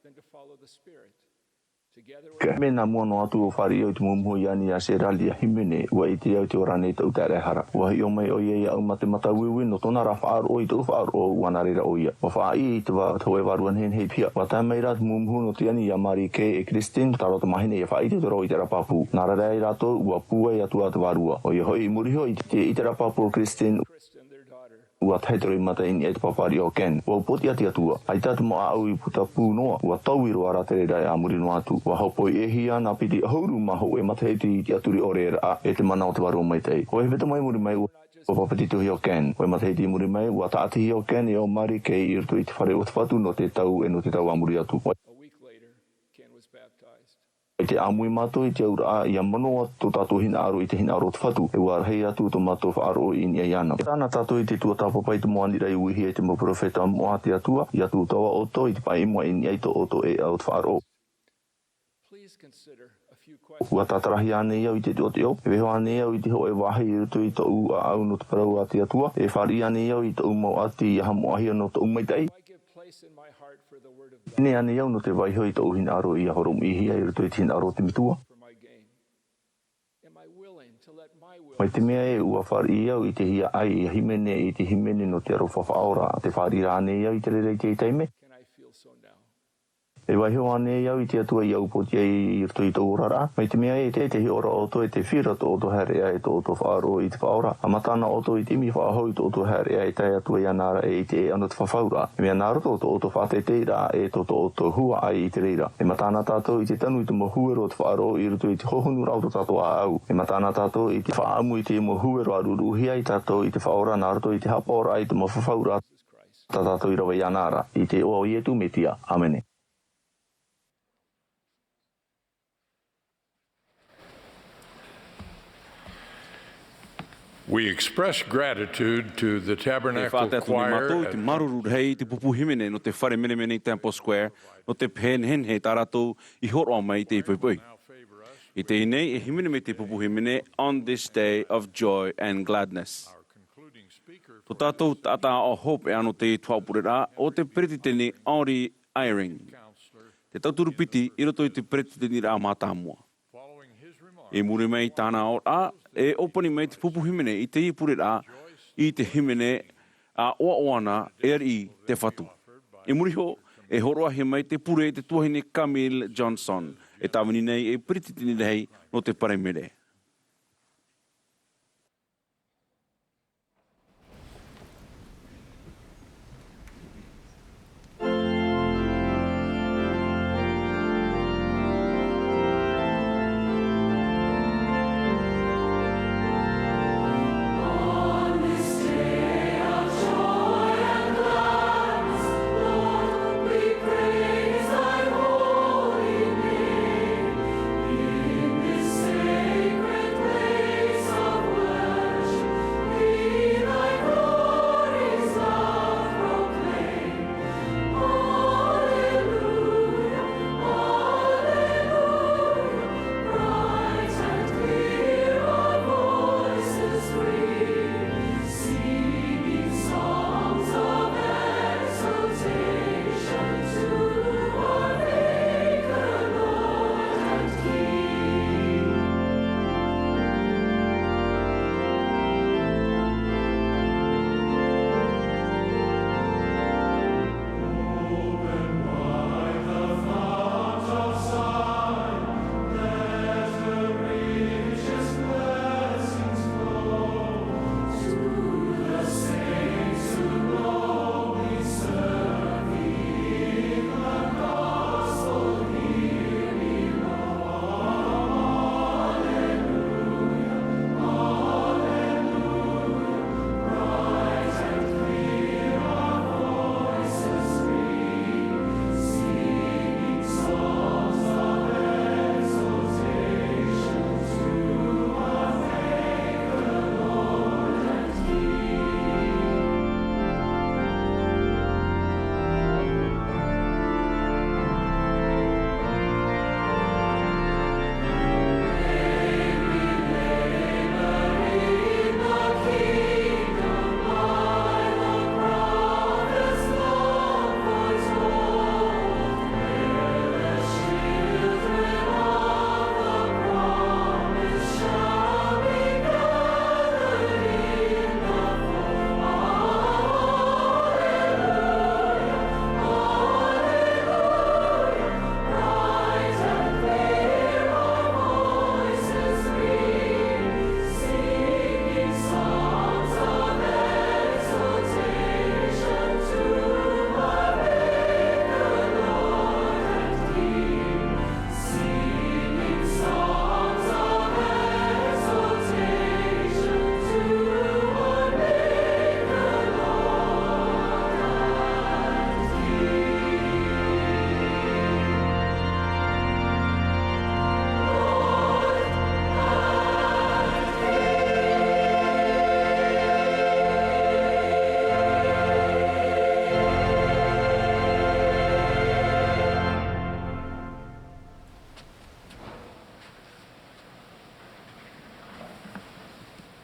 Than to follow the Spirit. Together, mea nā mua noa atu ʻua fāriʻi au i te muhumuhu i ani iā Gerald ʻia hīmene, ʻua ʻite au te ora nei tōʻu taʻeraʻehara. ʻUa hiʻo mai ʻoia iāʻu mā te mata uiui nō tōna ra faʻaroʻo i tōʻu faʻaroʻo, ʻua nā reira ʻoia. ʻUa faʻaʻī i te vā-, te hōʻē vārua nehenehe i te hia. ʻUa tae mai rā te muhumuhu nō te ani iā Mary Kay e Christine, tā rātou tamāhine, ʻia faʻaʻite i te reo ʻiteraʻa pāpū. Nā reira ai rātou, ʻua pūai atu ā te vārua. ʻOia hoʻi, i muri iho i te ʻiteraʻa pāpū o Christine, ʻua tahi te roimata i niʻa i te pāpāriʻa o Ken. ʻUa upoʻotiʻa te Atua. ʻAita te mau ʻāʻau i puta pū noa. ʻUa taui roa rā te reira e a muri noa atu. ʻUa hōpoi ʻēhia nā piti ʻahuru mā hōʻē matahiti i te tiʻaturi ʻore ra, e te mana o te Vārua Maitaʻi. Hōʻē hepetoma i muri mai, ʻua, ʻua pāpetitohia ʻo Ken. Hōʻē matahiti i muri mai, ʻua tāʻatihia ʻo Ken e ʻo Mary Kay i roto i te fare o te Fatu nō te tau, e nō te tau a muri atu. A week later, Ken was baptized. I te ʻāmui mātou i te auraʻa, ʻia manaʻo tō tātou hinaʻaro i te hinaʻaro o te Fatu, e ʻua rahi atu tō mātou faʻaroʻo i niʻa iāna. Terā na tātou i te tuatāpapa i te mau aniraʻa i uihia e te mau perofeta moʻa a te Atua, ʻia tuʻu taua ʻoutou i te paʻi i mua i niʻa i tō ʻoutou ʻēʻa o te faʻaroʻo. Please consider a few questions. ʻUa tātarahia ānei au i te teʻoteʻo, e vaiiho ānei au i te hōʻē vāhi i roto i tōʻu ʻāʻau nō te parau a te Atua, e fāriʻi ānei au i tōʻu mau ʻati ʻia haʻamoʻahia nō tōʻu maitaʻi? Place in my heart for the word of God. Teie ānei au nō te vaiiho i tōʻu hinaʻaro ʻia horomiʻihia i roto i te hinaʻaro o te Metua? For my gain. Am I willing to let my will Mai te mea ē, ʻua fāriʻi au i te hiaʻai, ʻia hīmene i te hīmene nō te aroha faʻaora, tē fāriʻi ra ānei au i te reira i teie taime? E vaiiho ānei au i te Atua ʻia upoʻotiʻa i roto i tōʻu oraraʻa? Mai te mea ē, ʻeita e hiʻo ra ʻoutou e te fifi ra tō ʻoutou haereʻa e tō ʻoutou faʻaroʻo i te Faʻaora. ʻA mata na ʻoutou i te ʻimi faʻahou i tō ʻoutou haereʻa e tae atu ai iāna ra e i te ʻē ʻana o te fafauraʻa. E mea nā roto tō ʻoutou faʻateiteiraʻa e tō, tō ʻoutou huaʻai i te reira. E mata na tātou i te tanu i te mau huero o te faʻaroʻo i roto i te hohonuraʻa o tō tātou ʻāʻau. E mata na tātou i te faʻaʻamu i te mau huero ʻāruʻuruʻuhia ai tātou i te Faʻaora nā roto i te haʻapaʻoraʻa i te mau fafauraʻa tā tātou i rave iāna ra. I te iʻoa o Ietu Metia. ʻĀmene. We express gratitude to the E Tabernacle faʻateatea nei Choir mātou i te at māuruuru rahi i te pupu hīmene nō te fare menemene i Temple Square, nō te pehe nehenehe tā rātou i hōroʻa mai i teie poʻipoʻi. I teie nei, e hīmene mai te pupu hīmene On This Day of Joy and Gladness. Tō tātou taʻata aʻo hopeʻa nō te tuhaʻa pureraʻa, ʻo te Peretiteni Henry Eyring, te tauturu piti i roto i te Peretiteniraʻa mātāmua. I muri mai i tāna aʻoraʻa, e ʻōpani mai te pupu hīmene i teie pureraʻa i te hīmene, ʻA ʻoaʻoa na, e ariʻi te Fatu. I muri iho, e hōroʻahia mai te pure e te tuahine Camille Johnson, e tāvini nei ei Peretiteni rahi nō te Paraimere.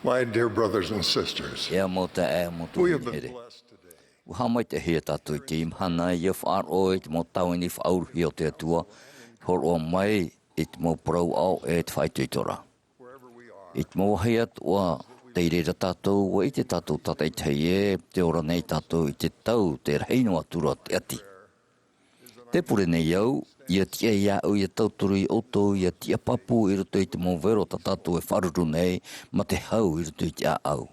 My dear brothers and sisters, E au mau taeaʻe, mau tuahine here. ʻUa haʻamaitaʻihia tātou i teie mahana ʻia faʻaroʻo i te mau tāvini faʻauruhia o te Atua, hōroʻa mai i te mau parau aʻo e te faʻaitoito ra. I te mau vāhi atoʻa, tei reira tātou, ʻua ʻite tātou tātaʻitahi ē, tē ora nei tātou i te tau, tē rahi noa atu ra te ʻati. Tē pure nei au, ʻia tiʻa iāʻu ʻia tauturu iā ʻoutou ʻia tiʻa pāpū i roto i te mau vero tā tātou e faʻaruru nei, mā te hau i roto i te ʻāʻau.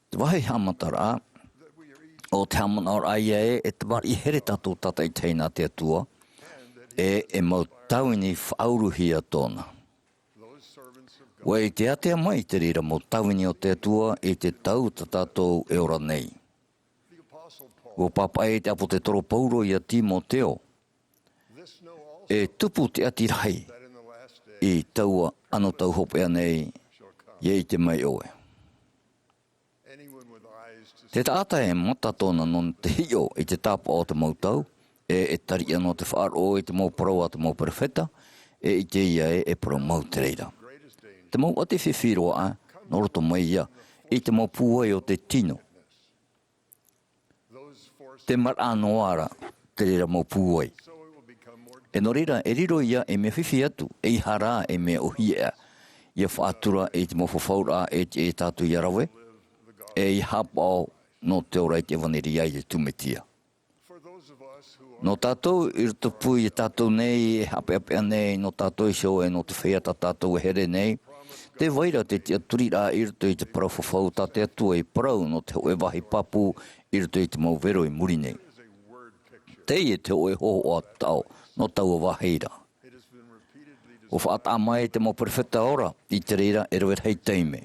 Te vāhi haʻamataraʻa, ʻo te haʻamanaʻoraʻa ïa ē, e tamariʻi here tātou tātaʻitahi nā te Atua, ʻe e mau tāvini faʻauruhia tōna. ʻUa ʻite ātea mai te reira mau tāvini o te Atua i te tau tā tātou e ora nei. ʻUa pāpaʻi te ʻāpōsetolo Paulo iā Timoteo, E tupu te ʻati rahi i taua anotau hopeʻa nei, ʻia ʻite mai ʻoe. Te taʻata e mata tōna nō te hiʻo i te tāpaʻo o te mau tau, ʻe e tariʻa nō te faʻaroʻo i te mau parau a te mau perofeta, e ʻite ïa ē e parau mau te reira. Te mau ʻati fifi roa aʻe, nō roto mai ïa i te mau pūai o te tino. Te maraʻa noa ra te reira mau pūai. ʻE nō reira, e riro ïa ei mea fifi atu, ʻeiaha rā ei mea ʻōhie aʻe, ʻia faʻatura i te mau fafauraʻa e tiʻa ia tātou ʻia rave, ʻe ʻia haʻapaʻo nō te ora i te ʻevaneria a Iesu Mesia. Nō tātou i rotopū iā tātou nei, e haʻapeʻapeʻa nei, nō tātou iho ʻe nō te feiā tā tātou e here nei, tē vai ra te tiʻaturiraʻa i roto i te parau fafau tā te Atua i parau nō te hōʻē vāhi pāpū i roto i te mau vero i muri nei. Teie te hōʻē hōhoʻa taʻo nō taua vāhi ra. ʻUa faʻataʻa mai te mau perofeta ora i te reira e rave rahi taime.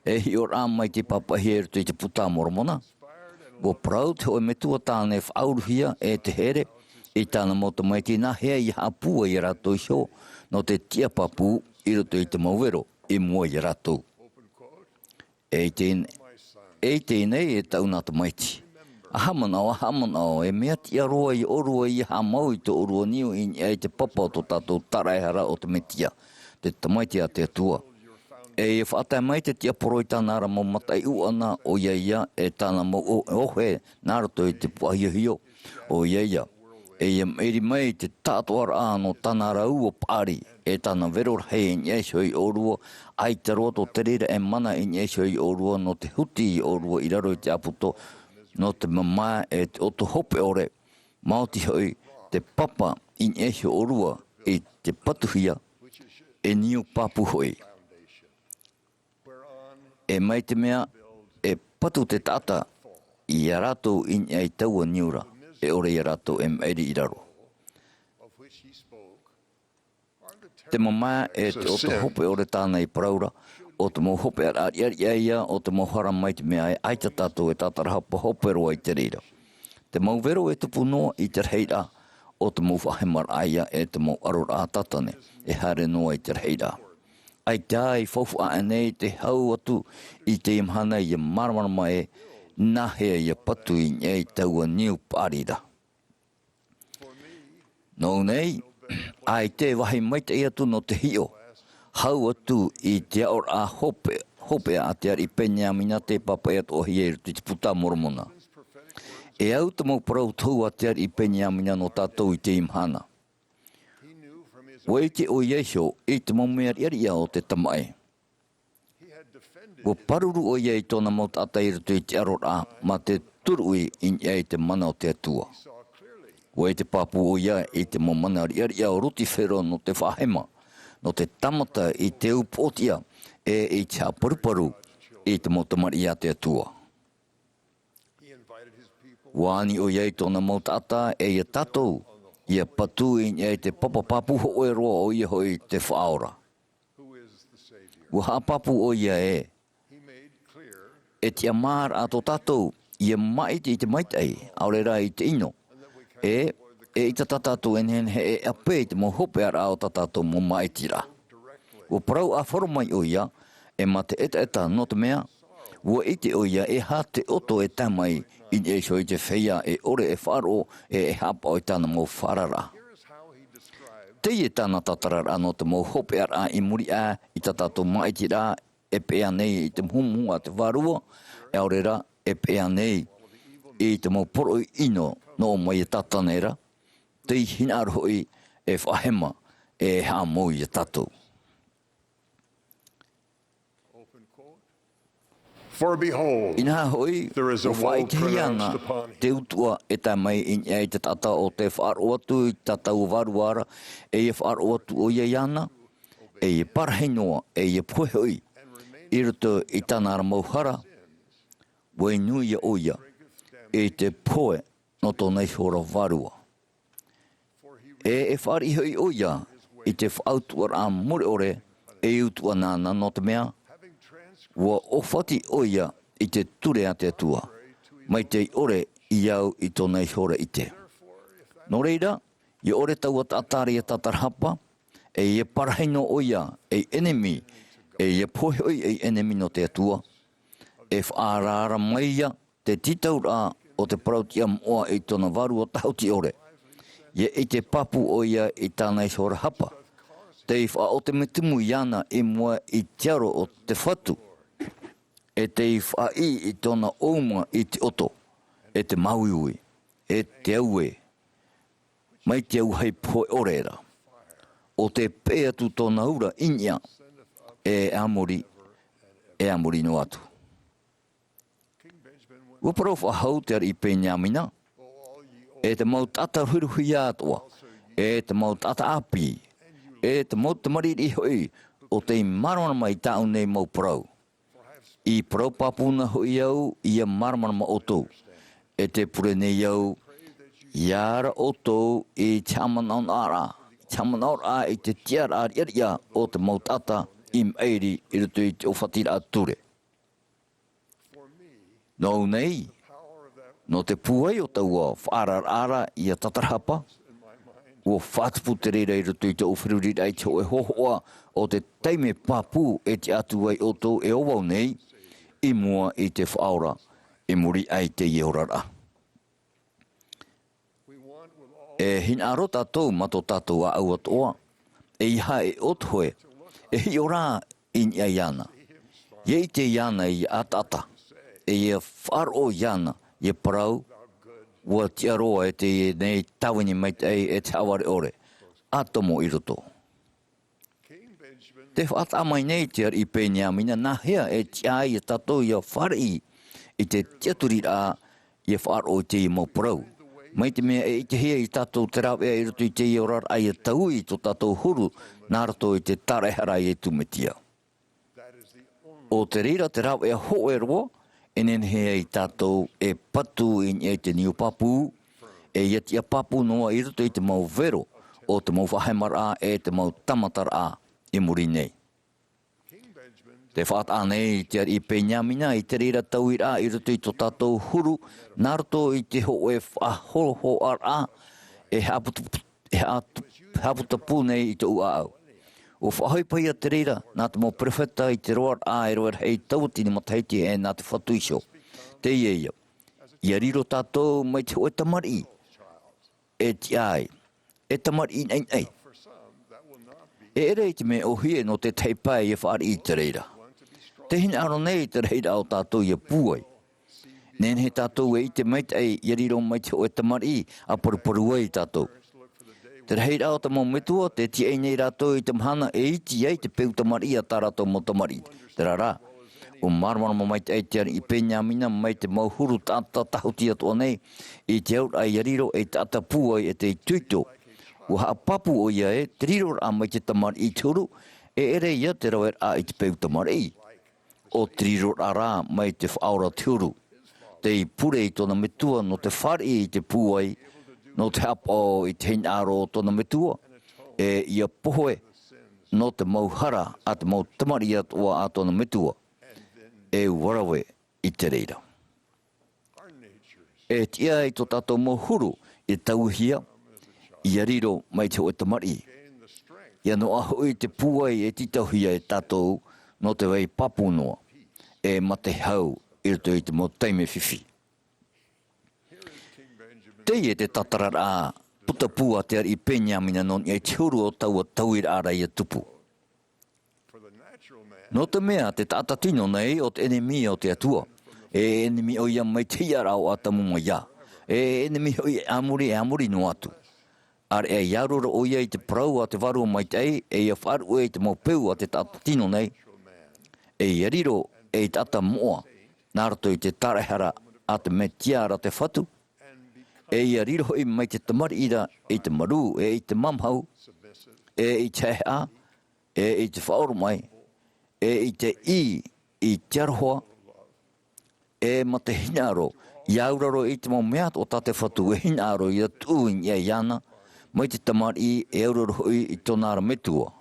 E hiʻoraʻa mai tei pāpaʻihia i roto i te Puta a Moromona. ʻUa parau te hōʻē metua tāne faʻauruhia ʻe te here i tāna mau tamaiti nāhea ʻia haʻapūai ia rātou iho nō te tiʻa pāpū i roto i te mau vero i mua ia rātou. E ʻite, e ʻite nei e tāʻu nā tamaiti. ʻA haʻamanaʻo, ʻa haʻamanaʻo, e mea tiʻa roa ia ʻōrua ʻia haʻamau i tō ʻōrua niu i niʻa i te papa o tō tātou taraehara o te Mesia, te Tamaiti a te Atua. ʻE ʻia faʻatae mai te tiaporo i tāna ra mau mataʻi ʻuʻana, ʻoia ïa, ʻe tāna mau ʻo-, ʻohe, nā roto i te puaʻahiohio, ʻoia ïa. ʻE ʻia maʻiri mai te taʻatoʻaraʻa nō tāna ra ua paʻari, ʻe tāna vero rahi i niʻa iho ia ʻōrua, ʻaita roa tō te reira e mana i niʻa iho ia ʻōrua nō te huti ia ʻōrua i raro i te ʻāpoto, nō te mamae ʻe te ʻoto hope ʻore, maoti hoʻi te papa i niʻa iho ia ʻōrua i te patuhia, e niu pāpū hoʻi. ʻE mai te mea e patu te taʻata ia rātou i niʻa i taua niu ra, e ʻore ia rātou e maʻiri i raro. Te mamae ʻe te ʻoto hope ʻore tāna i parau ra, ʻo te mau hopeʻaraʻa riʻariʻa ïa o te mau hara mai te mea ē ʻaita tātou e tātarahapa hope roa i te reira. Te mau vero e tupu noa i te rahiraʻa, ʻo te mau faʻahemaraʻa ïa ʻe te mau ʻaroraʻa tātane, e haere noa i te rahiraʻa. ʻAita i faufaʻa aʻe nei te hau atu i teie mahana ʻia māramarama ē, nāhea ʻia patu i niʻa i taua niu paʻari ra. Nōʻu nei, ʻaita e vāhi maitaʻi atu nō te hiʻo, hau atu i te aʻoraʻa hope, hopeʻa a te ariʻi Peniamina tei pāpaʻi atoʻahia i roto i te Puta a Moromona. E au te mau parau tohu a te ariʻi Peniamina nō tātou i teie mahana. ʻUa ʻite ʻoia iho i te mau mea riʻariʻa o te tamaʻi. ʻUa pāruru ʻoia i tōna mau taʻata i roto i te aroraʻa, mā te turuʻi i niʻa i te mana o te Atua. ʻUa ʻite pāpū ʻoia i te mau mana riʻariʻa o Rutifero nō te faʻahema, nō te tāmata i te upoʻotiʻa, ʻe i te haʻaparuparu i te mau tamariʻi a te Atua. ʻUa ani ʻoia i tōna mau taʻata ʻe ia tātou, ʻia patu i niʻa i te papa pāpū hōʻē roa, ʻoia hoʻi te Faʻaora. ʻUa haʻapāpū ʻoia ē, e tiʻamāraʻa tō tātou ʻia māʻiti i te maitaʻi, ʻaore rā i te ʻino, ʻe, eʻita tā tātou e nehenehe e ʻape i te mau hopeʻaraʻa o tā tātou mau māʻitiraʻa. ʻUa parau ʻāfaro mai ʻoia, ʻe mā te ʻetaʻeta nō te mea, ʻua ʻite ʻoia e aha te ʻoto e tae mai i niʻa iho i te feiā e ʻore e faʻaroʻo ʻe e haʻapaʻo i tāna mau faʻaararaʻa. Teie tāna tātararaʻa nō te mau hopeʻaraʻa i muri aʻe i tā tātou māʻitiraʻa, e peʻe nei i te muhumuhu a te Vārua, ʻaore rā, e peʻe nei i te mau poroʻi ʻino nō mai ia Tātane ra, tei hinaʻaro hoʻi e faʻahema ʻe e haʻamou ia tātou. For behold, Inaha hoʻi, there is a ua woe faʻaʻitehia pronounced ana upon him. te utuʻa e tae mai i niʻa i te taʻata o te faʻaroʻo atu i tā tāua vārua ra, e ia faʻaroʻo atu ʻoia iāna, e ia parahi noa, e ia pohe hoʻi, i roto i tāna ra mau hara, ua inu ia ʻoia, i te pohe nō tōna ihora vārua. E e fāriʻi hoʻi ʻoia i te faʻautuʻaraʻa mure ʻore, e utuʻa nāna, nō te mea ua ʻōfati ʻoia i te ture a te Atua, mai tei ʻore i au i tōna ihora ʻite. Nō reira, ia ʻore taua taʻata ra ia tatarahapa, e ia parahi noa ʻoia ei ʻenemi, e ia pohe hoʻi ei ʻenemi nō te Atua, e faʻaaraara mai ia te tītauraʻa o te parau tiʻa moʻa i tōna vārua tahuti ʻore. Ia ʻite pāpū ʻoia i tāna ihora hapa, tei faʻaʻotemetumu iāna i mua i te aro o te Fatu, e tei faʻaʻī i tōna ʻōuma i te ʻoto, e te māuiui, e te auē, mai te auahi pohe ʻore ra, ʻo tē peʻe atu tōna ura i niʻa, e a muri, e a muri noa atu. Ua parau faʻahou te ariʻi Peniamina, e te mau taʻata ruhiruhia atoʻa, e te mau taʻata ʻāpī, e te mau tamariʻi hoʻi, ʻo tei māramarama i tāʻu nei mau parau. I parau pāpū na hoʻi au, ia māramarama ʻoutou, e tē pure nei au, ia ara ʻoutou i te haʻamanaʻonaʻoraʻa, i te haʻamanaʻoraʻa i te tiʻaraʻa riʻariʻa o te mau taʻata i maʻiri i roto i te ʻōfatiraʻa ture. Nō au nei, nō te pūai o taua faʻaararaʻa ra ia tatarahapa, ua faʻatupu te reira i roto i tōʻu feruriraʻa i te hōʻē hōhoʻa o te taime pāpū e tiʻa atu ai ʻoutou e ō vau nei, i mua i te Faʻaora, i muri aʻe i teie oraraʻa. E hinaʻaro tātou mā tō tātou ʻāʻau atoʻa, ʻeiaha e ʻōtohe, e hiʻo rā i niʻa iāna. Ia ʻite iāna i ʻataʻata, e ia faʻaroʻo iāna, ia parau, ʻua tiʻa roa e teie nei tāvini maitaʻi e te haʻavare ʻore, ʻa tomo i roto. Tē faʻataʻa mai nei te ariʻi Peniamina, nāhea e tiʻa ai ia tātou ia fāriʻi i te tiʻaturiraʻa ia faʻaroʻo i teie mau parau. Mai te mea e ʻitehia ia tātou te rāveʻa i roto i teie oraraʻa ia taui i tō tātou huru nā roto i te tāraʻehara a Iesu Mesia. ʻO te reira te rāveʻa hōʻē roa, e nehenehe ai tātou e patu i niʻa i te niu pāpū, e ia tiʻa pāpū noa i roto i te mau vero o te mau faʻahemaraʻa e te mau tāmataraʻa i muri nei. Tē faʻataʻa nei te ariʻi Peniamina i te reira tauiraʻa i roto i tō tātou huru, nā roto i te hōʻē faʻahōhoʻaraʻa e haʻaputu-, e haʻatu-, haʻaputapū nei i tōʻu ʻāʻau. ʻUa faʻahoʻi paʻi ia te reira, nā te mau perofeta i te roaraʻa e rave rahi tauatini matahiti e nā te Fatu iho. Teie ïa, ia riro tātou mai te hōʻē tamariʻi, e tiʻa ai, e tamariʻi naʻinaʻi. E ʻere i te mea ʻōhie nō te tahi pae ia fāriʻi i te reira. Tē hinaʻaro nei te rahiraʻa o tātou ia pūai. Nehenehe tātou e ʻite maitaʻi ia riro mai te hōʻē tamariʻi ʻa paruparu ai tātou. Te rahiraʻa o te mau metua, tē tiaʻi nei rātou i te mahana e iti ai te peu tamariʻi a tā rātou mau tamariʻi. Terā rā, ʻua māramarama maitaʻi te ariʻi Peniamina mai te mau huru taʻata tahuti atoʻa nei, i te auraʻa ia riro ei taʻata pūai e te itoito. ʻUa haʻapāpū ʻoia ē, te riroraʻa mai te tamariʻi i te huru, e ʻere ïa te raveraʻa i te peu tamariʻi. ʻO te riroraʻa rā mai te Faʻaora te huru. Tei pure i tōna metua nō te fāriʻi i te pūai, nō te haʻapaʻo i te hinaʻaro o tōna metua, e ia pohe nō te mau hara a te mau tamariʻi atoʻa a tōna metua, e ʻua rave i te reira. E tiʻa i tō tātou mau huru, e tauihia, ia riro mai te hōʻē tamariʻi. Ia noaʻa hoʻi te pūai e tītauhia e tātou nō te vai pāpū noa, e mate hau i roto i te mau taime fifi. Teie te tātararaʻa putapū a te ariʻi Peniamina nō niʻa i te huru o taua tauiraʻa ra ia tupu. Nō te mea te taʻata tino nei ʻo te ʻenemi o te Atua. E ʻenemi ʻoia mai te hiʻaraʻa o Atamu mai ā. E ʻenemi hoʻi a muri, e a muri noa atu. ʻAreʻa ia aro ra ʻoia i te parau a te Vārua Maitaʻi, e ia faʻaruʻe i te mau peu a te taʻata tino nei. E ia riro ei taʻata moʻa, nā roto i te tāraehara a te Metia ra te Fatu, e ia riro hoʻi mai te tamariʻi ra i te marū, e i te māmahau, e i te haʻehaʻa, e i te faʻaoromaʻi, e i te ʻī i te aroha, e mā te hinaʻaro, i auraro i te mau mea o tā te Fatu e hinaʻaro ia tuʻu i niʻa iāna, mai te tamariʻi e auraro hoʻi i tōna ra metua.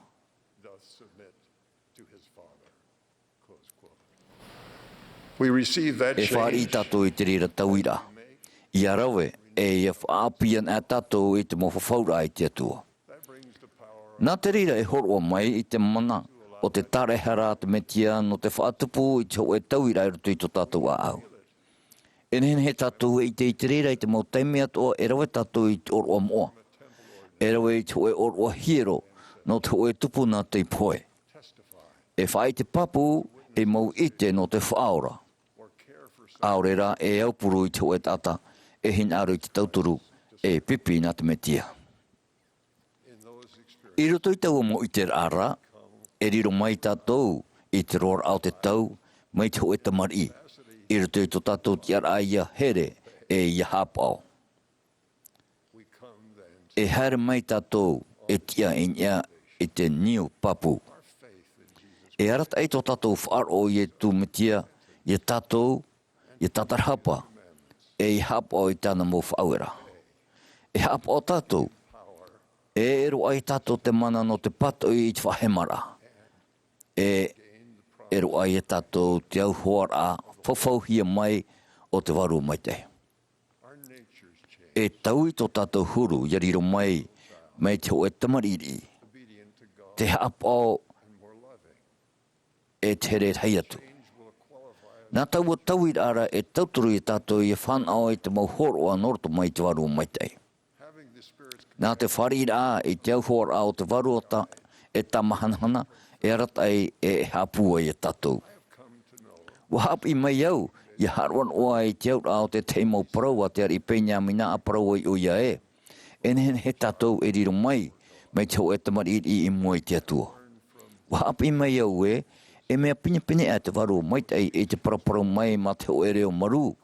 E fāriʻi tātou i te reira tauiraʻa, ia rave, e ia faʻaʻāpī ana tātou i te mau fafauraʻa i te Atua. Nā te reira e hōroʻa mai i te mana o te tāraehara a te Metia nō te faʻatupu i te hōʻē tauiraʻa i roto i tō tātou ʻāʻau. E nehenehe tātou e ʻite i te reira i te mau taime atoʻa e rave tātou i te ʻōroʻa moʻa. E rave i te hōʻē ʻōroʻa hiero nō te hōʻē tupuna tei pohe. E faʻaʻite pāpū ei mau ʻite nō te Faʻaora. ʻAore rā e aupuru i te hōʻē taʻata e hinaʻaro i te tauturu e pipi nā te Metia. I roto i taua mau ʻiteraʻa ra, e riro mai tātou i te roaraʻa o te tau, mai te hōʻē tamariʻi, i roto i tō tātou tiʻaraʻa ia here, e ia haʻapaʻo. E haere mai tātou e tiʻa i niʻa i te niu pāpū. E arataʻi tō tātou faʻaroʻo i Iesu Metia, ia tātou, ia tātarahapa, e ia haʻapaʻo i tāna mau faʻaueraʻa. E haʻapaʻo tātou, e e roaʻa ia tātou te mana nō te pātoʻi i te faʻahemaraʻa. E e roaʻa ia tātou te auhoaraʻa fafauhia mai o te Vārua Maitaʻi. E taui tō tātou huru ia riro mai, mai te hōʻē tamariʻi, te haʻapaʻo e te here rahi atu. Nā taua tauiraʻa ra e tauturu ia tātou ia fānaʻo i te mau hōroʻa nō roto mai i te Vārua Maitaʻi. Nā te fāriʻiraʻa i te auhoaraʻa o te Vārua Ta-, e tāmahanahana, e arataʻi e haʻapūai ia tātou. Ua haʻapiʻi mai au, ia haʻaroaroa i te auraʻa o te tahi mau parau a te ariʻi Peniamina, ʻa parau ai ʻoia ē. E nehenehe tātou e riro mai, mai te hōʻē tamariʻi i mua i te Atua. Ua haʻapiʻi mai au ē, e mea pinepine ā te Vārua Maitaʻi i te paraparau mai mā te hōʻē reo marū,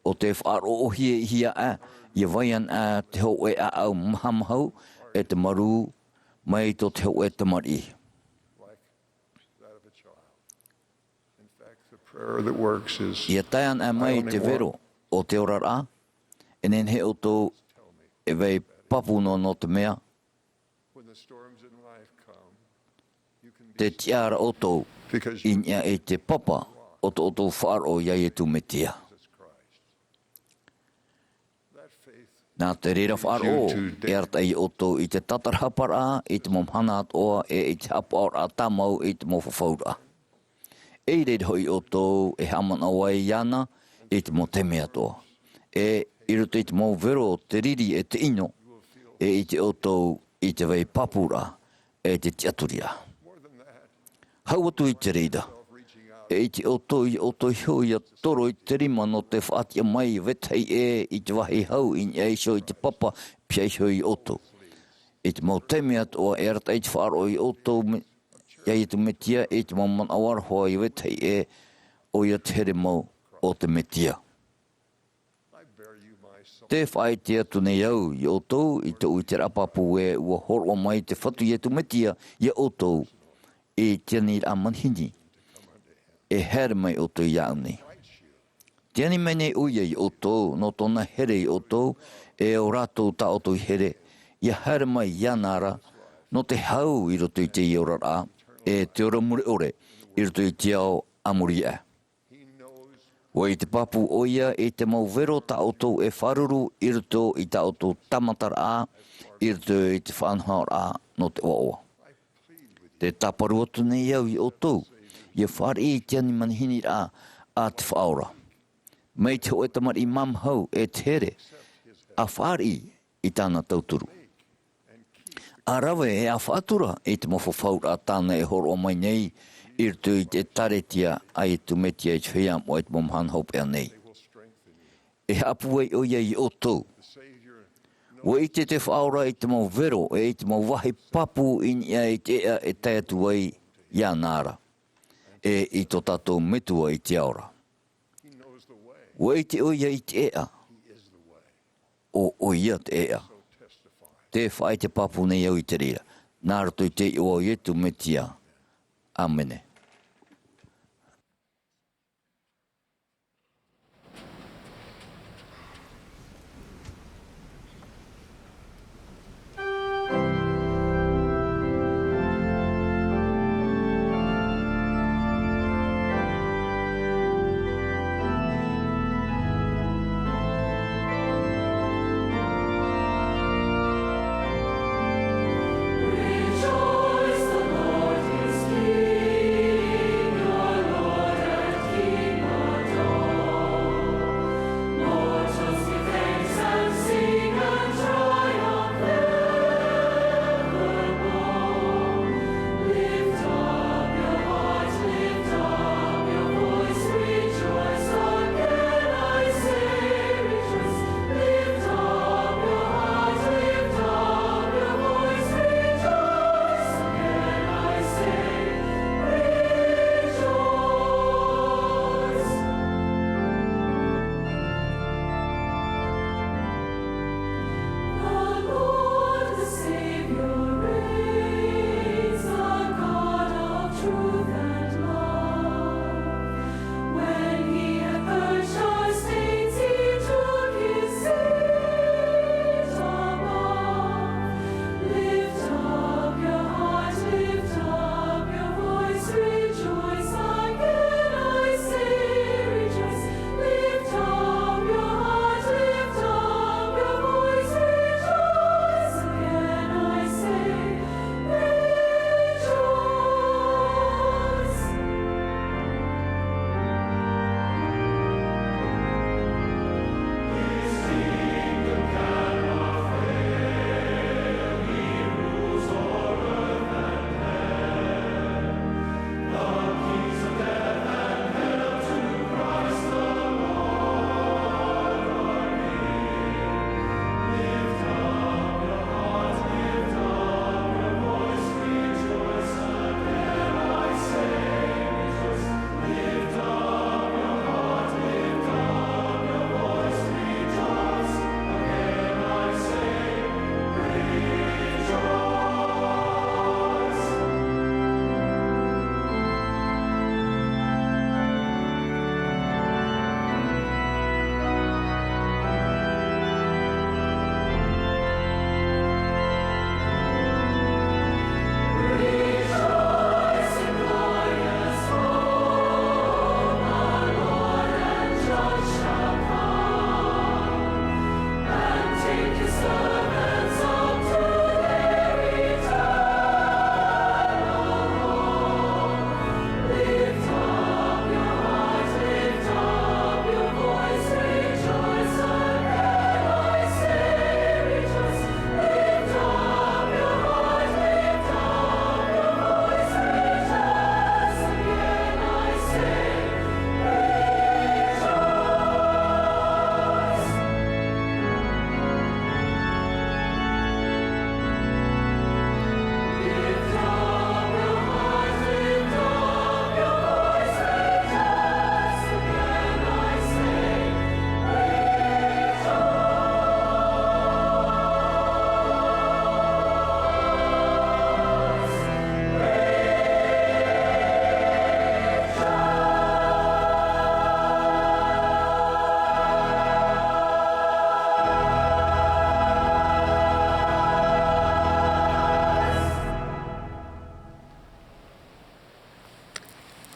ʻo tē faʻaroʻohia ʻihia ā, ia vai ana ā te hōʻē ʻāʻau mahamahau, e te marū, mai tō te hōʻē tamariʻi. Ia tae ana ā mai te vero o te oraraʻa, e nehenehe ʻoutou e vai pāpū noa nō te mea, tē tiʻa ra ʻoutou i niʻa i te papa o tō ʻoutou faʻaroʻo iā Iesu Mesia. Nā te reira faʻaroʻo, e arataʻi ia ʻoutou i te tātarahaparaʻa, i te mau mahana atoʻa, e i te haʻapaʻoraʻa tāmau i te mau fafauraʻa. E i reira hoʻi ʻoutou e haʻamanaʻo ai iāna i te mau taime atoʻa. E i roto i te mau vero, te riri, e te ʻino, e ʻite ʻoutou i te vai pāpūraʻa, e te tiʻaturiraʻa. Hau atu i te reira, e ʻite ʻoutou ia ʻoutou iho ia toro i te rima nō te faʻatiʻa mai ia vetahi ʻē i te vāhi hau i niʻa iho i te papa, pihaʻi iho ia ʻoutou. I te mau taime atoʻa e arataʻi te faʻaroʻo ia ʻoutou me-, iā Iesu Mesia, i te mau manaʻo aroha ia vetahi ʻē, ʻoia te here mau o te Mesia. Tē faʻaʻite atu nei au ia ʻoutou i tōʻu ʻiteraʻa pāpū ē, ʻua hōroʻa mai te Fatu Iesu Mesia ia ʻoutou i te aniraʻa manihini, e haere mai ʻoutou iāʻu nei. Tē ani mai nei ʻoia ia ʻoutou, nō tōna here ia ʻoutou, e ʻo rātou tā ʻoutou i here, ia haere mai iāna ra, nō te hau i roto i te oraraʻa, e te ora mure ʻore, i roto i te ao a muri aʻe. ʻUa ʻite pāpū ʻoia i te mau vero tā ʻoutou e fāruru i roto i tā ʻoutou tāmataraʻa, i roto i te faʻanahoraʻa nō te ʻoaʻoa. Tē tāparu atu nei au ia ʻoutou, ia fāriʻi i te ani manihiniraʻa a te Faʻaora. Mai te hōʻē tamariʻi māmahau e te here, ʻa fāriʻi i tāna tauturu. ʻA rave e ʻa faʻatura i te mau fafauraʻa tāna e hōroʻa mai nei i roto i te ʻĒkālesia a Iesu Mesia i te feiā moʻa i te mau mahana hopeʻa nei. E haʻapūai ʻoia ia ʻoutou. ʻUa ʻite te Faʻaora i te mau vero, e i te mau vāhi pāpū i niʻa i te ʻēʻa e tae atu ai iāna ra, e i tō tātou Metua i te ao ra. ʻUa ʻite ʻoia i te ʻēʻa. ʻO ʻoia te ʻēʻa. Tē faʻaʻite pāpū nei au i te reira. Nā roto i te iʻoa o Iesu Mesia. ʻĀmene.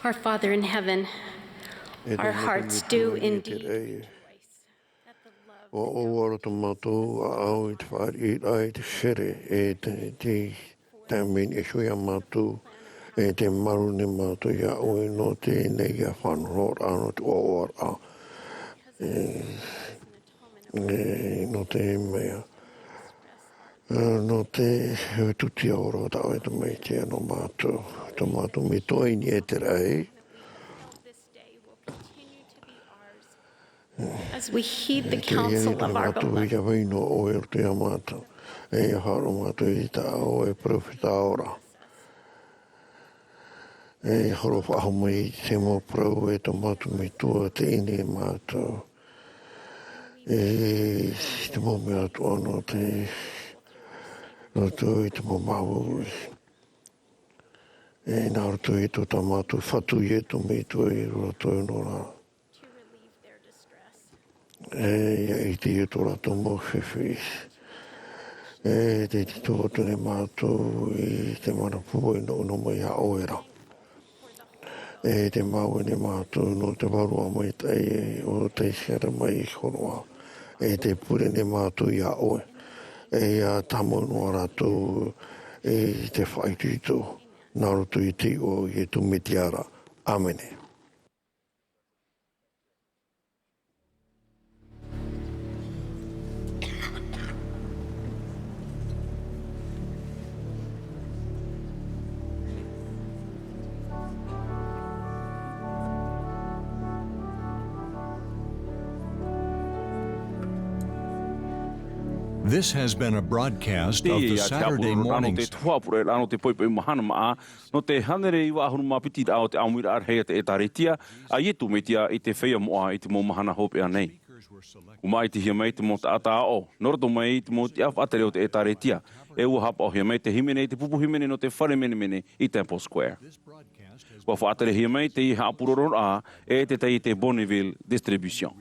Our Father in heaven, our hearts do indeed rejoice at the love that goes. ʻUa ʻōvaro tō mātou ʻāʻau i te fāriʻiraʻa, i te here, e te, te taime i niʻa iho ia mātou, e tē marū nei mātou ia ʻoe nō teie nei faʻanahoraʻa, nō te ʻoaʻoaraʻa. E, e, nō te mea, e, nō te tūtia ora tā ʻoe Tamaiti nō mātou, tō mātou metua i niʻa i te raʻi. As we heed the counsel of our beloved. E te ia nei tō mātou ia vai nō ʻoe i roto ia mātou, e ia haʻaroʻo mātou i tā ʻoe peropheta ora. E horo faʻahou mai i te mau parau e tō mātou Metua, teie nei mātou. E te mau mea atoʻa nō te roto i te mau māuiui. E nā roto i tō tā mātou Fatu Iesu Metua i roto i nō rā. E ia ʻite i tō rātou mau fifi. E te tito atu nei mātou i te mana pūai nō, nō mai iā ʻoe ra. E te mau nei mātou nō te vārua maitaʻi o te hara mai i horoʻa. E te pure nei mātou iā ʻoe. E ia tāmau noa rātou i te faʻaitoito. Nā roto i te iʻoa o Iesu Mesia ra. ʻĀmene. This has been a broadcast of the Saturday morning. Te tuhaʻa pure rā nō te poipoi mahana maʻa, nō te hānere iva ʻahuru mā piti rā o te ʻāmuiraʻa rahi a te ʻĒtārētia a Iesu Mesia i te feiā moʻa i te mau mahana hopeʻa nei. ʻUa māʻitihia mai te mau taʻata aʻo, nō roto mai i te mau tiʻa faʻatere o te ʻĒtārētia, e ʻua haʻapaʻohia mai te hīmene i te pupu hīmene nō te fare menemene i Temple Square. ʻUa faʻaterehia mai te haʻapurororaʻa e te taiete Bonneville Distribution.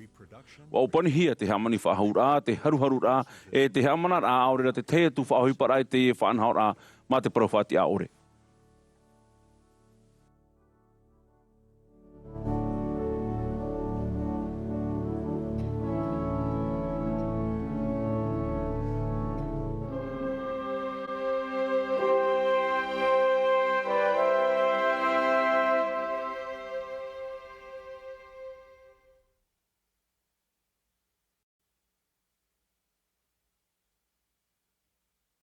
ʻUa ʻōpanihia te hāmani faʻahou ra, te haruharu ra, e te haʻamanaraʻa ʻaore rā te tahi atu faʻaʻohiparaʻa i te faʻanahoraʻa mā te parau faʻatiʻa ʻore.